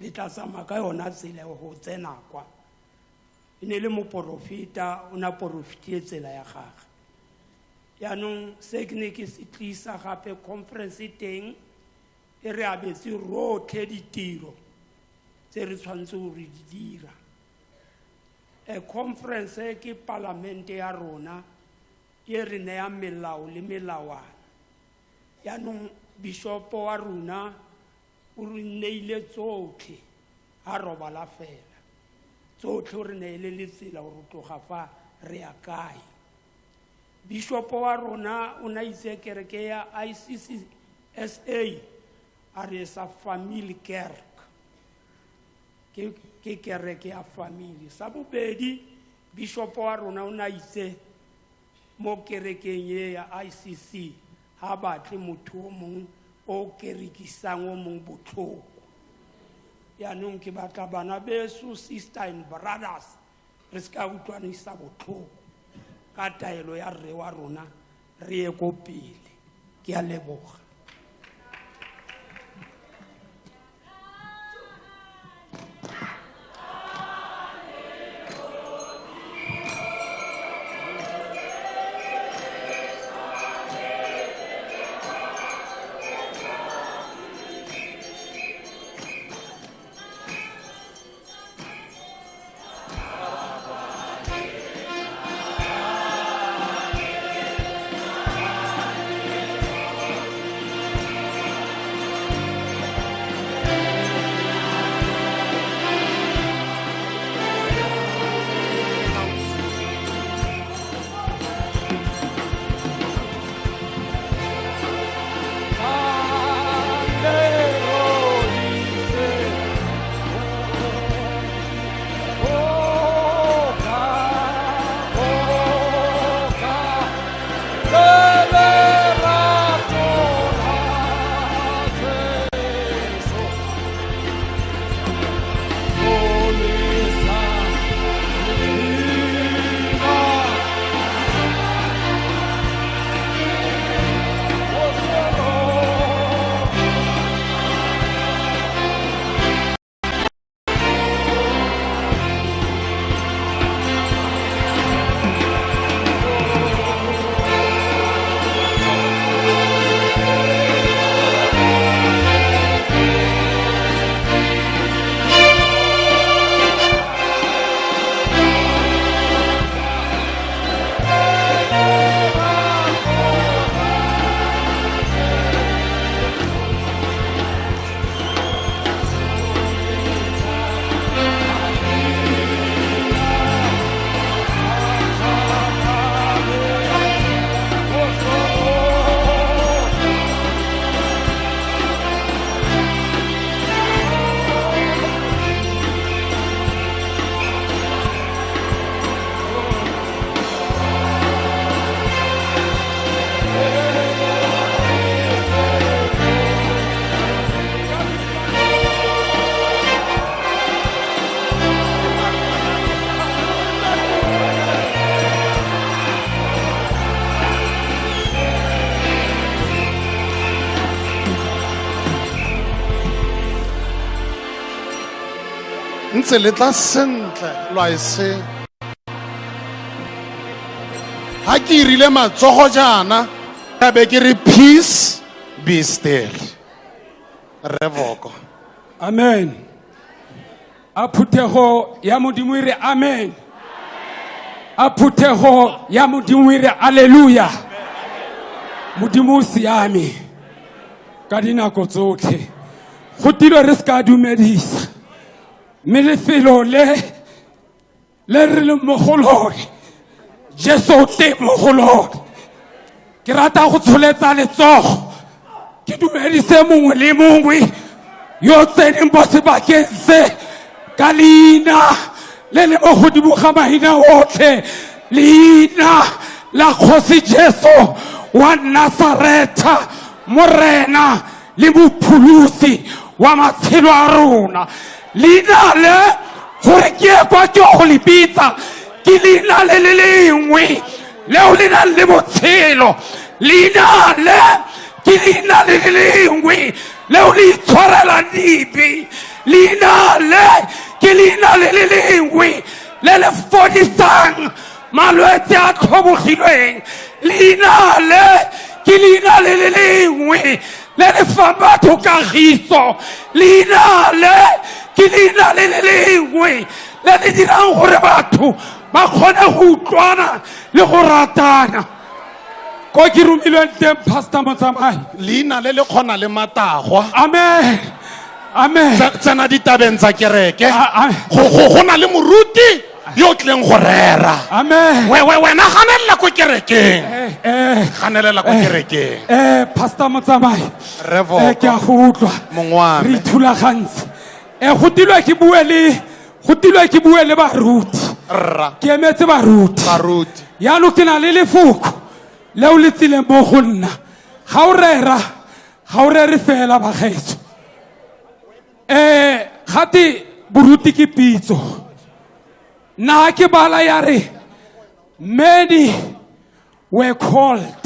Le tla tsamaya ka yona tsela go tsena kwa. E ne le moporofeta, o ne a porofetile tsela ya gagwe. Jaanong se ke ne ke se tlisa gape conference e teng e re abetse rotlhe ditiro tse re tshwanetseng re di dira. Conference ke palamente ya rona e re neyang melao le melawana. Jaanong bishopo wa rona o re neile tsotlhe, a robala fela. Tsotlhe o re neile le tsela gore tloga fa re ya kae. Bishopo wa rona o ne a itse kereke ya ICCSA a re sa family kerk. Ke kereke ya family. Sa bobedi, bishopo wa rona o ne a itse mo kerekeng e ya ICC ha batle motho o mong o kerekisang o mong botlhoko. Jaanong ke batla bana beso, sister and brothers, re se ka utlwanisa botlhoko. Ka taelo ya rre wa rona re ye ko pele. Ke a leboga. Ntse le tla sentle lwa e se. Ha ke irile matsogo jaana, ka be ke re peace be still. Revoko. Amen. A phuthego ya Modimo e re amen. A phuthego ya Modimo e re hallelujah. Modimo o siame. Ka dinako tsotlhe. Go tilwe re se ka dumedisa. Mme lefelo le le re leng mo go lone, Jesu o teng mo go lone. Ke rata go tsholetsa letsogo ke dumedise mongwe le mongwe yo tseneng mo sebakeng se ka leina le le mo godimo ga maina otlhe, leina la Kgosi Jesu wa Nasaretha, Morena le Mopholosi wa matshelo a rona. Leina le gore ke ye kwa ke go le bitsa ke leina le le lengwe leo le nang le botshelo. Leina le ke leina le le lengwe leo le itshwarelang dibe. Leina le ke leina le le lengwe le le fodisang malwetse a tlhobogilweng. Leina le ke leina le le lengwe le le fang batho kagiso. Leina le ke leina le le lengwe le le dirang gore batho ba kgone go utlwana le go ratana. Ko ke romilweng teng, Pastor Motsamai, leina le le kgona le matagwa. Amen, amen. Tsena ditabeng tsa kereke. Go na le moruti yo o tlileng go rera. Amen. Wena ganelela ko kerekeng. Ganelela ko kerekeng. Pastor Motsamai, Revo. Ke a go utlwa. Mongwe wa me. Re ithulagantse. Go tilwe ke bue le, go tilwe ke bue le baruti. Rra. Ke emetse baruti. Baruti. Jaanong ke na le lefoko leo le tsileng mo go nna. Ga o rera, ga o rere fela bagaetsho. Gate boruti ke pitso. Nna ke bala ya re many were called.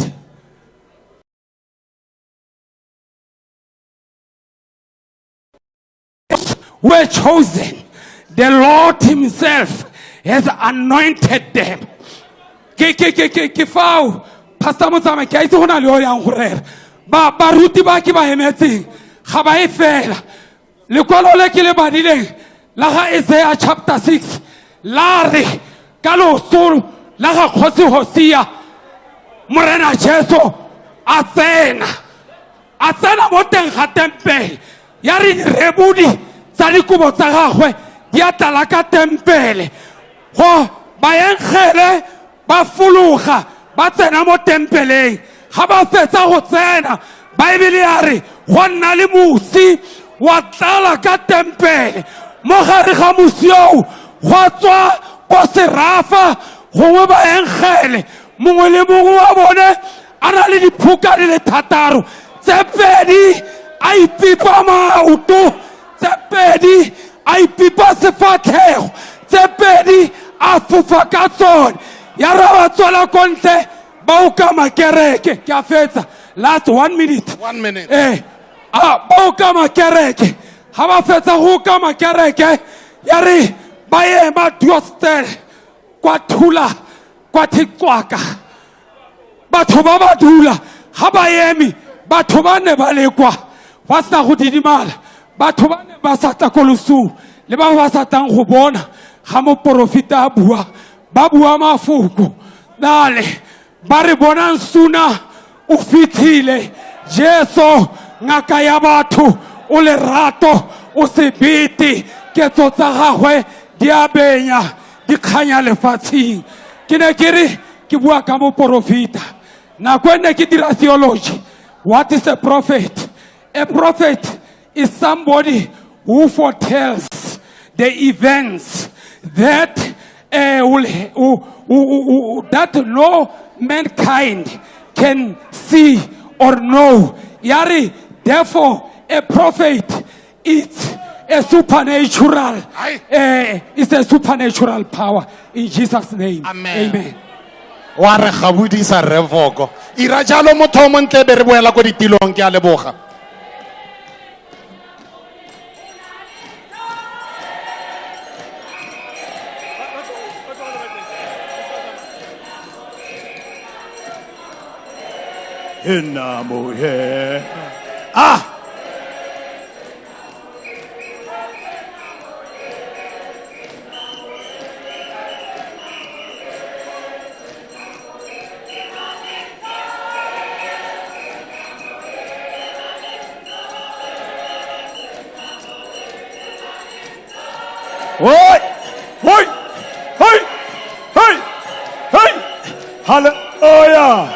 Were chosen. The Lord himself has anointed them. Ke, ke, ke, ke, ke fao, Pastor Motsamai, ke a itse go na le yo yang go rera. Baruti ba ke ba emetseng, ga ba e fela. Lekwalo le ke le badileng la ga Isaiah chapter 6 la re ka loso la ga Kgosi Hosea, Morena Jesu a tsena. A tsena mo teng ga tempele. Ya re direbodi tsa dikobo tsa gagwe di a tlala ka tempele. Go baengele ba fologa ba tsena mo tempeleng. Ga ba fetsa go tsena, Baebele ya re go nna le mosi wa tlala ka tempele. Mo gare ga mosi oo gwa tswa ko serafa gongwe baengele, mongwe le mongwe wa bone a na le diphuka di le thataro, tse pedi a ipipa maoto, tse pedi a ipipa sefatlhego, tse pedi a fofa ka tsone. Ya re ba tswela ko ntle ba okama kereke. Ke a fetsa, last 1 minute. 1 minute. A ba okama kereke. Ha ba fetsa go okama kereke, ya re ba ema duostel kwa thula kwa Thekwaka. Batho ba ba dula, ha ba eme, batho ba ne ba le kwa, ba sena go didimala. Batho ba ne ba sa tla ko losong, le ba ba sa tlang go bona ga moporofeta a bua, ba bua mafoko. Nale ba re bonang suna o fitlhile, Jesu ngaka ya batho, o lerato, o sebete, ketso tsa gagwe di a benya, di kganya lefatsheng. Ke ne ke re ke bua ka moporofeta. Nako e ne ke dira theology, what is a prophet? A prophet is somebody who foretells the events that will, who, who, who, who, that no mankind can see or know. Yari, therefore, a prophet is a supernatural, it's a supernatural power in Jesus' name. Amen. Amen. Wa re gabodisa Rre Voko. Ira jalo motho o montle be re boela ko ditilong, ke a leboga. Enamohe. Ah! Hallelujah.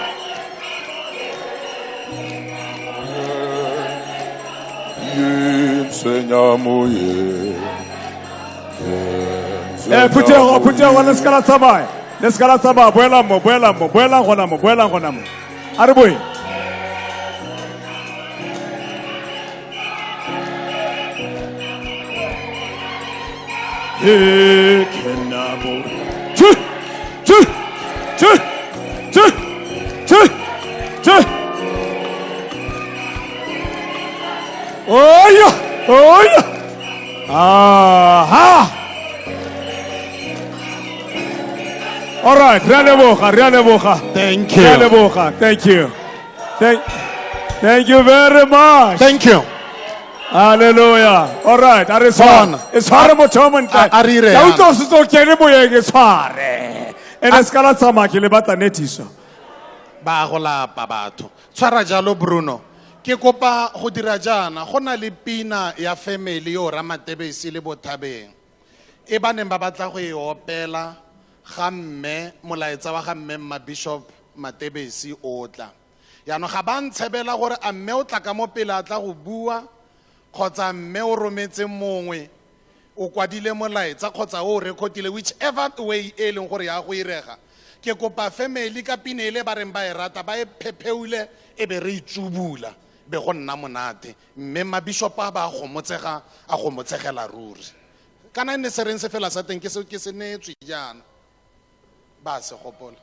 Phuthego, phuthego, le seka la tsamaya. Le seka la tsamaya, boelang mo, boelang mo, boelang gona mo, boelang gona mo. A re boeng. He kenabo. Two, two, two, two, two, two. Oh yeah, oh yeah. Aha. All right, re a leboga, re a leboga. Thank you. Re a leboga. Thank you. Thank you very much. Thank you. Hallelujah. All right, a re tshware. E tshware motho o montle. A re ire Ka yana. utlwa o setse o kene moyeng, e tshware. Ene se ka la tsamaya ke le batla netiso. Ba go lapa batho. Tshwara jalo Bruno. Ke kopa go dira jaana, go na le pina ya family yo Ramatebesi le Bothabeng. E ba neng ba batla go e opela ga mme, molaetsa wa ga mme mma Bishop Matebesi o tla. Jaanong ga ba ntshebela gore a mme o tla ka mo pele a tla go bua, kgotsa mme o rometse mongwe, o kwadile molaetsa kgotsa o recordile, whichever way e leng gore ya go irega. Ke kopa family ka pina e le ba reng ba e rata, ba e phepheule, e be re itsubula, be go nna monate. Mme mabishopo a ba a gomotsega, a gomotsegela ruri. Kana ne se reng se fela sa teng ke se, ke se neetswe jaana. Ba se gopola.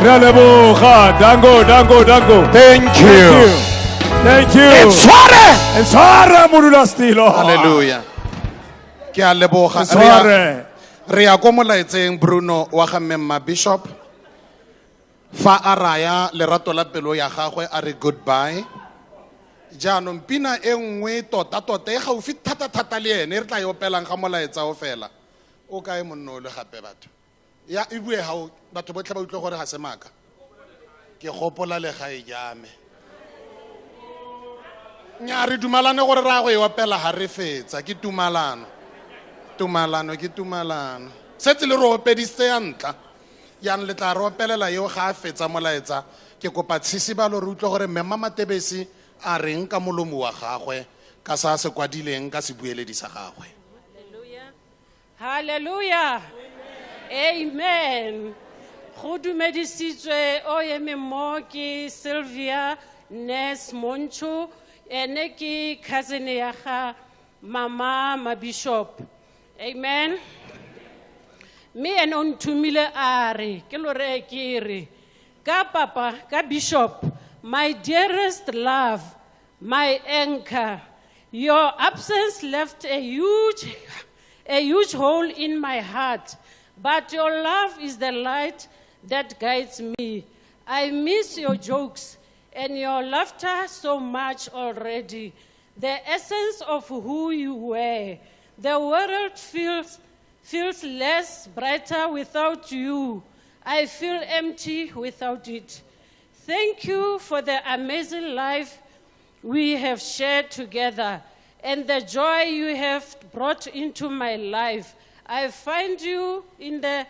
Re a leboga. Dango, dango, dango. Thank you. Thank you. E tshware. E tshware, modulasetilo. Hallelujah. Ke a leboga. E tshware. Re ya ko molaetseng Bruno wa ga mme mma Bishop. Fa a raya lerato la pelo ya gagwe a re goodbye. Jaanong pina e nngwe tota-tota e gaufi thata-thata le ene e re tla e opelang ga molaetsa o fela. O kae monna o le gape batho? Ya e bue hao batho botlhe ba utlwe gore ga se maaka. Ke gopola legae ja me. Nnyaa, re dumalane gore re ya go e opela ga re fetsa, ke tumalano. Tumalano ke tumalano. Setse le re opedisitse ya ntlha. Jaanong le tla re opelela eo ga a fetsa molaetsa. Ke kopa tshisibalo re utlwe gore mme Mma Matebesi a reng ka molomo wa gagwe ka sa se kwadileng ka sebueledi sa gagwe. Hallelujah. Amen. Go dumedisitswe o emeng mo ke Sylvia Nurse Moncho, ene ke cousin ya ga Mama Mabishop. Amen. Mme ene o nthomile a re, ke lo reye ke re, ka papa, ka Bishop, my dearest love, my anchor, your absence left a huge hole in my heart. But your love is the light that guides me. I miss your jokes and your laughter so much already. The essence of who you were. The world feels less brighter without you. I feel empty without it. Thank you for the amazing life we have shared together and the joy you have brought into my life. I find you in the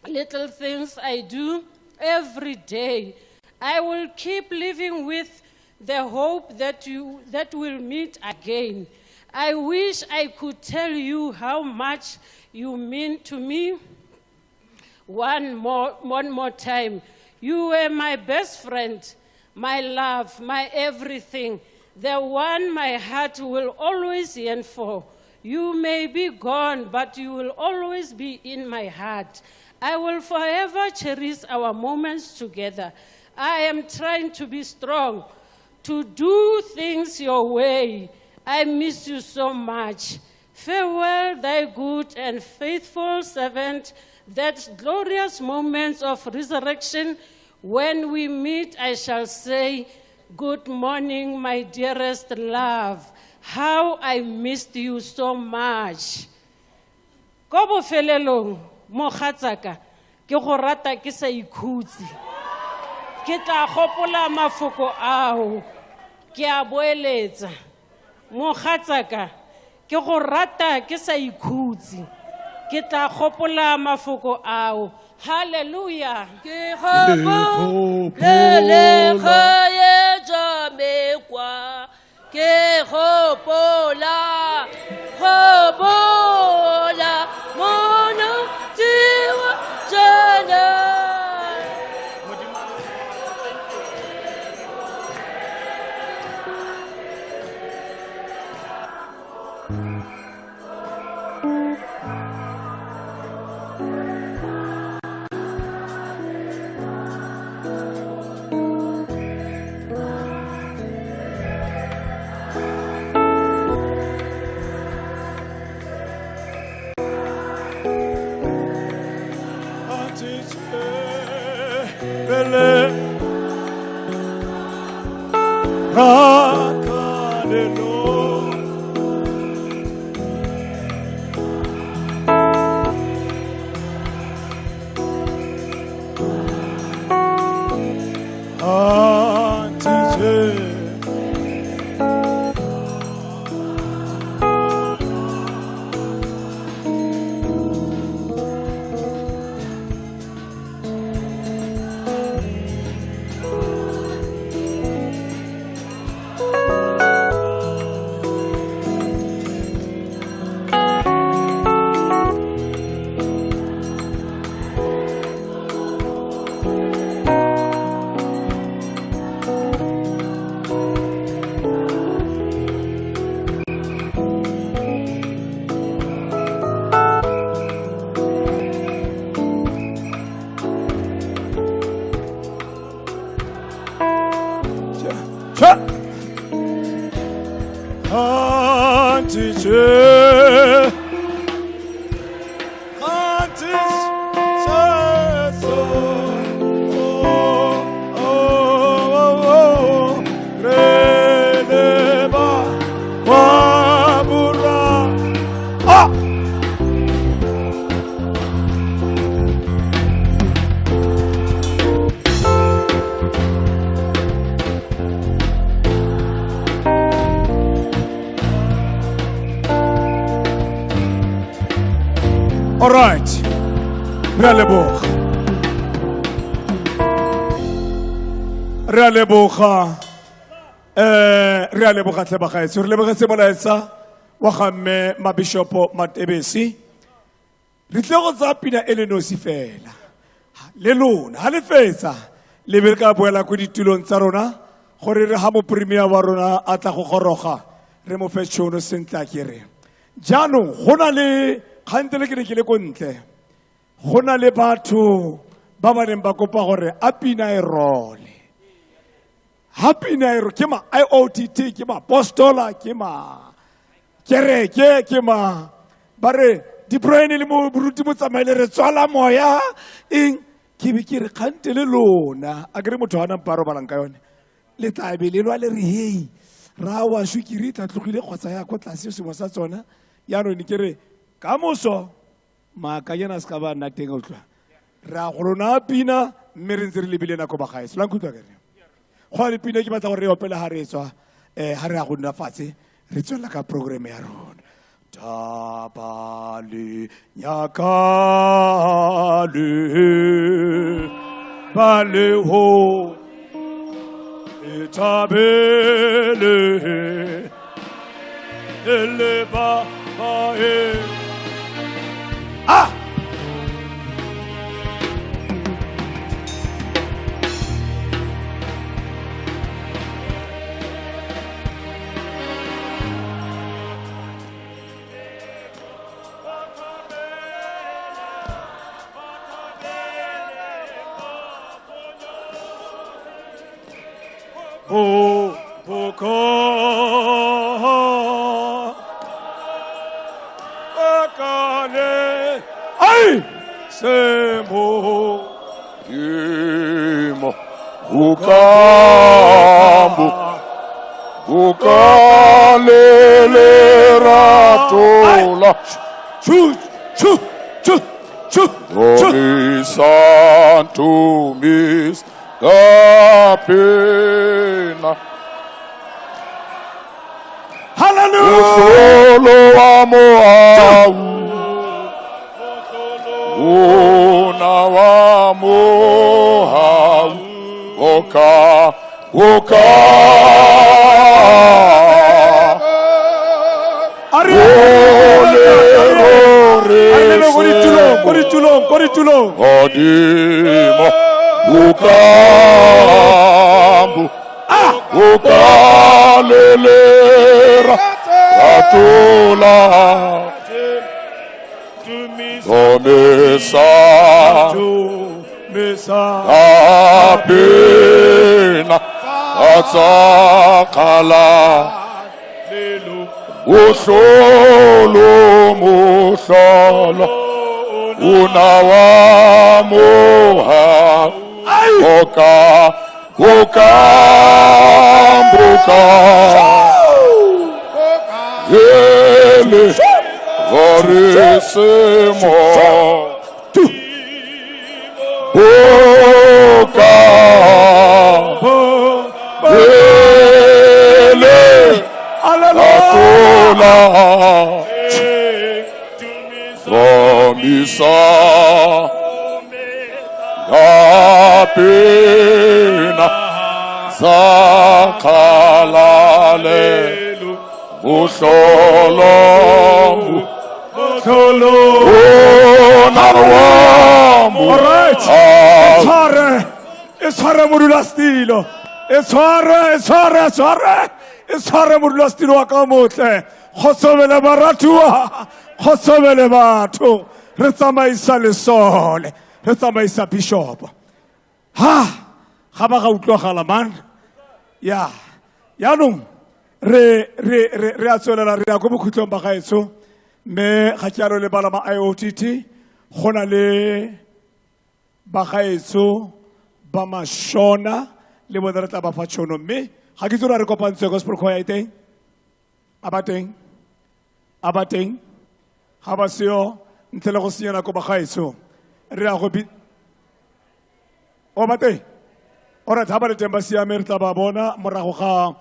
little things I do every day. I will keep living with the hope that you that we'll meet again. I wish I could tell you how much you mean to me one more time. You were my best friend, my love, my everything, the one my heart will always yearn for. You may be gone, but you will always be in my heart. I will forever cherish our moments together. I am trying to be strong, to do things your way. I miss you so much. Farewell, thy good and faithful servant. That glorious moments of resurrection, when we meet, I shall say, good morning, my dearest love. How I missed you so much. Ko bofelelong, mogatsaka, ke go rata ke sa ikhutse. Ke tla gopola mafoko ao, ke a boeletsa. Mogatsaka, ke go rata ke sa ikhutse. Ke tla gopola mafoko ao. Hallelujah. Ke gopola le kgoetsa mekwa. Ke gopola, gopola monate wa tsena. All right. Re a leboga. Re a leboga. Re a leboga tlhe bagaetsho. Re lebogetse molaetsa wa ga mme Mabishopo Matebesi. Re tlile go tsaya pina e le nosi fela. Le lona, ha le fetsa, le be re ka boela ko ditulong tsa rona, gore re ha mopremier wa rona a tla go goroga, re mo fe tšhono sentle a kere. Jaanong, go na le kgantele ke ne ke le ko ntle, go na le batho ba ba neng ba kopa gore a pina e role. Ha pina e role, ke ma IOTT, ke ma apostola, ke ma kereke, ke ma ba re Di-Brian le moruti motsamaile re tswala moya eng ke be ke re kgante le lona a kere motho a nampa a robalang ka yone le tla be le lwa le re hei ra wa sukiri e tla tlogile kgotsa ya ko tlase sengwe sa tsona yaanong ne ke re ka moso maakanyana a se ka ba nna teng a utlwa re a go lona pina mme re ntse re lebile nako ba gae selang kutlwa kere go a le pina ke batla gore re opele ga re tswa ga re ya go nna fatshe re tswelela ka program ya rona tabale nyakale baleho etabele ele ba ba e ah O boko akane ai semo imo ukambu ukalele ratola chu chu chu chu chu Santo mis kapena Hallelujah Solo amo au Una wamo hau Oka Oka Ole Odimo Ukambu Ukalelera Ratula Domesa Apina Atsakala Uhlolo muhlolo Unawamuha Oka Okambuka Yele Varisemo Oka Yele Atola Romisa Gapina Zakalale Muhlolo Muhlolo Onarwamu. All right. E tshware modulasetilo. E tshware, e tshware, e tshware. E tshware modulasetilo wa ka motle. Kgotsobele baratuwa, kgotsobele batho. Re tsamaisa lesole, re tsamaisa bishop. Ha, ga ba ga utlwagala man. Ya, yaanong re a tswelela re ya ko bokhutlong ba gaetsho mme ga ke a lo lebala ma IOTT go na le bagaetsho ba Mashona le bone re tla ba fa tšhono mme ga ke itse gore a re kopantswe gospel choir e teng a ba teng a ba teng ga ba seo ntle le go senya nako bagaetsho re ya go o ba teng ora ga ba le teng ba siame re tla ba bona morago ga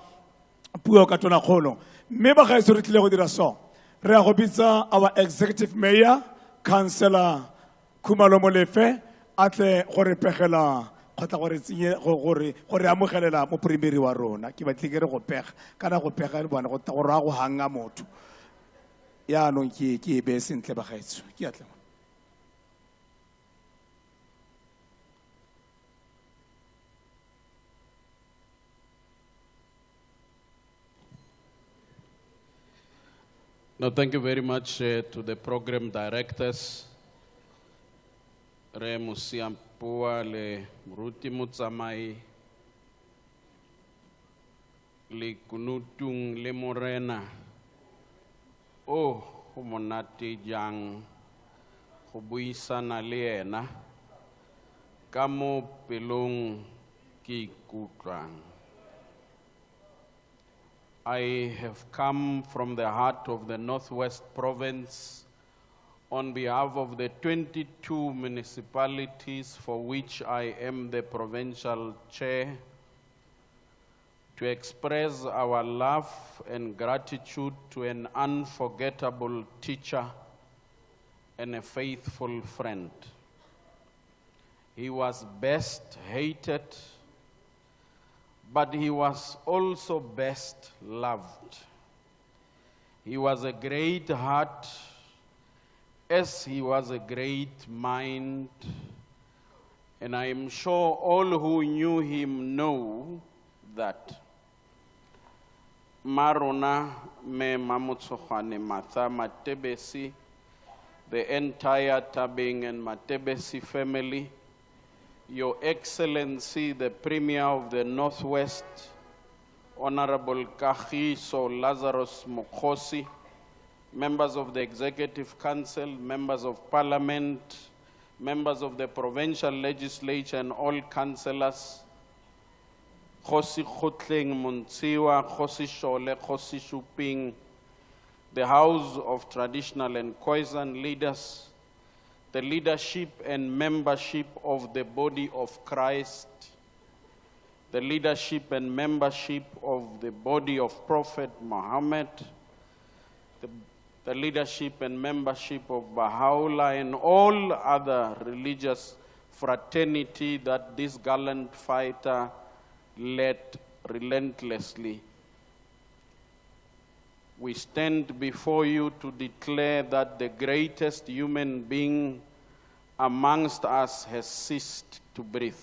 puo ka tonakgolo mme bagaetsho re tlile go dira so re ya go bitsa our executive mayor councillor Khumalo Molefe a tle go re pegela kgotsa gore tsenye gore gore amogelela mo primary wa rona ke batle ke re go pega kana go pega le bona go go raya go hanga motho yaanong ke e beye sentle bagaetsho ke a tle. Now, thank you very much to the program directors, Re Mosiampua le Moruti Motsamai, le Kunutung le Morena. Oh, ho monate jang. go buisana le ena ka mo pelong ke ikutlwang. I have come from the heart of the Northwest Province on behalf of the 22 municipalities for which I am the provincial chair to express our love and gratitude to an unforgettable teacher and a faithful friend. He was best hated, but he was also best loved. He was a great heart, as he was a great mind, and I am sure all who knew him know that. Marona me Mamotsogwane Martha Matebesi, the entire Thabeng and Matebesi family, Your Excellency, the Premier of the Northwest, Honorable Kagiso Lazarus Mokgosi, members of the Executive Council, members of Parliament, members of the Provincial Legislature, and all councillors, Kgosi Kgotleng Montshiwa, Kgosi Shole, Kgosi Shuping, the House of Traditional and Khoisan Leaders, the leadership and membership of the Body of Christ, the leadership and membership of the Body of Prophet Muhammad, the leadership and membership of Baha'u'llah and all other religious fraternity that this gallant fighter led relentlessly. We stand before you to declare that the greatest human being amongst us has ceased to breathe.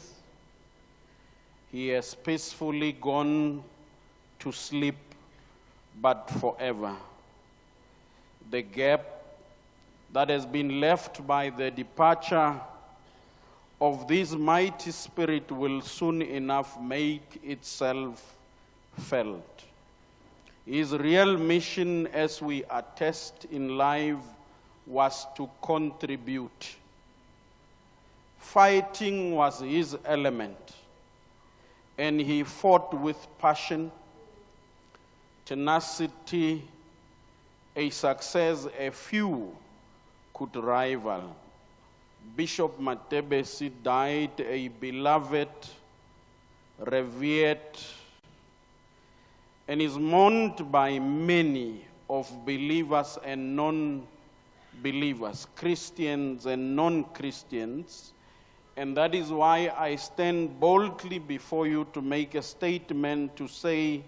He has peacefully gone to sleep, but forever. The gap that has been left by the departure of this mighty spirit will soon enough make itself felt. His real mission, as we attest in life, was to contribute. Fighting was his element, and he fought with passion, tenacity, a success a few could rival. Bishop Matebesi died a beloved, revered, and is mourned by many of believers and non-believers, Christians and non-Christians. And that is why I stand boldly before you to make a statement to say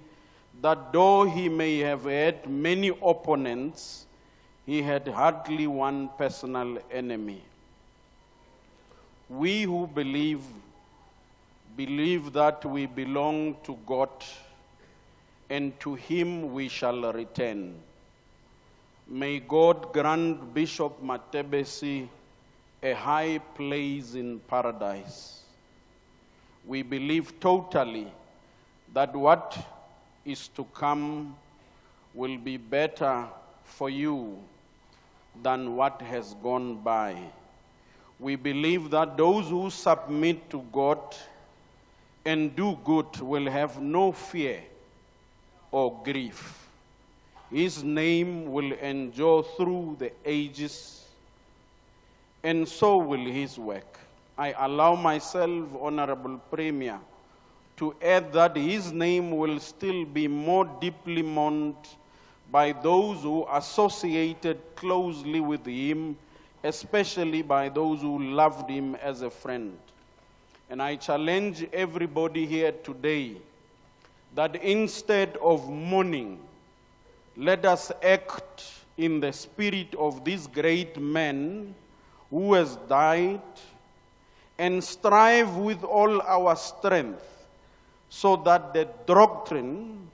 that though he may have had many opponents, he had hardly one personal enemy. We who believe, believe that we belong to God, and to him we shall return. May God grant Bishop Matebesi a high place in paradise. We believe totally that what is to come will be better for you than what has gone by. We believe that those who submit to God and do good will have no fear or grief. His name will endure through the ages, and so will his work. I allow myself, Honorable Premier, to add that his name will still be more deeply mourned by those who associated closely with him, especially by those who loved him as a friend. And I challenge everybody here today that instead of mourning, let us act in the spirit of this great man who has died and strive with all our strength so that the doctrine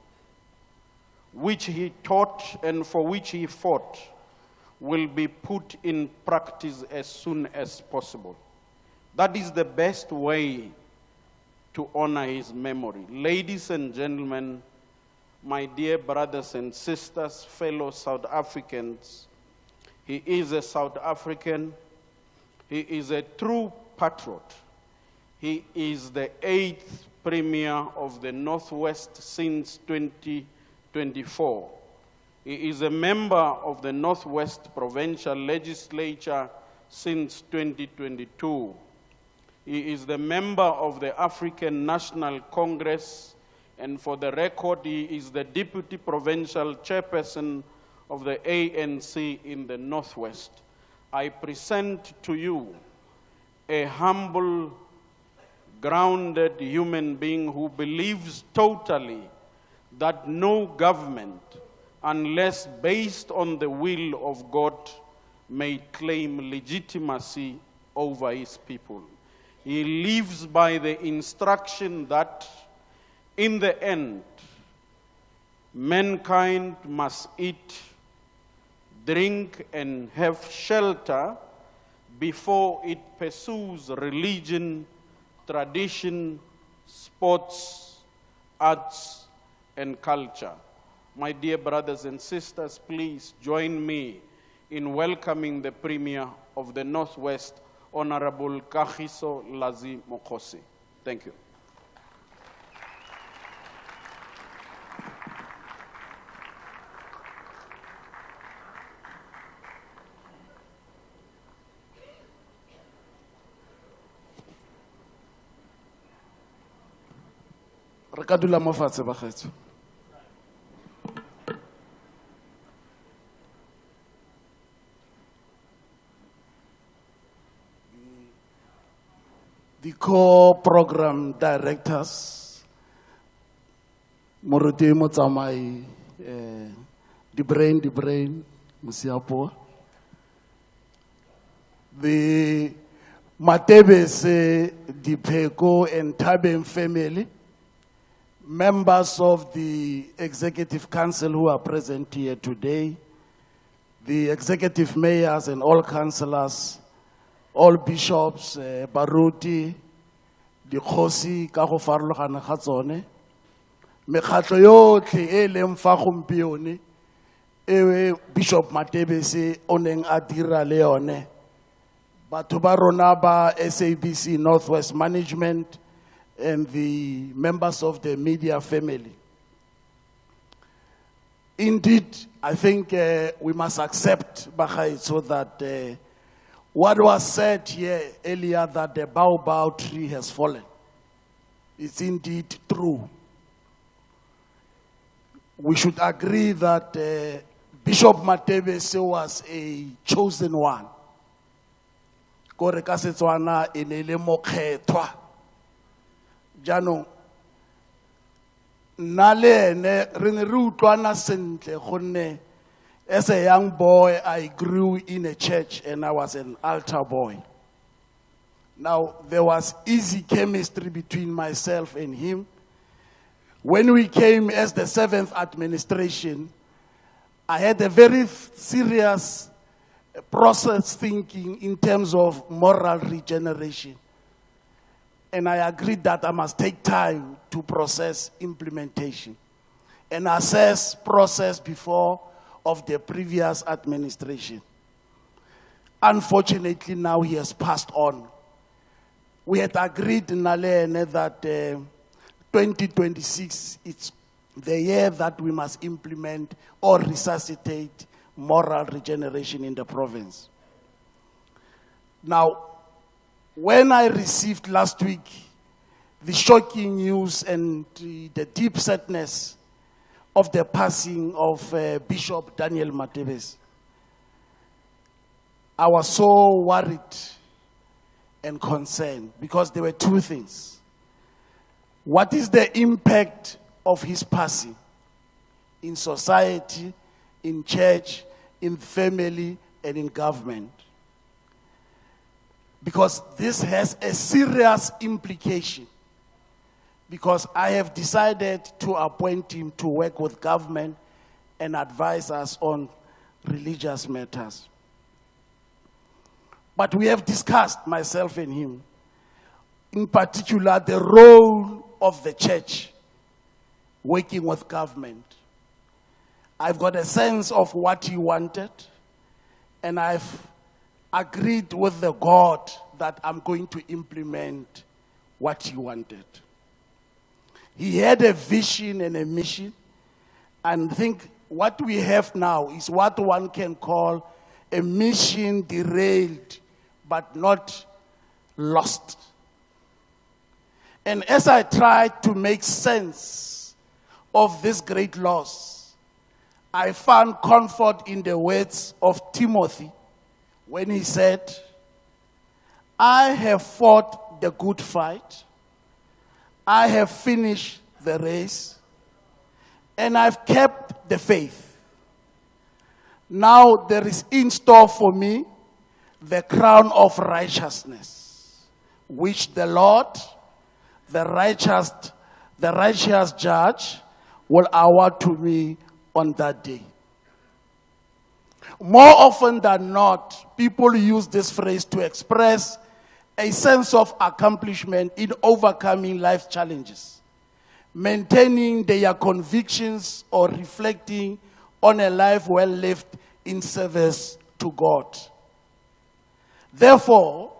which he taught and for which he fought will be put in practice as soon as possible. That is the best way to honor his memory. Ladies and gentlemen, my dear brothers and sisters, fellow South Africans, he is a South African. He is a true patriot. He is the 8th Premier of the Northwest since 2024. He is a member of the Northwest Provincial Legislature since 2022. He is the member of the African National Congress, and for the record, he is the Deputy Provincial Chairperson of the ANC in the Northwest. I present to you a humble, grounded human being who believes totally that no government, unless based on the will of God, may claim legitimacy over his people. He lives by the instruction that, in the end, mankind must eat, drink, and have shelter before it pursues religion, tradition, sports, arts, and culture. My dear brothers and sisters, please join me in welcoming the Premier of the Northwest, Honorable Kagiso Lazi Mokgosi. Thank you. Re ka dula mo fatshe, bagaetsho. The co-program directors, Moruti Motsamai, the brain, Mosiapoa, the Matebese, Dipheko and Thabeng family, members of the Executive Council who are present here today, the executive mayors and all councillors, all bishops, baruti, dikgosi ka go farologana ga tsone, mekgatlho yotlhe e leng fa gompieno e Bishop Matebese o neng a dira le yone, batho ba rona ba SABC Northwest Management and the members of the media family. Indeed, I think we must accept, bagaetsho, that what was said here earlier, that the baobab tree has fallen, it's indeed true. We should agree that Bishop Matebese was a chosen one. Kore ka Setswana e ne le mokgethwa. Jaanong, nna le ene re ne re utlwana sentle gonne as a young boy, I grew in a church and I was an altar boy. Now, there was easy chemistry between myself and him. When we came as the 7th administration, I had a very serious process thinking in terms of moral regeneration. And I agreed that I must take time to process implementation and assess process before of the previous administration. Unfortunately, now he has passed on. We had agreed in Nalene that 2026 is the year that we must implement or resuscitate moral regeneration in the province. Now, when I received last week the shocking news and the deep sadness of the passing of Bishop Daniel Matebese, I was so worried and concerned because there were two things. What is the impact of his passing in society, in church, in family, and in government? Because this has a serious implication. Because I have decided to appoint him to work with government and advise us on religious matters. But we have discussed, myself and him, in particular the role of the church working with government. I've got a sense of what he wanted, and I've agreed with the God that I'm going to implement what he wanted. He had a vision and a mission, and I think what we have now is what one can call a mission derailed, but not lost. And as I tried to make sense of this great loss, I found comfort in the words of Timothy when he said, I have fought the good fight, I have finished the race, and I've kept the faith. Now there is in store for me the crown of righteousness, which the Lord, the righteous judge, will award to me on that day. More often than not, people use this phrase to express a sense of accomplishment in overcoming life challenges, maintaining their convictions, or reflecting on a life well lived in service to God. Therefore,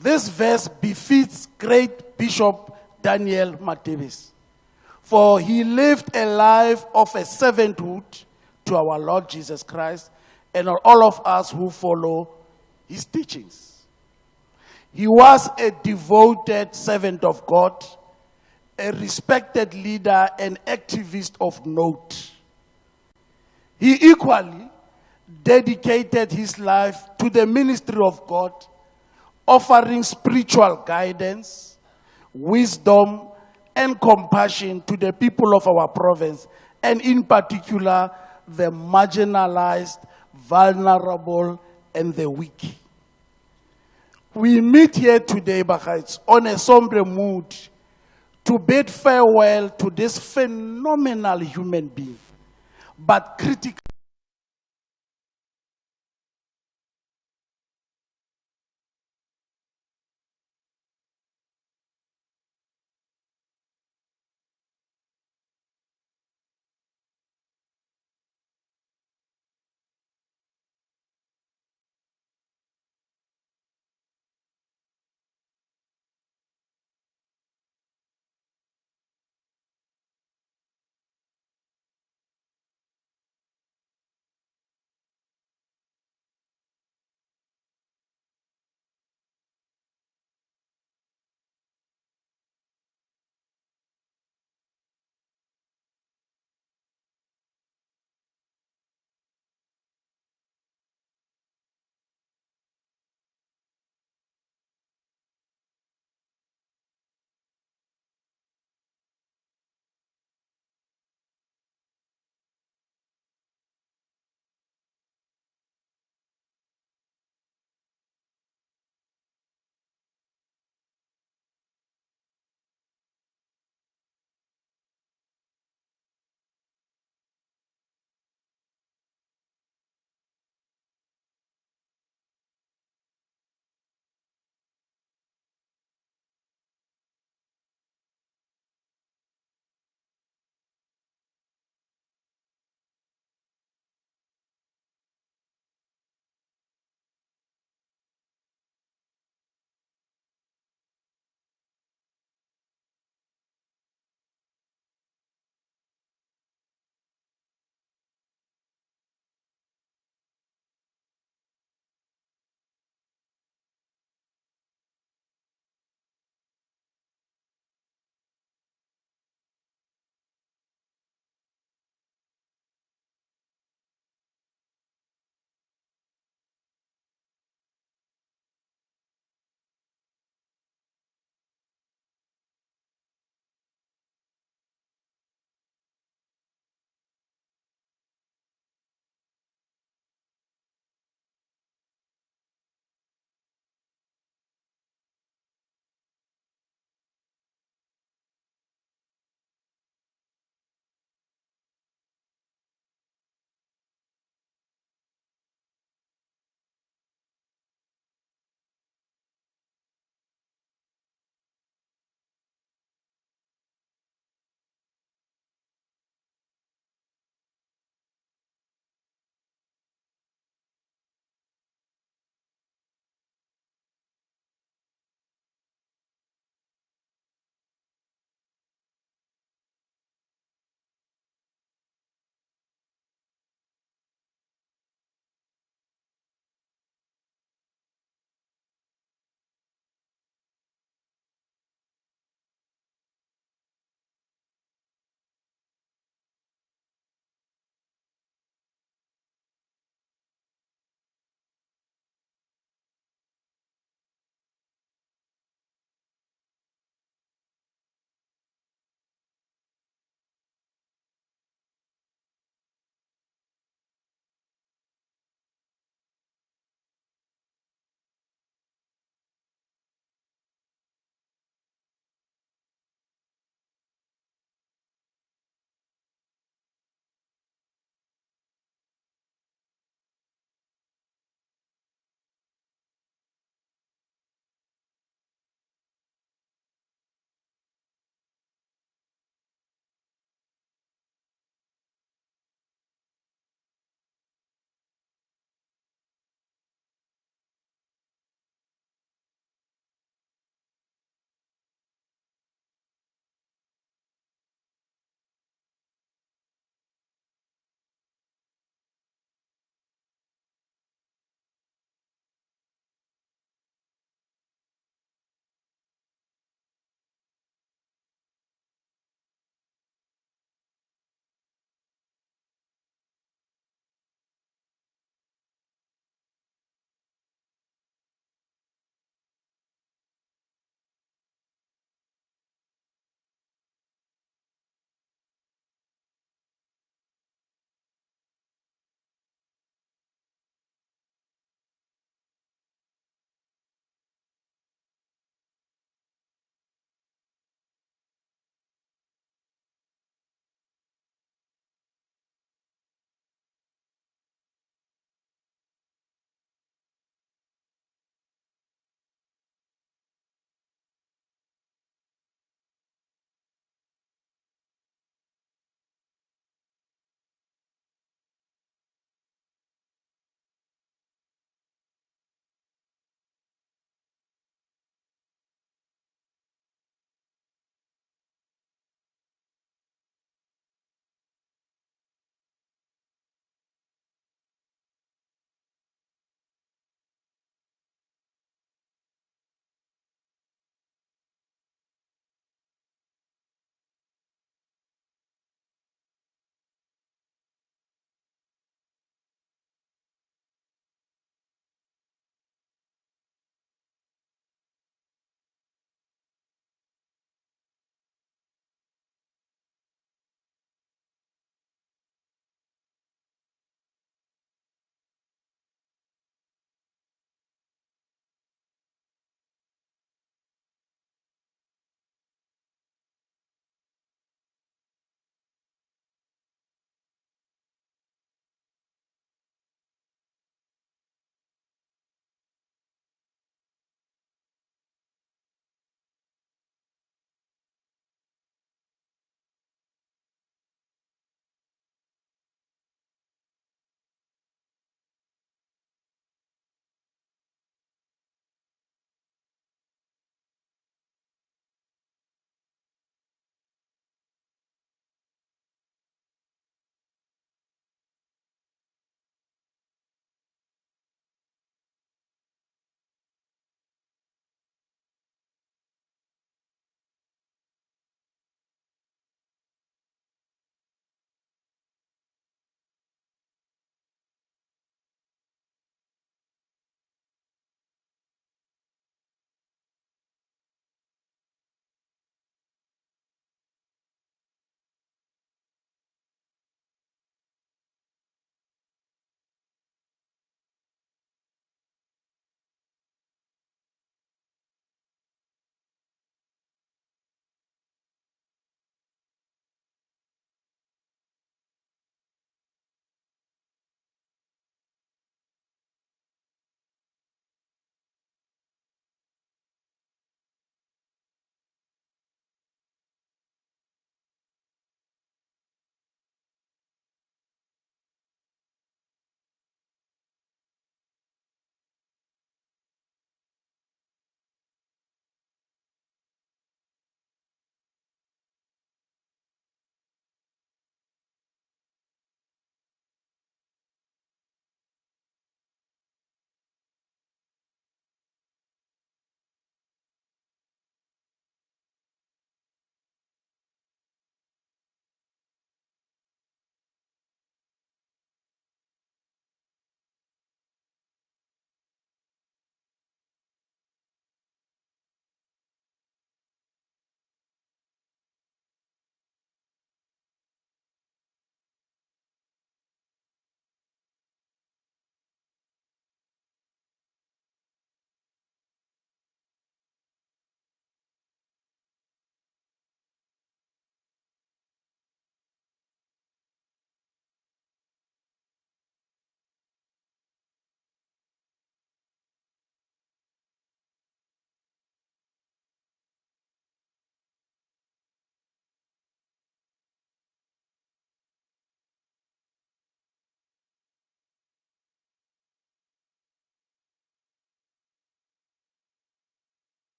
this verse befits great Bishop Daniel Matebesi, for he lived a life of a servanthood to our Lord Jesus Christ and all of us who follow his teachings. He was a devoted servant of God, a respected leader and activist of note. He equally dedicated his life to the ministry of God, offering spiritual guidance, wisdom, and compassion to the people of our province, and in particular, the marginalized, vulnerable, and the weak. We meet here today, Bagaetsho, on a somber mood to bid farewell to this phenomenal human being, but critical.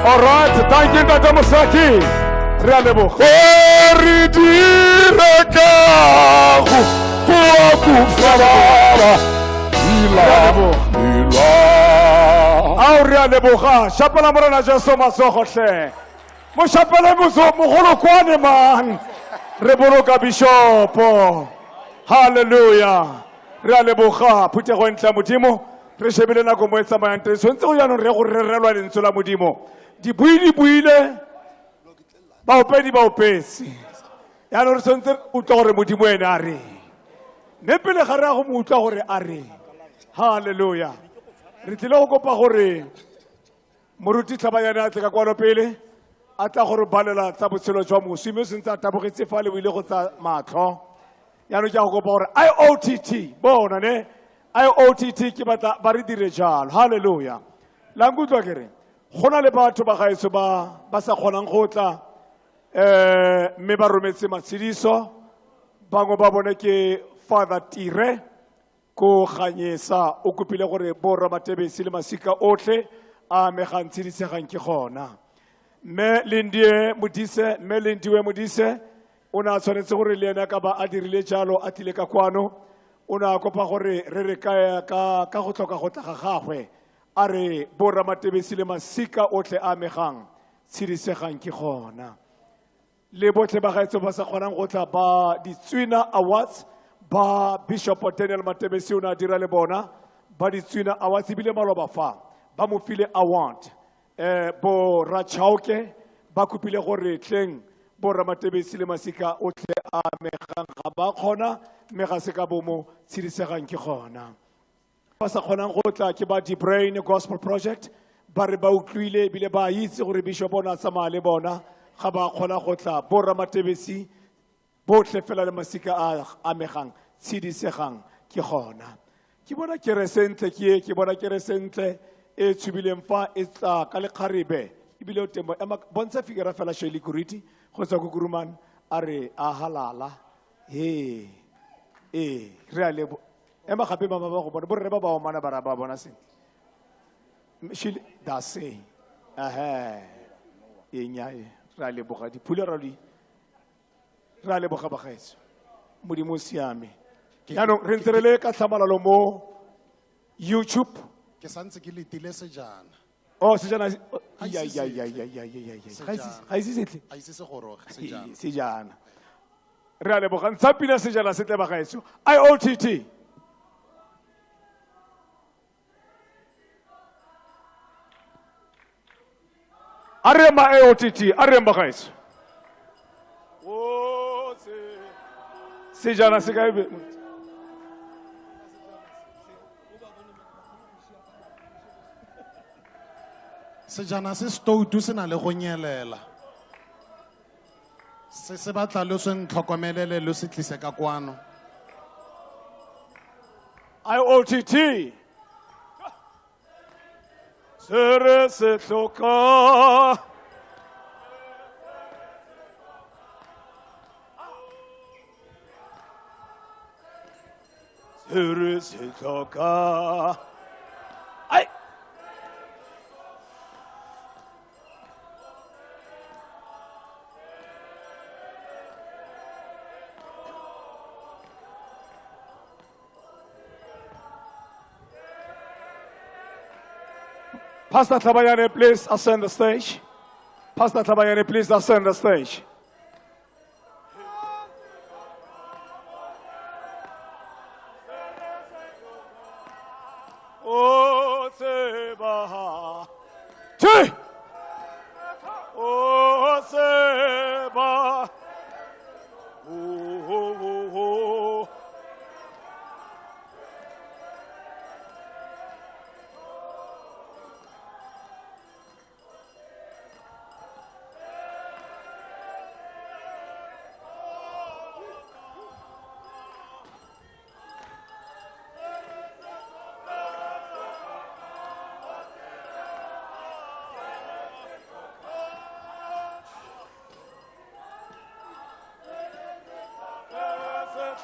All right, thank you, Ntate Mosaki. Re a leboga. Re dire ka go akufala ila ila. Ao re a leboga. Shapela Morena Jesu matsogo hle. Mo shapele mogolo kwane man. Re boloka bishopo. Hallelujah. Re a leboga phuthego e ntle ya Modimo. Re shebile nako mo e tsamayang teng. Tshwanetse go jaanong re go rerelwa lentswe la Modimo. Dibui di buile, baopedi ba opetse. Jaanong re tshwanetse re utlwa gore Modimo ene a reng. Mme pele ga re ya go mo utlwa gore a reng. Hallelujah. Re tlile go kopa gore moruti Tlhabanyane a tle ka kwano pele, a tla go re balela tsa botshelo jwa moswi, mme o sentse a tabogetse fale o ile go tsa matlho. Jaanong ke a go kopa gore IOTT, bona ne, IOTT ke batla ba re dire jalo. Hallelujah. La nkutlwa ke re, go na le batho ba gaetsho ba sa kgonang go tla, mme ba rometse matshediso. Bangwe ba bone ke Father Tire ko Ganyesa, o kopile gore bo rra Matebesi le masika otlhe a amegang tshedisegang ke gona. Mme Lindie Modise, mme Lindiwe Modise o ne a tshwanetse gore le ene a ka ba a dirile jalo, a tlile ka kwano. O ne a kopa gore re re ka go tlhoka go tla ga gagwe, a re bo rra Matebesi le masika otlhe a amegang tshedisegang ke gona. Le botlhe ba gaetsho ba sa kgonang go tla ba Ditswina Awards, ba Bishop Daniel Matebesi o ne a dira le bona ba Ditswina Awards, ebile maloba fa ba mo file award. Bo Rachauke ba kopile gore tleng bo rra Matebesi le masika otlhe a amegang ga ba kgona, mme ga se ka bomo tshedisegang ke gona. Ba sa kgonang go tla ke ba Debrain Gospel Project, ba re ba utlwile ebile ba itse gore Bishop o ne a tsamaya le bona, ga ba kgona go tla. Bo rra Matebesi botlhe fela le masika a amegang tshedisegang ke gona. Ke bona kerese ntle ke e, ke bona kerese ntle e tshubileng fa e tla ka lekgarebe, ebile o teng mo, ema, bontsha figure fela Shirley Kuriti go tswa ko Kuruman, a re a halala. He, e, re a lebo. Ema gape mama ba go bona, borre ba ba omana ba ra ba bona sentle. Shirley, da se. Ahe. E nya e, re a leboga. Diphule ra di, re a leboga bagaetsho. Modimo o siame. Jaanong re ntse re le ka tlhamalalo mo YouTube. Ke santse ke letile sejana. Oh, sejana se, oh, Ga ya, ise ya, se ya, tle. ya, ya, ya, ya, ya. Sejana. Ga ise se tle. Ga ise se goroge, sejana. Sejana. Re a leboga. Ntsha pina sejana se tle bagaetsho. IOTT. A re ma IOTT, a re bagaetsho. Oh, sejana se kae be? Sejana se stoutu se na le go nyelela. Se se batla lo se ntlhokomelele lo se tlise ka kwano. IOTT. Se re se hloka. Se re se hloka. Ai. Pastor Tlhabayane, please ascend the stage. Pastor Tlhabayane, please ascend the stage. Oh, Seba. Two. Oh, Seba. Oh, oh, oh, oh.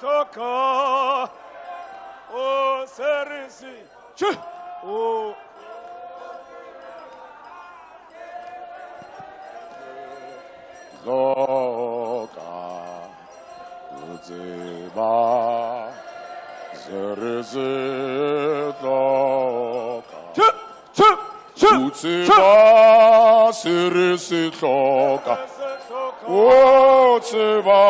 Hloka o serisi che o O tseba se re se tlhoka. O tseba se re se tlhoka. O tseba.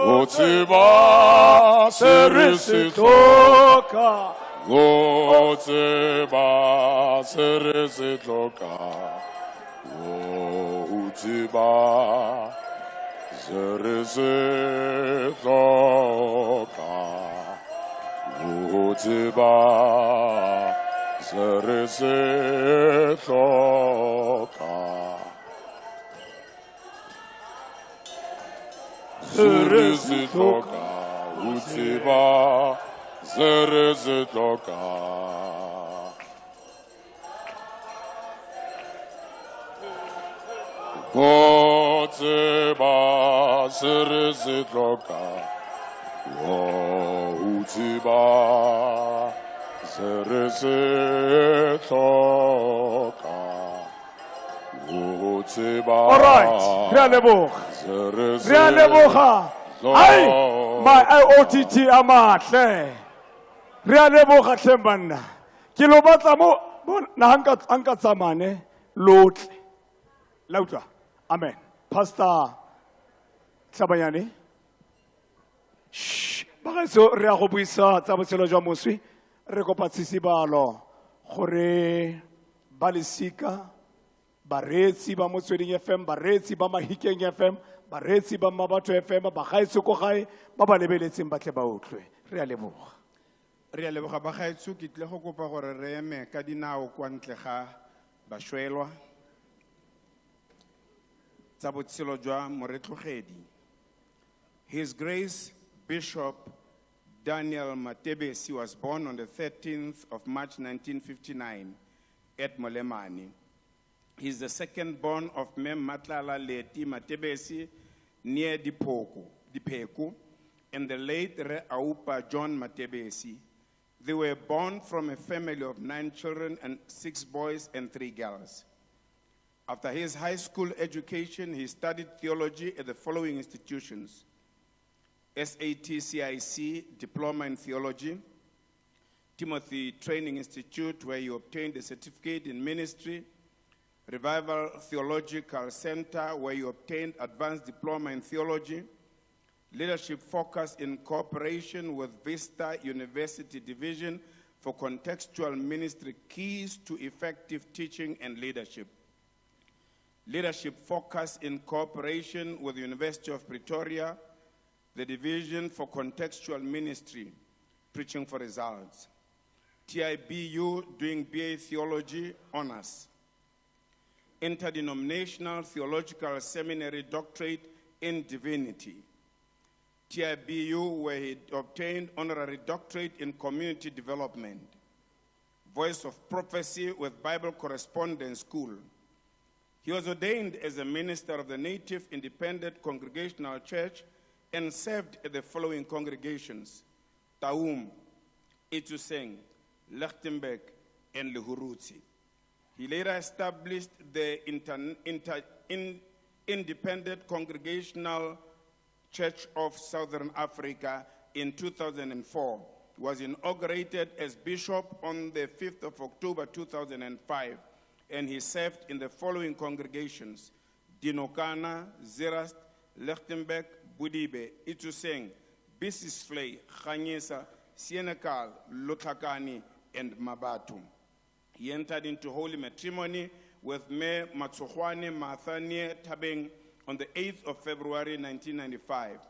O tseba se re se tlhoka. O tseba se re se tlhoka. O tseba se re se tlhoka. O tseba se re se tlhoka. Se re se tlhoka, o tseba se re se tlhoka. O tseba se re se tlhoka. O tseba se re se tlhoka. O tseba. All right, re a leboga. Se re se Re a leboga. Ai, my IOTT a matle. Re a leboga tlhe banna. Ke lo batla mo na ha nka tsamane lotle. La utlwa. Amen. Pastor Tlhabanyane. Shh, bagaetsho re a go buisa tsa botshelo jwa moswi. Re kopa tshisibalo gore ba lesika, bareetsi ba Motsweding FM, bareetsi ba Mahikeng FM, bareetsi ba Mmabatho FM, bagaetsho ko gae ba ba lebeletseng ba tle ba utlwe. Re a leboga. Re a leboga bagaetsho, ke tlile go kopa gore re eme ka dinao kwa ntle ga bašwelwa tsa botshelo jwa moretlogedi. His Grace Bishop Daniel Matebesi was born on the 13th of March 1959 at Molemane. He is the second born of Mem Matlala Leti Matebesi near Dipheko, and the late Re Aupa John Matebesi. They were born from a family of 9 children and 6 boys and 3 girls. After his high school education, he studied theology at the following institutions: SATCIC, Diploma in Theology, Timothy Training Institute, where he obtained a certificate in ministry, Revival Theological Center, where he obtained advanced diploma in theology, Leadership Focus in cooperation with Vista University Division for Contextual Ministry, Keys to Effective Teaching and Leadership. Leadership Focus in cooperation with the University of Pretoria, the Division for Contextual Ministry, Preaching for Results. TIBU doing BA Theology Honors. Interdenominational Theological Seminary Doctorate in Divinity. TIBU, where he obtained honorary doctorate in community development. Voice of Prophecy with Bible Correspondence School. He was ordained as a minister of the Native Independent Congregational Church and served at the following congregations: Taung, Itsoseng, Lichtenburg, and Lehurutshe. He later established the Independent Congregational Church of Southern Africa in 2004. He was inaugurated as bishop on the 5th of October 2005, and he served in the following congregations: Dinokana, Zeerust, Lichtenburg, Bodibe, Itsoseng, Bisisvlei, Khanyisa, Senekal, Lotlhakane, and Mmabatho. He entered into holy matrimony with Me Matsogoane Mathanie Tabeng on the 8th of February 1995.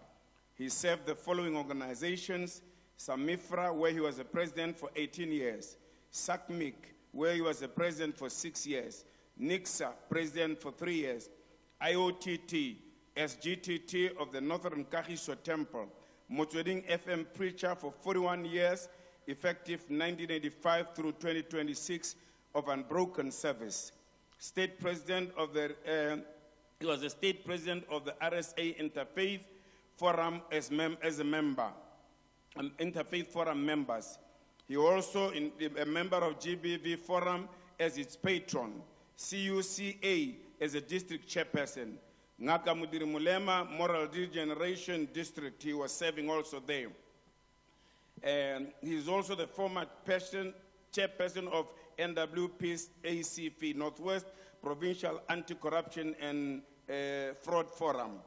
He served the following organizations: Samifra, where he was a president for 18 years, SACMIC, where he was a president for 6 years, NIXA, president for 3 years, IOTT, SGTT of the Northern Kagiso Temple, Motsweding FM preacher for 41 years, effective 1985 through 2026 of unbroken service. State president of the, he was the state president of the RSA Interfaith Forum as a member, Interfaith Forum members. He also a member of GBV Forum as its patron, CUCA as a district chairperson, Ngaka Modiri Molema, Moral Degeneration District, he was serving also there. And he is also the former chairperson of NWP's ACF, Northwest Provincial Anti-Corruption and Fraud Forum.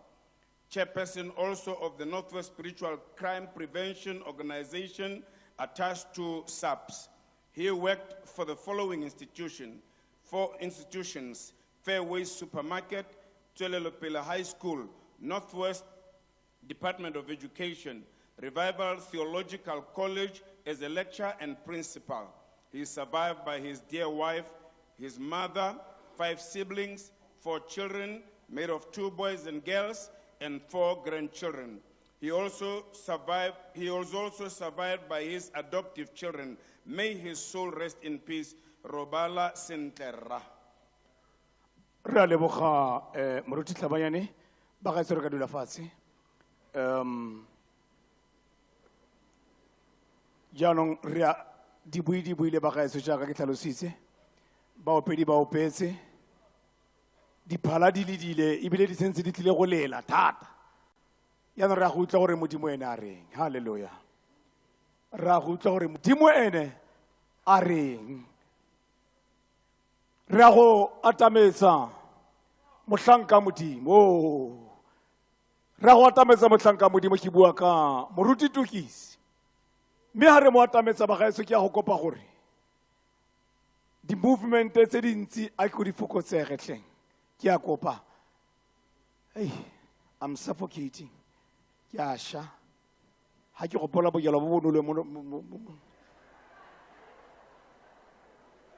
Chairperson also of the Northwest Spiritual Crime Prevention Organization attached to SAPS. He worked for the following institution, four institutions: Fairway Supermarket, Tswelelopele High School, Northwest Department of Education, Revival Theological College as a lecturer and principal. He is survived by his dear wife, his mother, 5 siblings, 4 children, made of 2 boys and girls, and 4 grandchildren. He was also survived by his adoptive children. May his soul rest in peace. Robala Senterra. Re a leboga, Moruti Tlhabanyane, ba ga tsere ka dula fatshe. Jaanong re a dibui di buile ba gaetsho jaaka ke tlhalositse, baopedi ba opetse, diphala di ledile ebile di sentse di tlile go lela thata. Jaanong re a go utlwa gore Modimo ene a reng. Hallelujah. Re a go utlwa gore Modimo ene a reng. Re a go atametsa mohlanka Modimo. Re a go atametsa mohlanka Modimo, ke bua ka Moruti Tukisi. Mme ha re mo atametsa bagaetsho, ke a go kopa gore di-movement tse dintsi a ke go di fokotsege tleng. Ke a kopa. Hey, I'm suffocating. Ke a sha. Ha ke gopola bojalwa bo bo noleng mo, mo, mo, mo.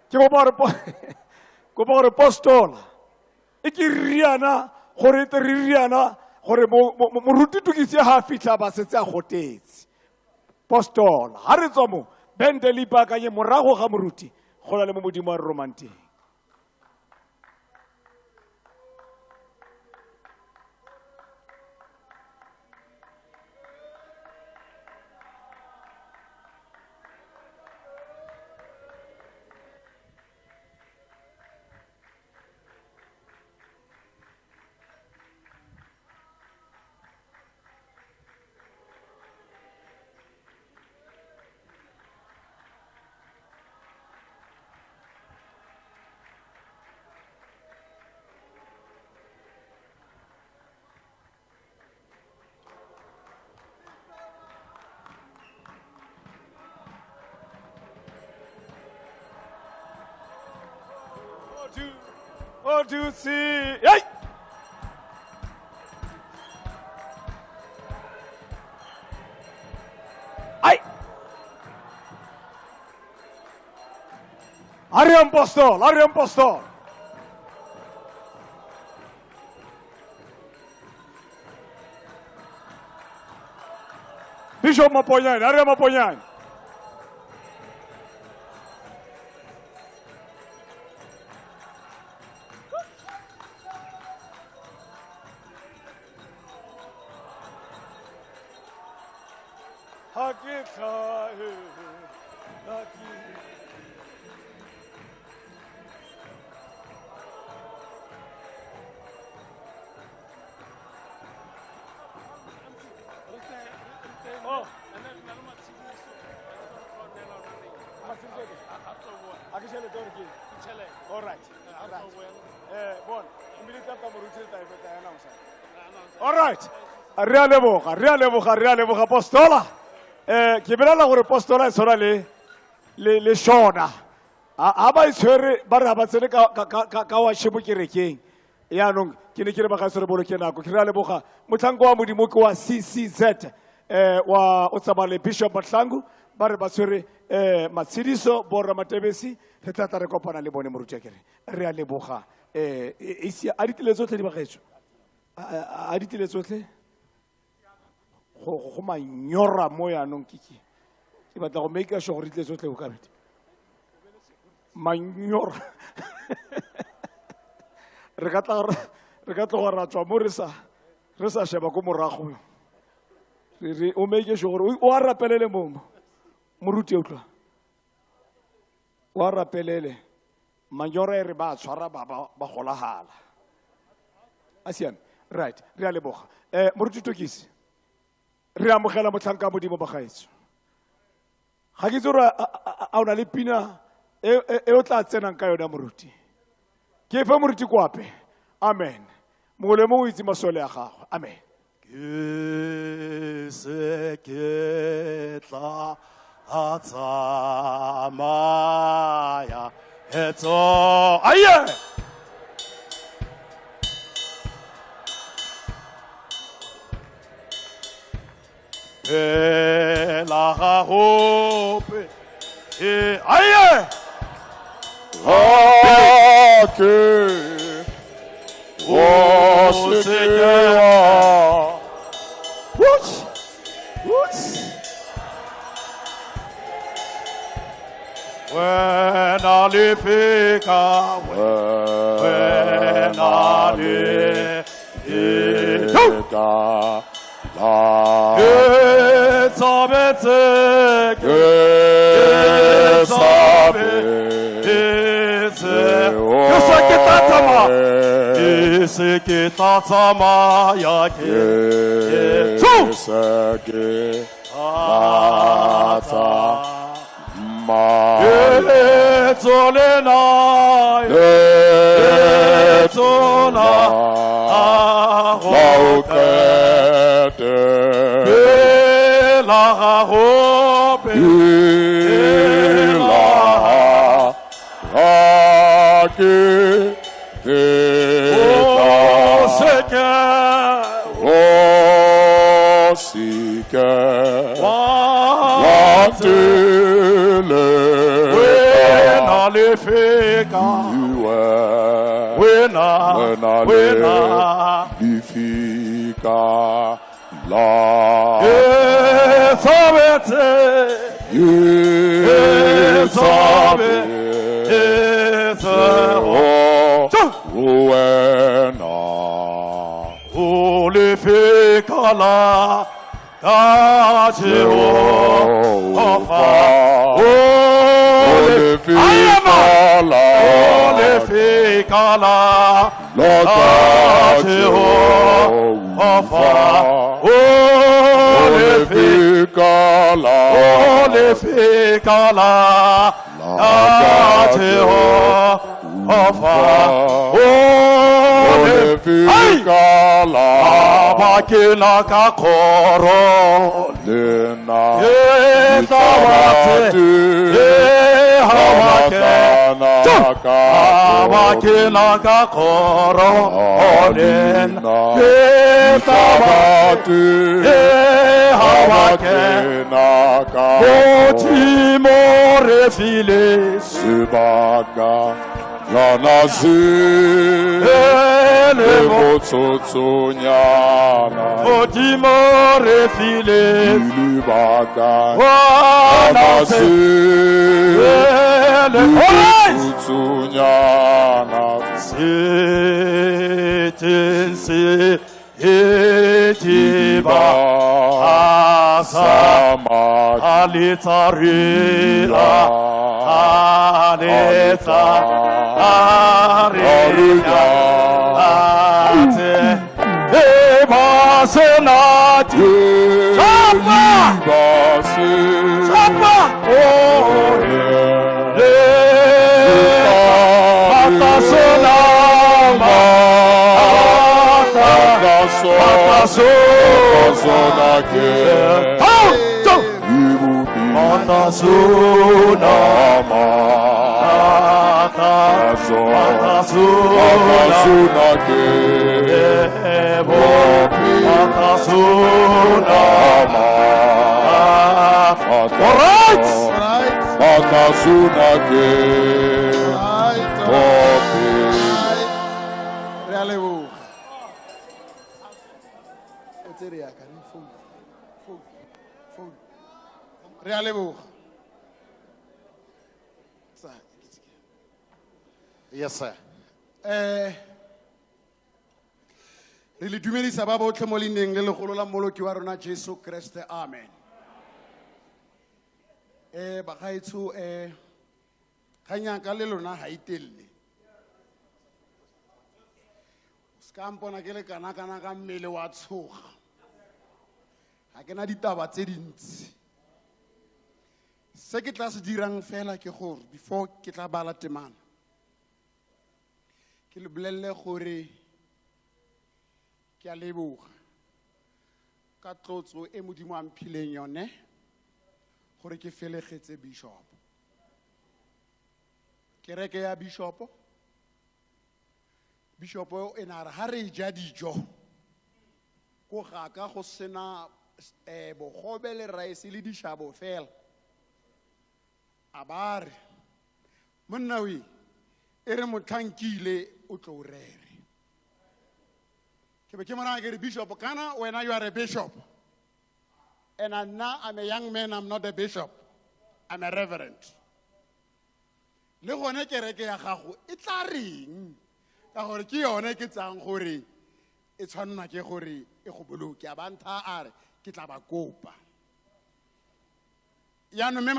Ke kopa gore kopa gore postola e ke riana gore e tle re riana gore Moruti Tukisi ha a fitlha ba setse a gotetse. Postola ha re tswa mo bente le ipaakanye morago ga moruti go na le mo Modimo a re romang teng. 1, 2, 3, hey! Ai! Ariam Postol, Ariam Postol. Bishop Maponyane, Ariam Maponyane. Re a leboga, re a leboga, re a leboga Postola. Ke belela gore Postola e tshwana le Shona. A ba e tshwere, ba re ha ba tsene ka wa shebo kerekeng. Yaanong ke ne ke re ba ga tshwere boloke nako. Ke re a leboga motlhanko wa Modimo ke wa CCZ, wa o tsamaya le Bishop Mahlangu, ba re ba tshwere, Matshidiso bo Ramatebesi. Re tla tla re kopana le bone moruti akere. Re a leboga. E sia, a ditile tsotlhe di bagaetsho? A ditile tsotlhe? Go manyora mo yaanong ke ke. Ke batla go make sure gore ditle tsotlhe o ka bete. Manyora. Re ka tla re ka tloga ra tswa mo re sa sheba ko morago. Re re o make sure gore o a rapelele mo. Moruti o utlwa. O a rapelele. Manyora e re ba tshwara ba golagala. A siame. Right, re a leboga. Moruti Tokisi, re amogela motlhanka Modimo bagaetsho. Ga ke itse gore a o na le pina e o tla tsenang ka yona moruti. Ke fe moruti Kwape. Amen. Mongwe le mongwe o itse masole a gagwe. Amen. Ke se ke tla a tsamaya etso. Aye! Pela ga gope. E aye! Ake o se ke wa What? What? When I live, when I live, Yes, sir. Re le dumedisa ba botlhe mo leineng le legolo la Mmoloki wa rona Jesu Kriste, amen. Bagaetsho, kgang ya ka le lona ga e telele. O Ska mpona ke le kana-kana ka mmele wa tshoga. Ga ke na ditaba tse dintsi. Se ke tla se dirang fela ke gore before ke tla bala temana, ke le bolelele gore ke a leboga ka tlotso e Modimo a mphileng yone gore ke felegetse bishop. Kereke ya bishop, bishop e ne a re ha re ja dijo ko ga ka go sena bogobe le rice le dishabo fela. A ba re, monna we, e re motlhankile o tlo o rere. Ke be ke mo raya ke re, Bishop, kana wena you are a bishop. And nna I'm a young man, I'm not a bishop. I'm a reverend. Le gone kereke ya gago e tla reng? Ka gore ke yone ke tsang gore e tshwanna ke gore e go boloke. A ba ntha a re, ke tla ba kopa. Jaanong mme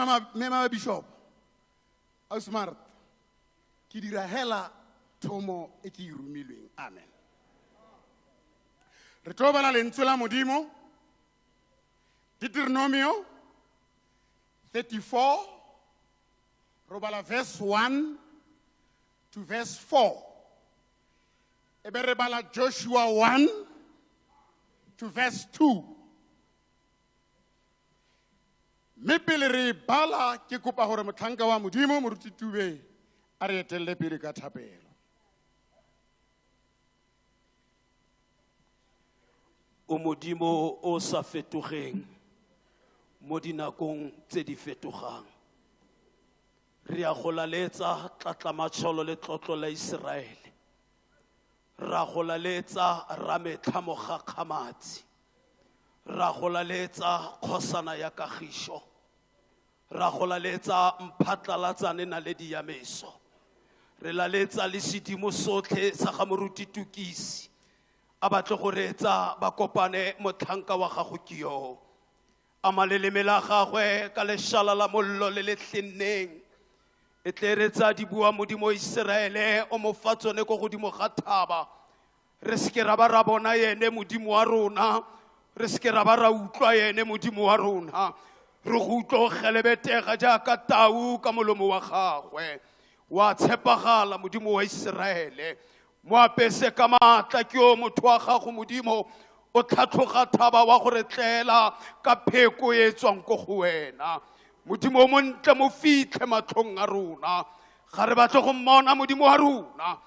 mama bishop, ausi Martha, ke dira hela thomo e ke e romilweng. Amen. Re tlo bala lentswe la Modimo, Deuteronomio 34, re bala verse 1 to verse 4. E be re bala Joshua 1 to verse 2. Mme pele re bala, ke kopa gore motlhanka wa Modimo, Moruti Tube, a re etelle pele ka thapelo. O Modimo o sa fetogeng mo dinakong tse di fetogang. Re a go laletsa tlatlamatsholo le tlotlo la Iseraele. Ra go laletsa rametlha mogakgamatsi. Ra go laletsa kgosana ya kagišo. Ra go laletsa mphatlalatsane naledi ya meso. Re laletsa le sedimo sotlhe sa ga Moruti Tukisi. A batle go reetsa ba kopane motlhanka wa gago ke yo. A maleleme la gagwe ka lešala la mollo le le tlenneng. E tle re tsa di bua Modimo Iseraele o mo fa tsone ko godimo ga thaba. Re seke ra ba ra bona ene Modimo wa rona. Re seke ra ba ra utlwa ene Modimo wa rona. Re go utlwa o gelebetega jaaka tau ka molomo wa gagwe. Wa tshepagala Modimo wa Iseraele. Mo apese ka maatla ke yo motho wa gago Modimo. O tlhatlhoga thaba wa go re tlela ka pheko e tswang ko go wena. Modimo o montle mo fitlhe matlhong a rona. Ga re batle go mmona Modimo wa rona.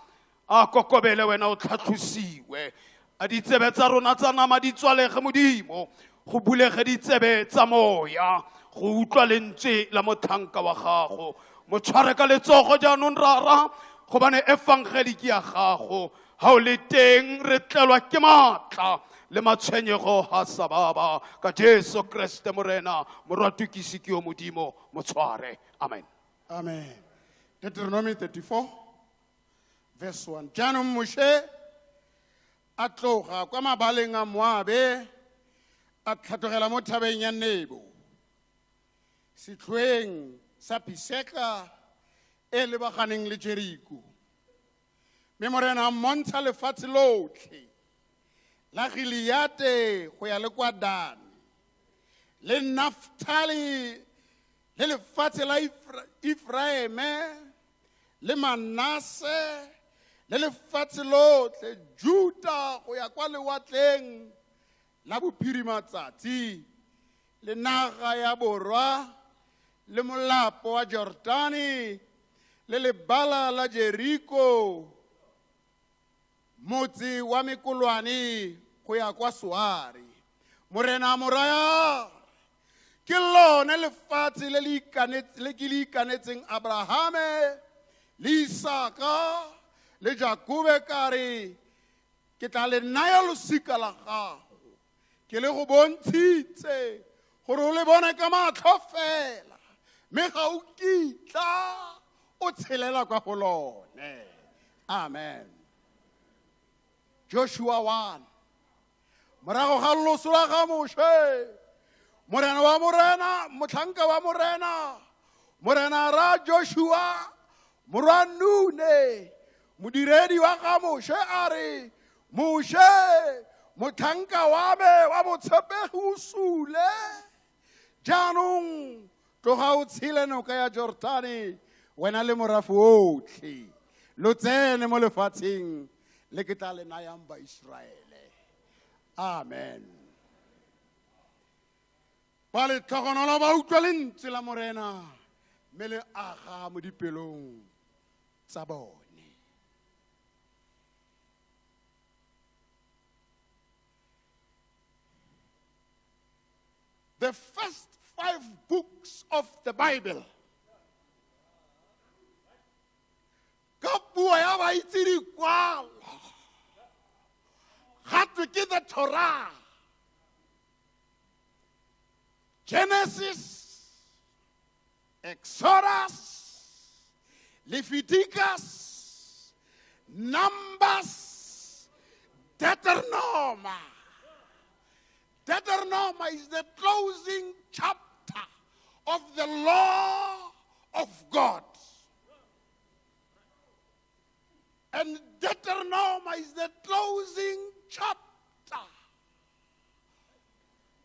A kokobele wena o tlhatlhosiwe. A ditsebe tsa rona tsa nama di tswalege Modimo. Go bulege ditsebe tsa moya. Go utlwa lentswe la motlhanka wa gago. Mo tshware ka letsogo jaanong rara, gobane efangeli ke ya gago. Ha o le teng re tlelwa ke maatla le matshwenyego ha sa baba. Ka Jesu Kriste Morena, morwa Tukisi ke yo Modimo, mo tshware. Amen. Amen. Deuteronomy 34, verse 1. Jaanong Moshe a tloga kwa mabaleng a Moabe, a tlhatlogela mo thabeng ya Nebo, setlhoeng sa Pisega e lebaganeng le Jeriko. Mme Morena a mmontsha lefatshe lotlhe la Gileate go ya le kwa Dane, le Naftali, le lefatshe la Efraime, le Manase, le lefatshe lotlhe Juta go ya kwa lewatleng la bophirimatsatsi, le naga ya borwa, le molapo wa Jordane, le lebala la Jeriko, motse wa mekolwane go ya kwa Soare. Morena a mo raya, ke lone lefatshe le le le ke le ikanetseng Abrahame le Isaka le Jakobe, ka re ke tla le naya losika la gago. Ke le go bontshitse gore o le bone ka matlho fela, mme ga o kitla o tshelela kwa go lone. Amen. Joshua 1. Morago ga loso la ga Moshe, Morena wa Morena, motlhanka wa Morena, Morena ra Joshua, morwa Nune, modiredi wa ga Moshe a re, Moshe motlhanka wa me wa botshepegi o sule. Jaanong tloga o tshele noka ya Jordane wena le morafe otlhe lo tsene mo lefatsheng le ke tla le nayang Baiseraele. Amen. Ba letlhogonolo ba utlwa lentswe la Morena mme le aga mo dipelong tsa bone. The first 5 books of the Bible. Ka puo ya baitse dikwalo. Ga twe ke the Torah. Genesis, Exodus, Leviticus, Numbers, Deuteronomy. Deuteronomy is the closing chapter of the law of God. And Deuteronomy is the closing chapter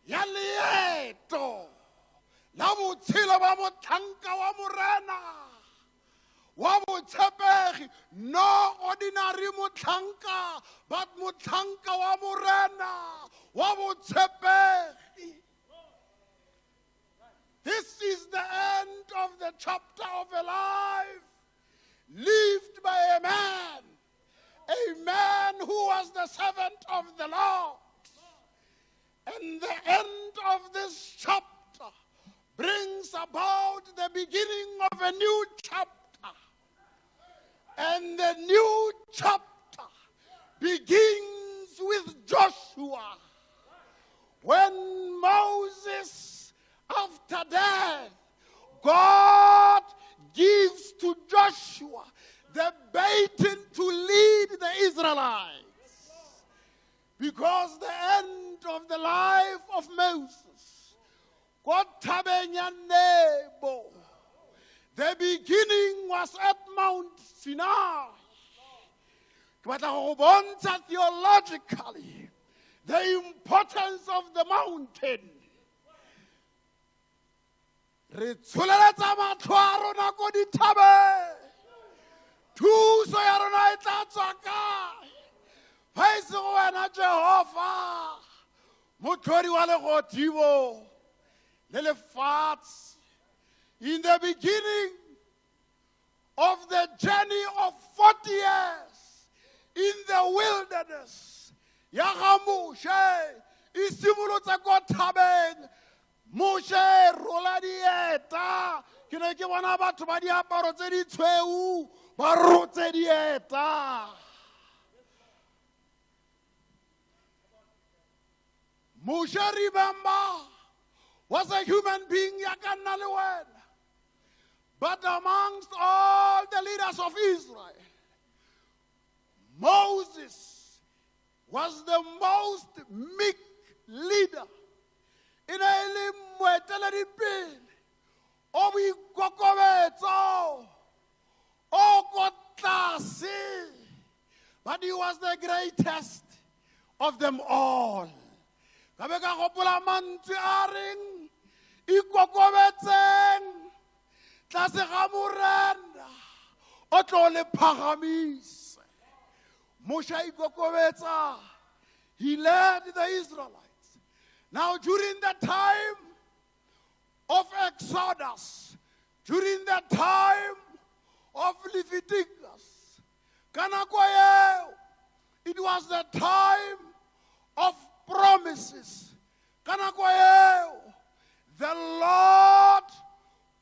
ya leeto la botshelo ba motlhanka wa Morena wa botshepegi, no ordinary motlhanka, but motlhanka wa Morena wa botshepegi. This is the end of the chapter of a life lived by a man who was the servant of the Lord. And the end of this chapter brings about the beginning of a new chapter. And the new chapter begins with Joshua. When Moses, after death, God gives to Joshua the baton to lead the Israelites. Because the end of the life of Moses, the beginning was at Mount Sinai. Theologically, the importance of the mountain. Re tsholeletsa matlho a rona ko dithabeng. Thuso ya rona e tla tswa kae? Fa e se go wena Jehova, motlhodi wa legodimo le lefatshe. In the beginning of the journey of 40 years in the wilderness, ya ga Moshe e simolotse ko thabeng. Moshe rola dieta. Ke ne ke bona batho ba diaparo tse di tshweu ba rotse dieta. Moshe, remember, was a human being ya ka nna le wena. But amongst all the leaders of Israel, Moses was the most meek leader. E ne e le moeteledipele o boikokobetso, o ko tlase, but he was the greatest of them all. Ka be ka gopola mantswe a reng, ikokobetseng tlase ga Morena, o tlo le phagamise. Moshe a ikokobetsa, he led the Israelites. Now, during the time of Exodus, during the time of Leviticus, ka nako eo, it was the time of promises. Ka nako eo, the Lord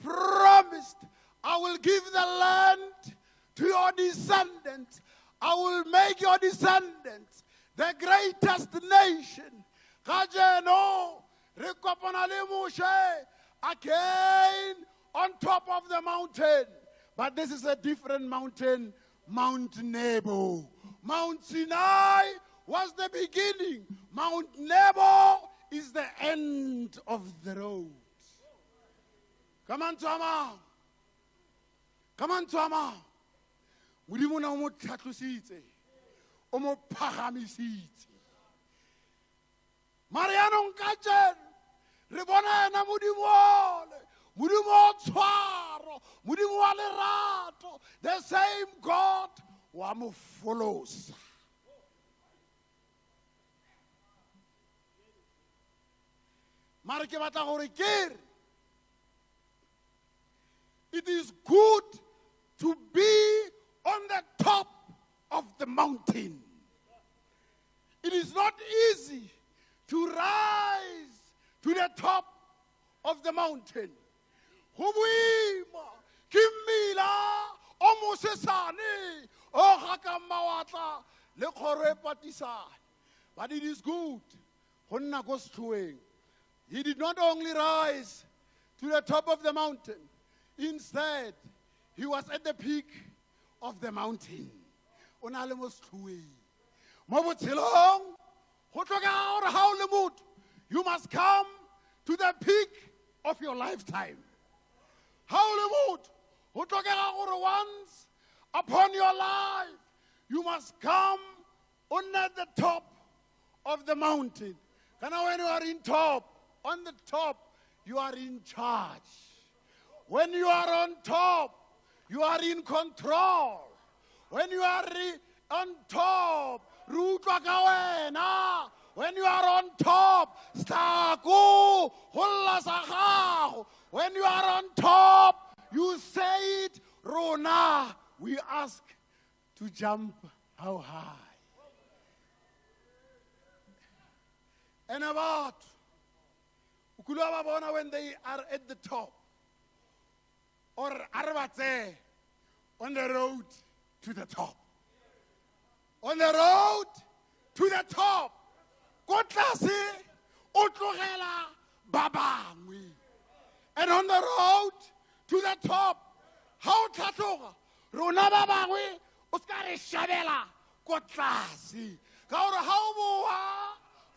promised, I will give the land to your descendants. I will make your descendants the greatest nation. Kajeno, re kopana le Moshe again on top of the mountain. But this is a different mountain, Mount Nebo. Mount Sinai was the beginning. Mount Nebo is the end of the road. Come on, Tama. Come on, Tama. Modimo na o mo tlhatlositse. o mo phagamisitse. Mare yaanong kajeno re bona ena Modimo ole, Modimo wa tshwaro, Modimo wa lerato, the same God wa mo folosa. Mare ke batla gore ke re, it is good to be on the top of the mountain. It is not easy to rise to the top of the mountain. Go boima ke mmila o mosesane o gakang mawatla le kgoro e patisane. But it is good go nna ko setlhoeng. He did not only rise to the top of the mountain. Instead, he was at the peak of the mountain. O na le mo setlhoeng. Mo botshelong, go tlhokega gore ha o le motho, you must come to the peak of your lifetime. Ha o le motho, go tlhokega gore once upon your life, you must come on at the top of the mountain. Kana when you are in top, on the top, you are in charge. When you are on top, you are in control. When you are on top, re utlwa ka wena. When you are on top, setlhako, go lla sa gago. When you are on top, you say it, rona, we ask to jump how high. And about, o kile wa ba bona when they are at the top, or a re ba tseye on the road to the top. On the road to the top. Ko tlase o tlogela ba bangwe. And on the road to the top, ha o tlhatloga, rona ba bangwe o ska re shabela ko tlase. Ka gore ha o boa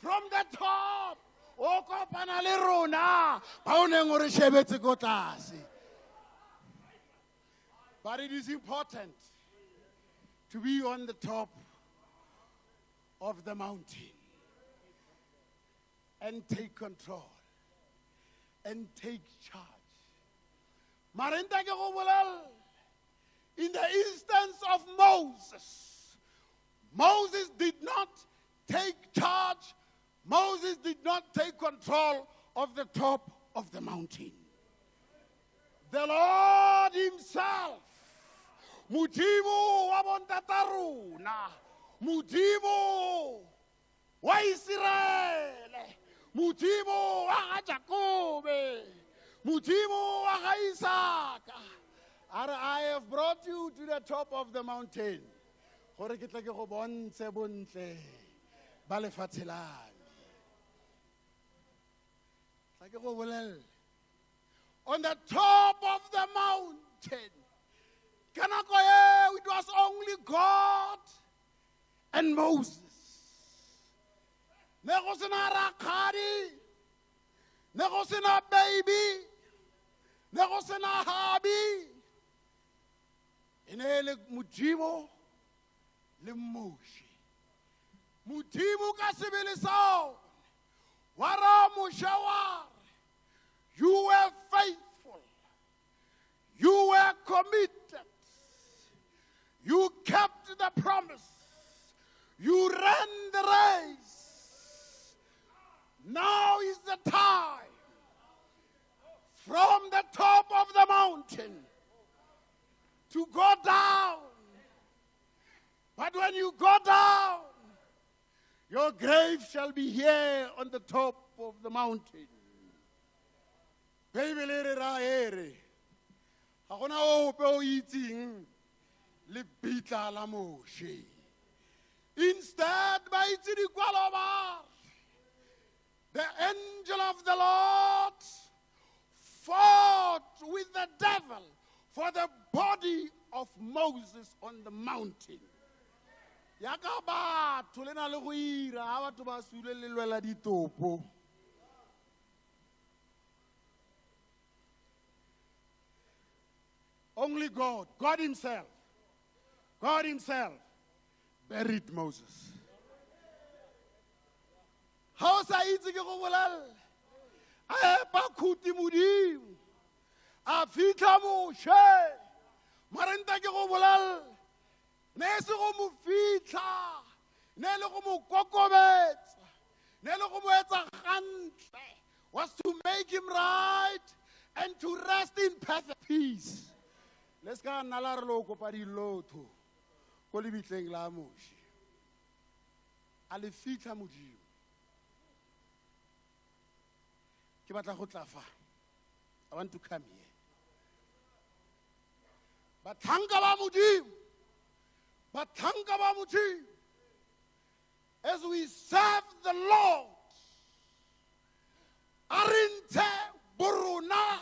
from the top, o kopana le rona ba o neng o re shebetse ko tlase. But it is important to be on the top of the mountain and take control and take charge. Mare nta ke go bolella, in the instance of Moses, Moses did not take charge. Moses did not take control of the top of the mountain. The Lord himself, Modimo wa bontata rona, Modimo wa Iseraele, Modimo wa ga Jakobe, Modimo wa ga Isaka, a re, I have brought you to the top of the mountain gore ke tle ke go bontshe bontle ba lefatshe la me. Tla ke go bolelle. On the top of the mountain, ka nako eo, it was only God and Moses. Ne go sena rakgadi, ne go sena baby, ne go sena hubby. E ne e le Modimo le Moshe. Modimo ka sebele sa ona, wa raya Moshe wa re, you were faithful, you were committed, you kept the promise, you ran the race. Now is the time from the top of the mountain to go down. But when you go down, your grave shall be here on the top of the mountain. Beibele e re ra e re, ga gona ope o itseng lebitla la Moshe. Instead, ba itse dikwalo ba re, the angel of the Lord fought with the devil for the body of Moses on the mountain. Yaka batho le na le go ira, ha batho ba sule le lwela ditopo. Only God, God himself, God himself buried Moses. Ha o sa itse ke go bolella. A epa khuti Modimo. A fitlha Moshe. Mara nta ke go bolella. Ne se go mo fitlha. Ne le go mo kokobetsa. Ne le go mo etsa gantle. Was to make him right and to rest in perfect peace. Le ska nna la re lo kopa dilotho ko lebitleng la Moshe. A le fitlha Modimo. Ke batla go tla fa. I want to come here. Batlhanka ba Modimo. Batlhanka ba Modimo. As we serve the Lord, a re ntshe borona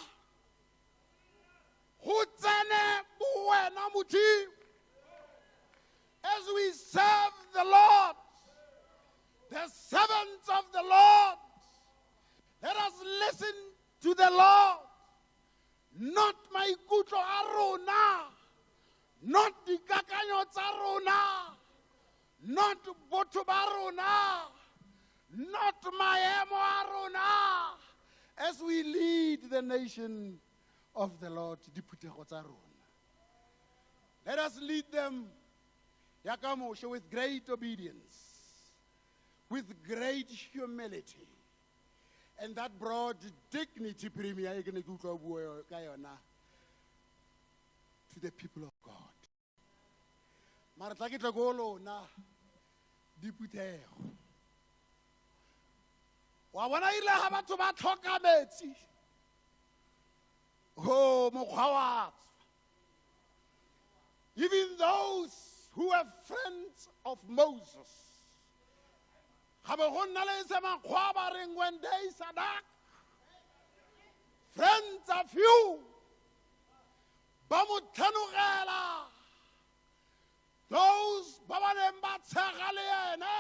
go tsene bowena Modimo. As we serve the Lord, the servants of the Lord, let us listen to the Lord, not maikutlo a rona, not dikakanyo tsa rona, not botho ba rona, not maemo a rona, as we lead the nation of the Lord, diphuthego tsa rona. Let us lead them, yaka Moshe, with great obedience, with great humility. And that brought dignity, Premier, e ke ne ke utlwa o bua ka yona, to the people of God. Mara tla ke tle ko lona, diphuthego. Wa bona ile ha batho ba tlhoka metsi. Oh, mokgwa wa tswa. Even those who were friends of Moses, ga be go nna le se makgwa ba reng when days are dark, friends are few. Ba mo tlhanogela. Those ba ba neng ba tshega le ene,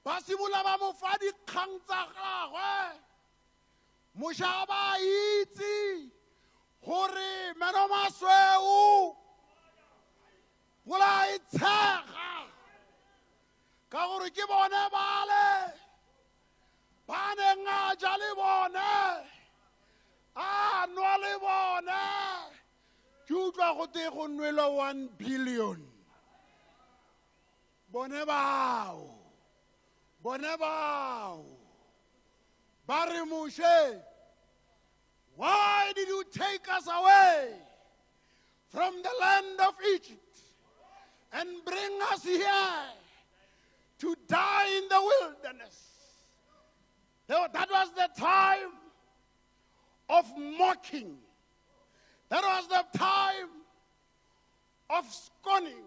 ba simolola ba mo fa dikgang tsa gagwe. Moshe a ba itse gore meno masweu bola e tshega, ka gore ke bone bale ba neng a ja le bone, a nwa le bone. Ke utlwa go te go nwelwa 1 billion. Bone bao, bone bao ba re, Moshe, why did you take us away from the land of Egypt and bring us here to die in the wilderness? That was the time of mocking. That was the time of scorning.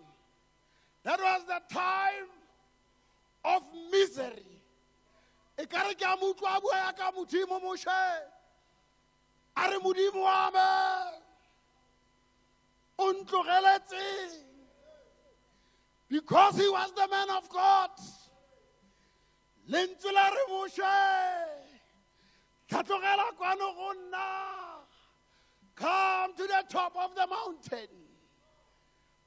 That was the time of misery. E ka re ke a mo utlwa a bua ya ka Modimo Moshe. A re Modimo wa me, o ntlogeletseng. Because he was the man of God. Lentswe la re Moshe, tlhatlogela kwano go nna. Come to the top of the mountain.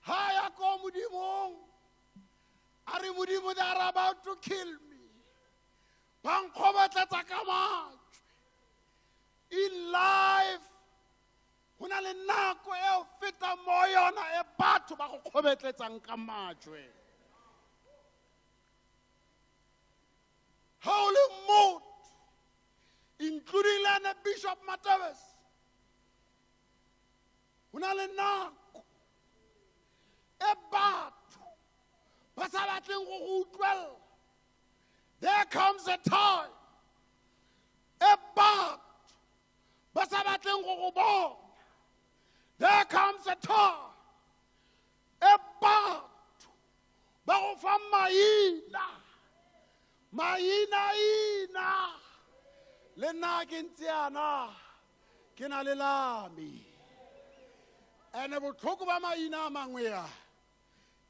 Ha ya ko Modimong. A re Modimo, they are about to kill me. Ba nkgobotletsa ka majwe. In life, go na le nako e o fetang mo yona e batho ba go kgobetletsang ka majwe. Ha o le motho, including le ene Bishop Matebese, go na le nako e batho ba sa batleng go go utlwella. There comes a time e batho ba sa batleng go go bona. There comes a time e batho ba go fa maina, maina-ina. Le nna ke ntse yana, ke na le la me. Ene botlhoko ba maina a mangwe a,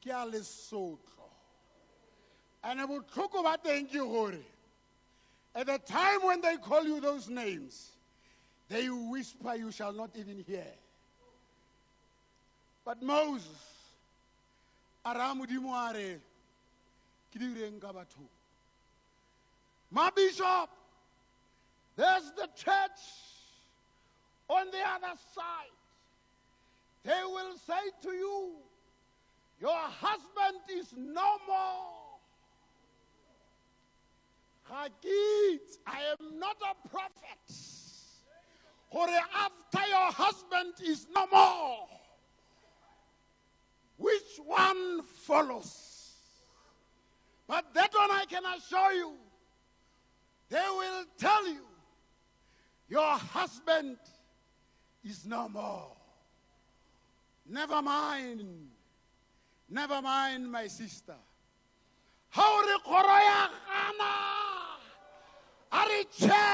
ke a lesotlo. Ene botlhoko ba teng ke gore, at the time when they call you those names, they whisper you shall not even hear. But Moses, A raya Modimo a re, ke direng ka batho? Ma bishop, there's the church on the other side. They will say to you, your husband is no more. Ga ke itse, I am not a prophet. Gore after your husband is no more, which one follows? But that one I can assure you, they will tell you, your husband is no more. Never mind. Never mind, my sister. Ha o re kgoro ya gana, a re tjhe,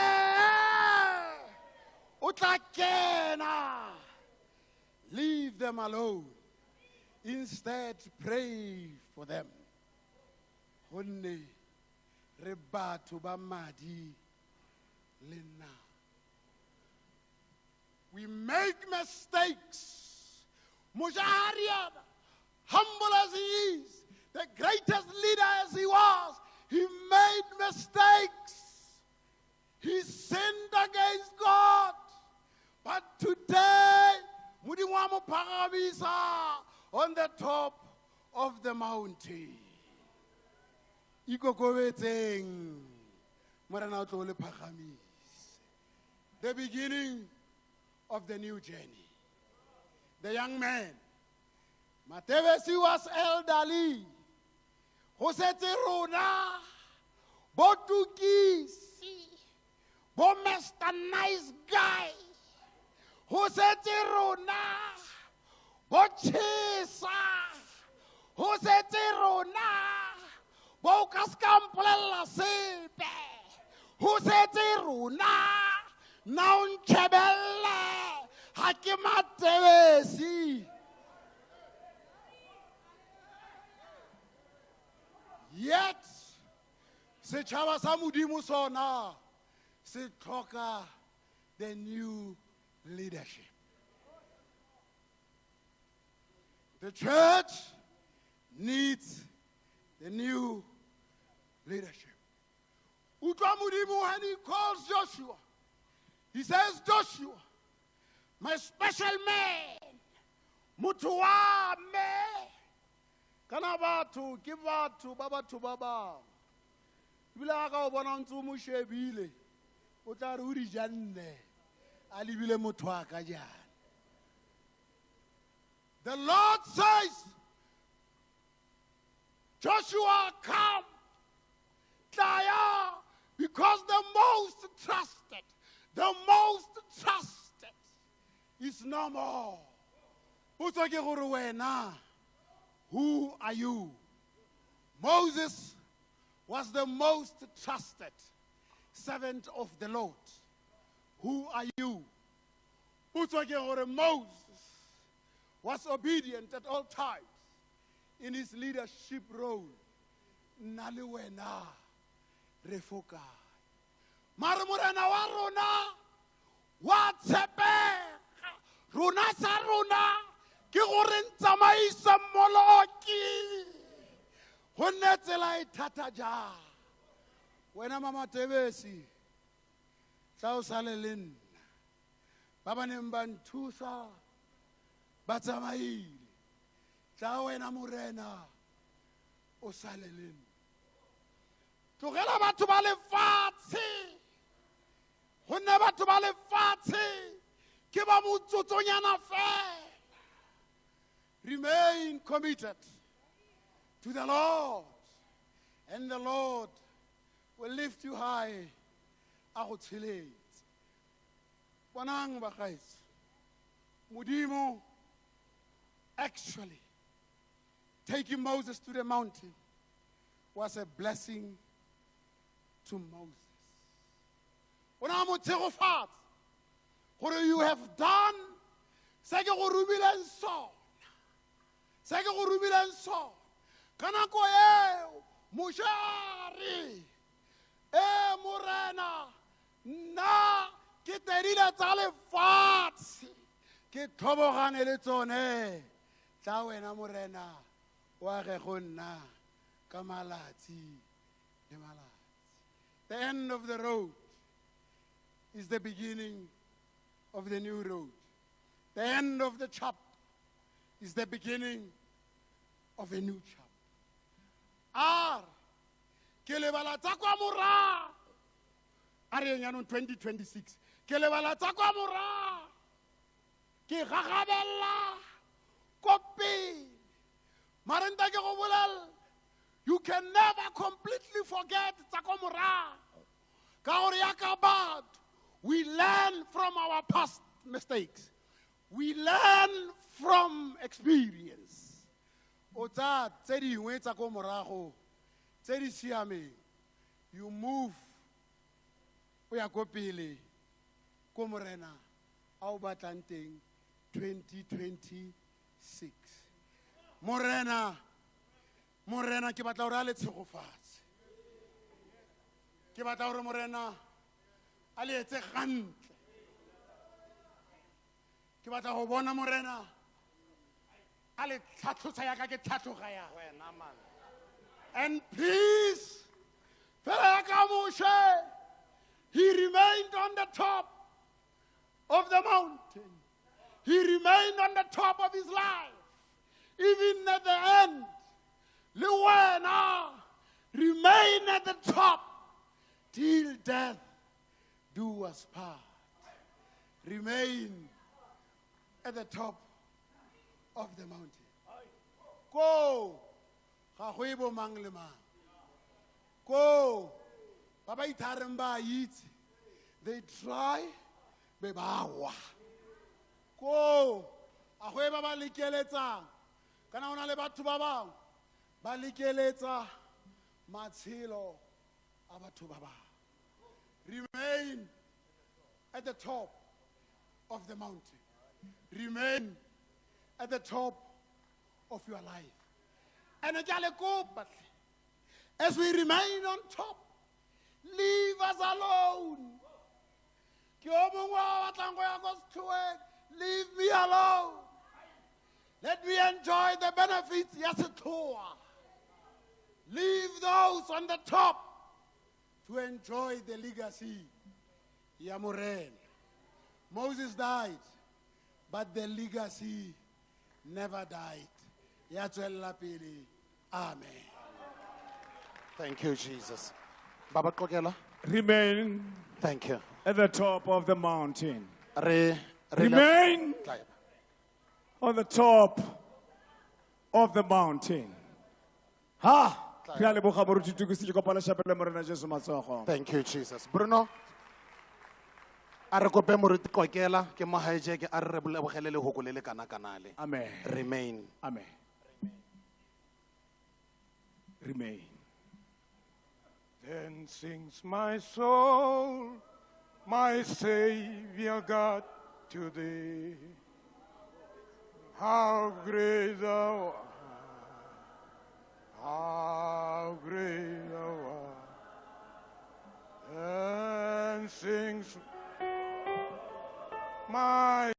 o tla kena. Leave them alone. Instead, pray for them. Gonne re batho ba madi le nna. We make mistakes. Moshe Ariana, humble as he is, the greatest leader as he was, he made mistakes. He sinned against God. But today, Modimo wa mo phagamisa on the top of the mountain. Ikokobetseng, Morena o tlo le phagamise. The beginning of the new journey. The young man, Matebesi was elderly. Go setse rona, bo Tukisi, bo Mr. Nice Guy. Go setse rona, bo Chesa. Go setse rona, bo o ka ska mpolella sepe. Go setse rona, nna o ntjhebelle, ha ke Matebesi. Yet, setjhaba sa Modimo sona se tlhoka the new leadership. The church needs the new leadership. Utlwa Modimo when he calls Joshua, he says, Joshua, my special man, motho wa me. Kana batho ke batho ba batho ba bangwe. Ebile ga ka o bona o ntse o mo shebile, o tla re o di ja nne, a lebile motho wa ka jaana. The Lord says, Joshua, come, Tlaya, because the most trusted is no more. Potso ke gore wena, who are you? Moses was the most trusted servant of the Lord. Who are you? Potso ke gore Moses was obedient at all times in his leadership role. Nna le wena re fo kae? Mare morena wa rona wa tshepega. Rona sa rona ke gore ntsamaisa mmoloki. Gonne tsela e thata jang. Wena Mama Tebesi, tla o sale le nna. Ba ba neng ba nthusa ba tsamaile. Tla wena morena o sale le nna. Tlogela batho ba lefatshe. Gonne batho ba lefatshe ke ba motsotsonyana fela. Remain committed to the Lord, and the Lord will lift you high. A go tsheletse. Bonang bagaetsho, Modimo actually taking Moses to the mountain was a blessing to Moses. O ne a mo tshegofatsa gore you have done se ke go romileng sona. Se ke go romileng sona. Ka nako eo, Moshe a re, e Morena, nna ke tedile tsa lefatshe, ke tlhobogane le tsone. Tla wena Morena O age go nna ka malatsi le malatsi. The end of the road is the beginning of the new road. The end of the chapter is the beginning of a new chapter. A re ke lebala tsa kwa morago. A re yeng jaanong 2026. Ke lebala tsa kwa morago. Ke gagabella ko pele. Mare nta ke go bolelela, you can never completely forget tsa ko morago. Ka gore yaka batho, we learn from our past mistakes. We learn from experience. O tsaya tse dingwe tsa ko morago, tse di siameng, you move o ya ko pele, ko morena a o batlang teng 2026. Morena, Morena ke batla hore a le tshegofatse. Ke batla hore Morena a le etse gantle. Ke batla go bona Morena a le tlhatlhosa yaka ke tlhatlhoga ya. And peace. Fela yaka Moshe, he remained on the top of the mountain. He remained on the top of his life. Even at the end, le wena remain at the top till death do us part. Remain at the top of the mountain. Go, ga go e bo mang le mang. Go, ba ba ithareng ba itse. They try, be ba wa. Go, a go e ba ba lekeletsang. Kana ho na le batho ba bang ba lekeletsa matshelo a batho ba bang. Remain at the top of the mountain. Remain at the top of your life. And ke a le kopa hle, as we remain on top, leave us alone. Ke o mongwe wa batlang go ya ko setlhoeng, leave me alone. Let me enjoy the benefits ya setlhoa. Leave those on the top to enjoy the legacy ya Morena. Moses died, but the legacy never died. Ya tswella pele. Amen. Thank you, Jesus. Baba Qokela. Remain. Thank you. At the top of the mountain. Re Remain Tla. on the top of the mountain. Ha! Re a leboga moruti Tukisi, ke kopa le shapele Morena Jesu matsogo. Thank you, Jesus. Bruno, a re kope moruti Qokela, ke mo hijack, a re re lebogele lehoko le le kana-kana le. Amen. Remain. Amen. Remain. Then sings my soul, my Savior God, to thee. How great thou art, how great thou art. Then sings my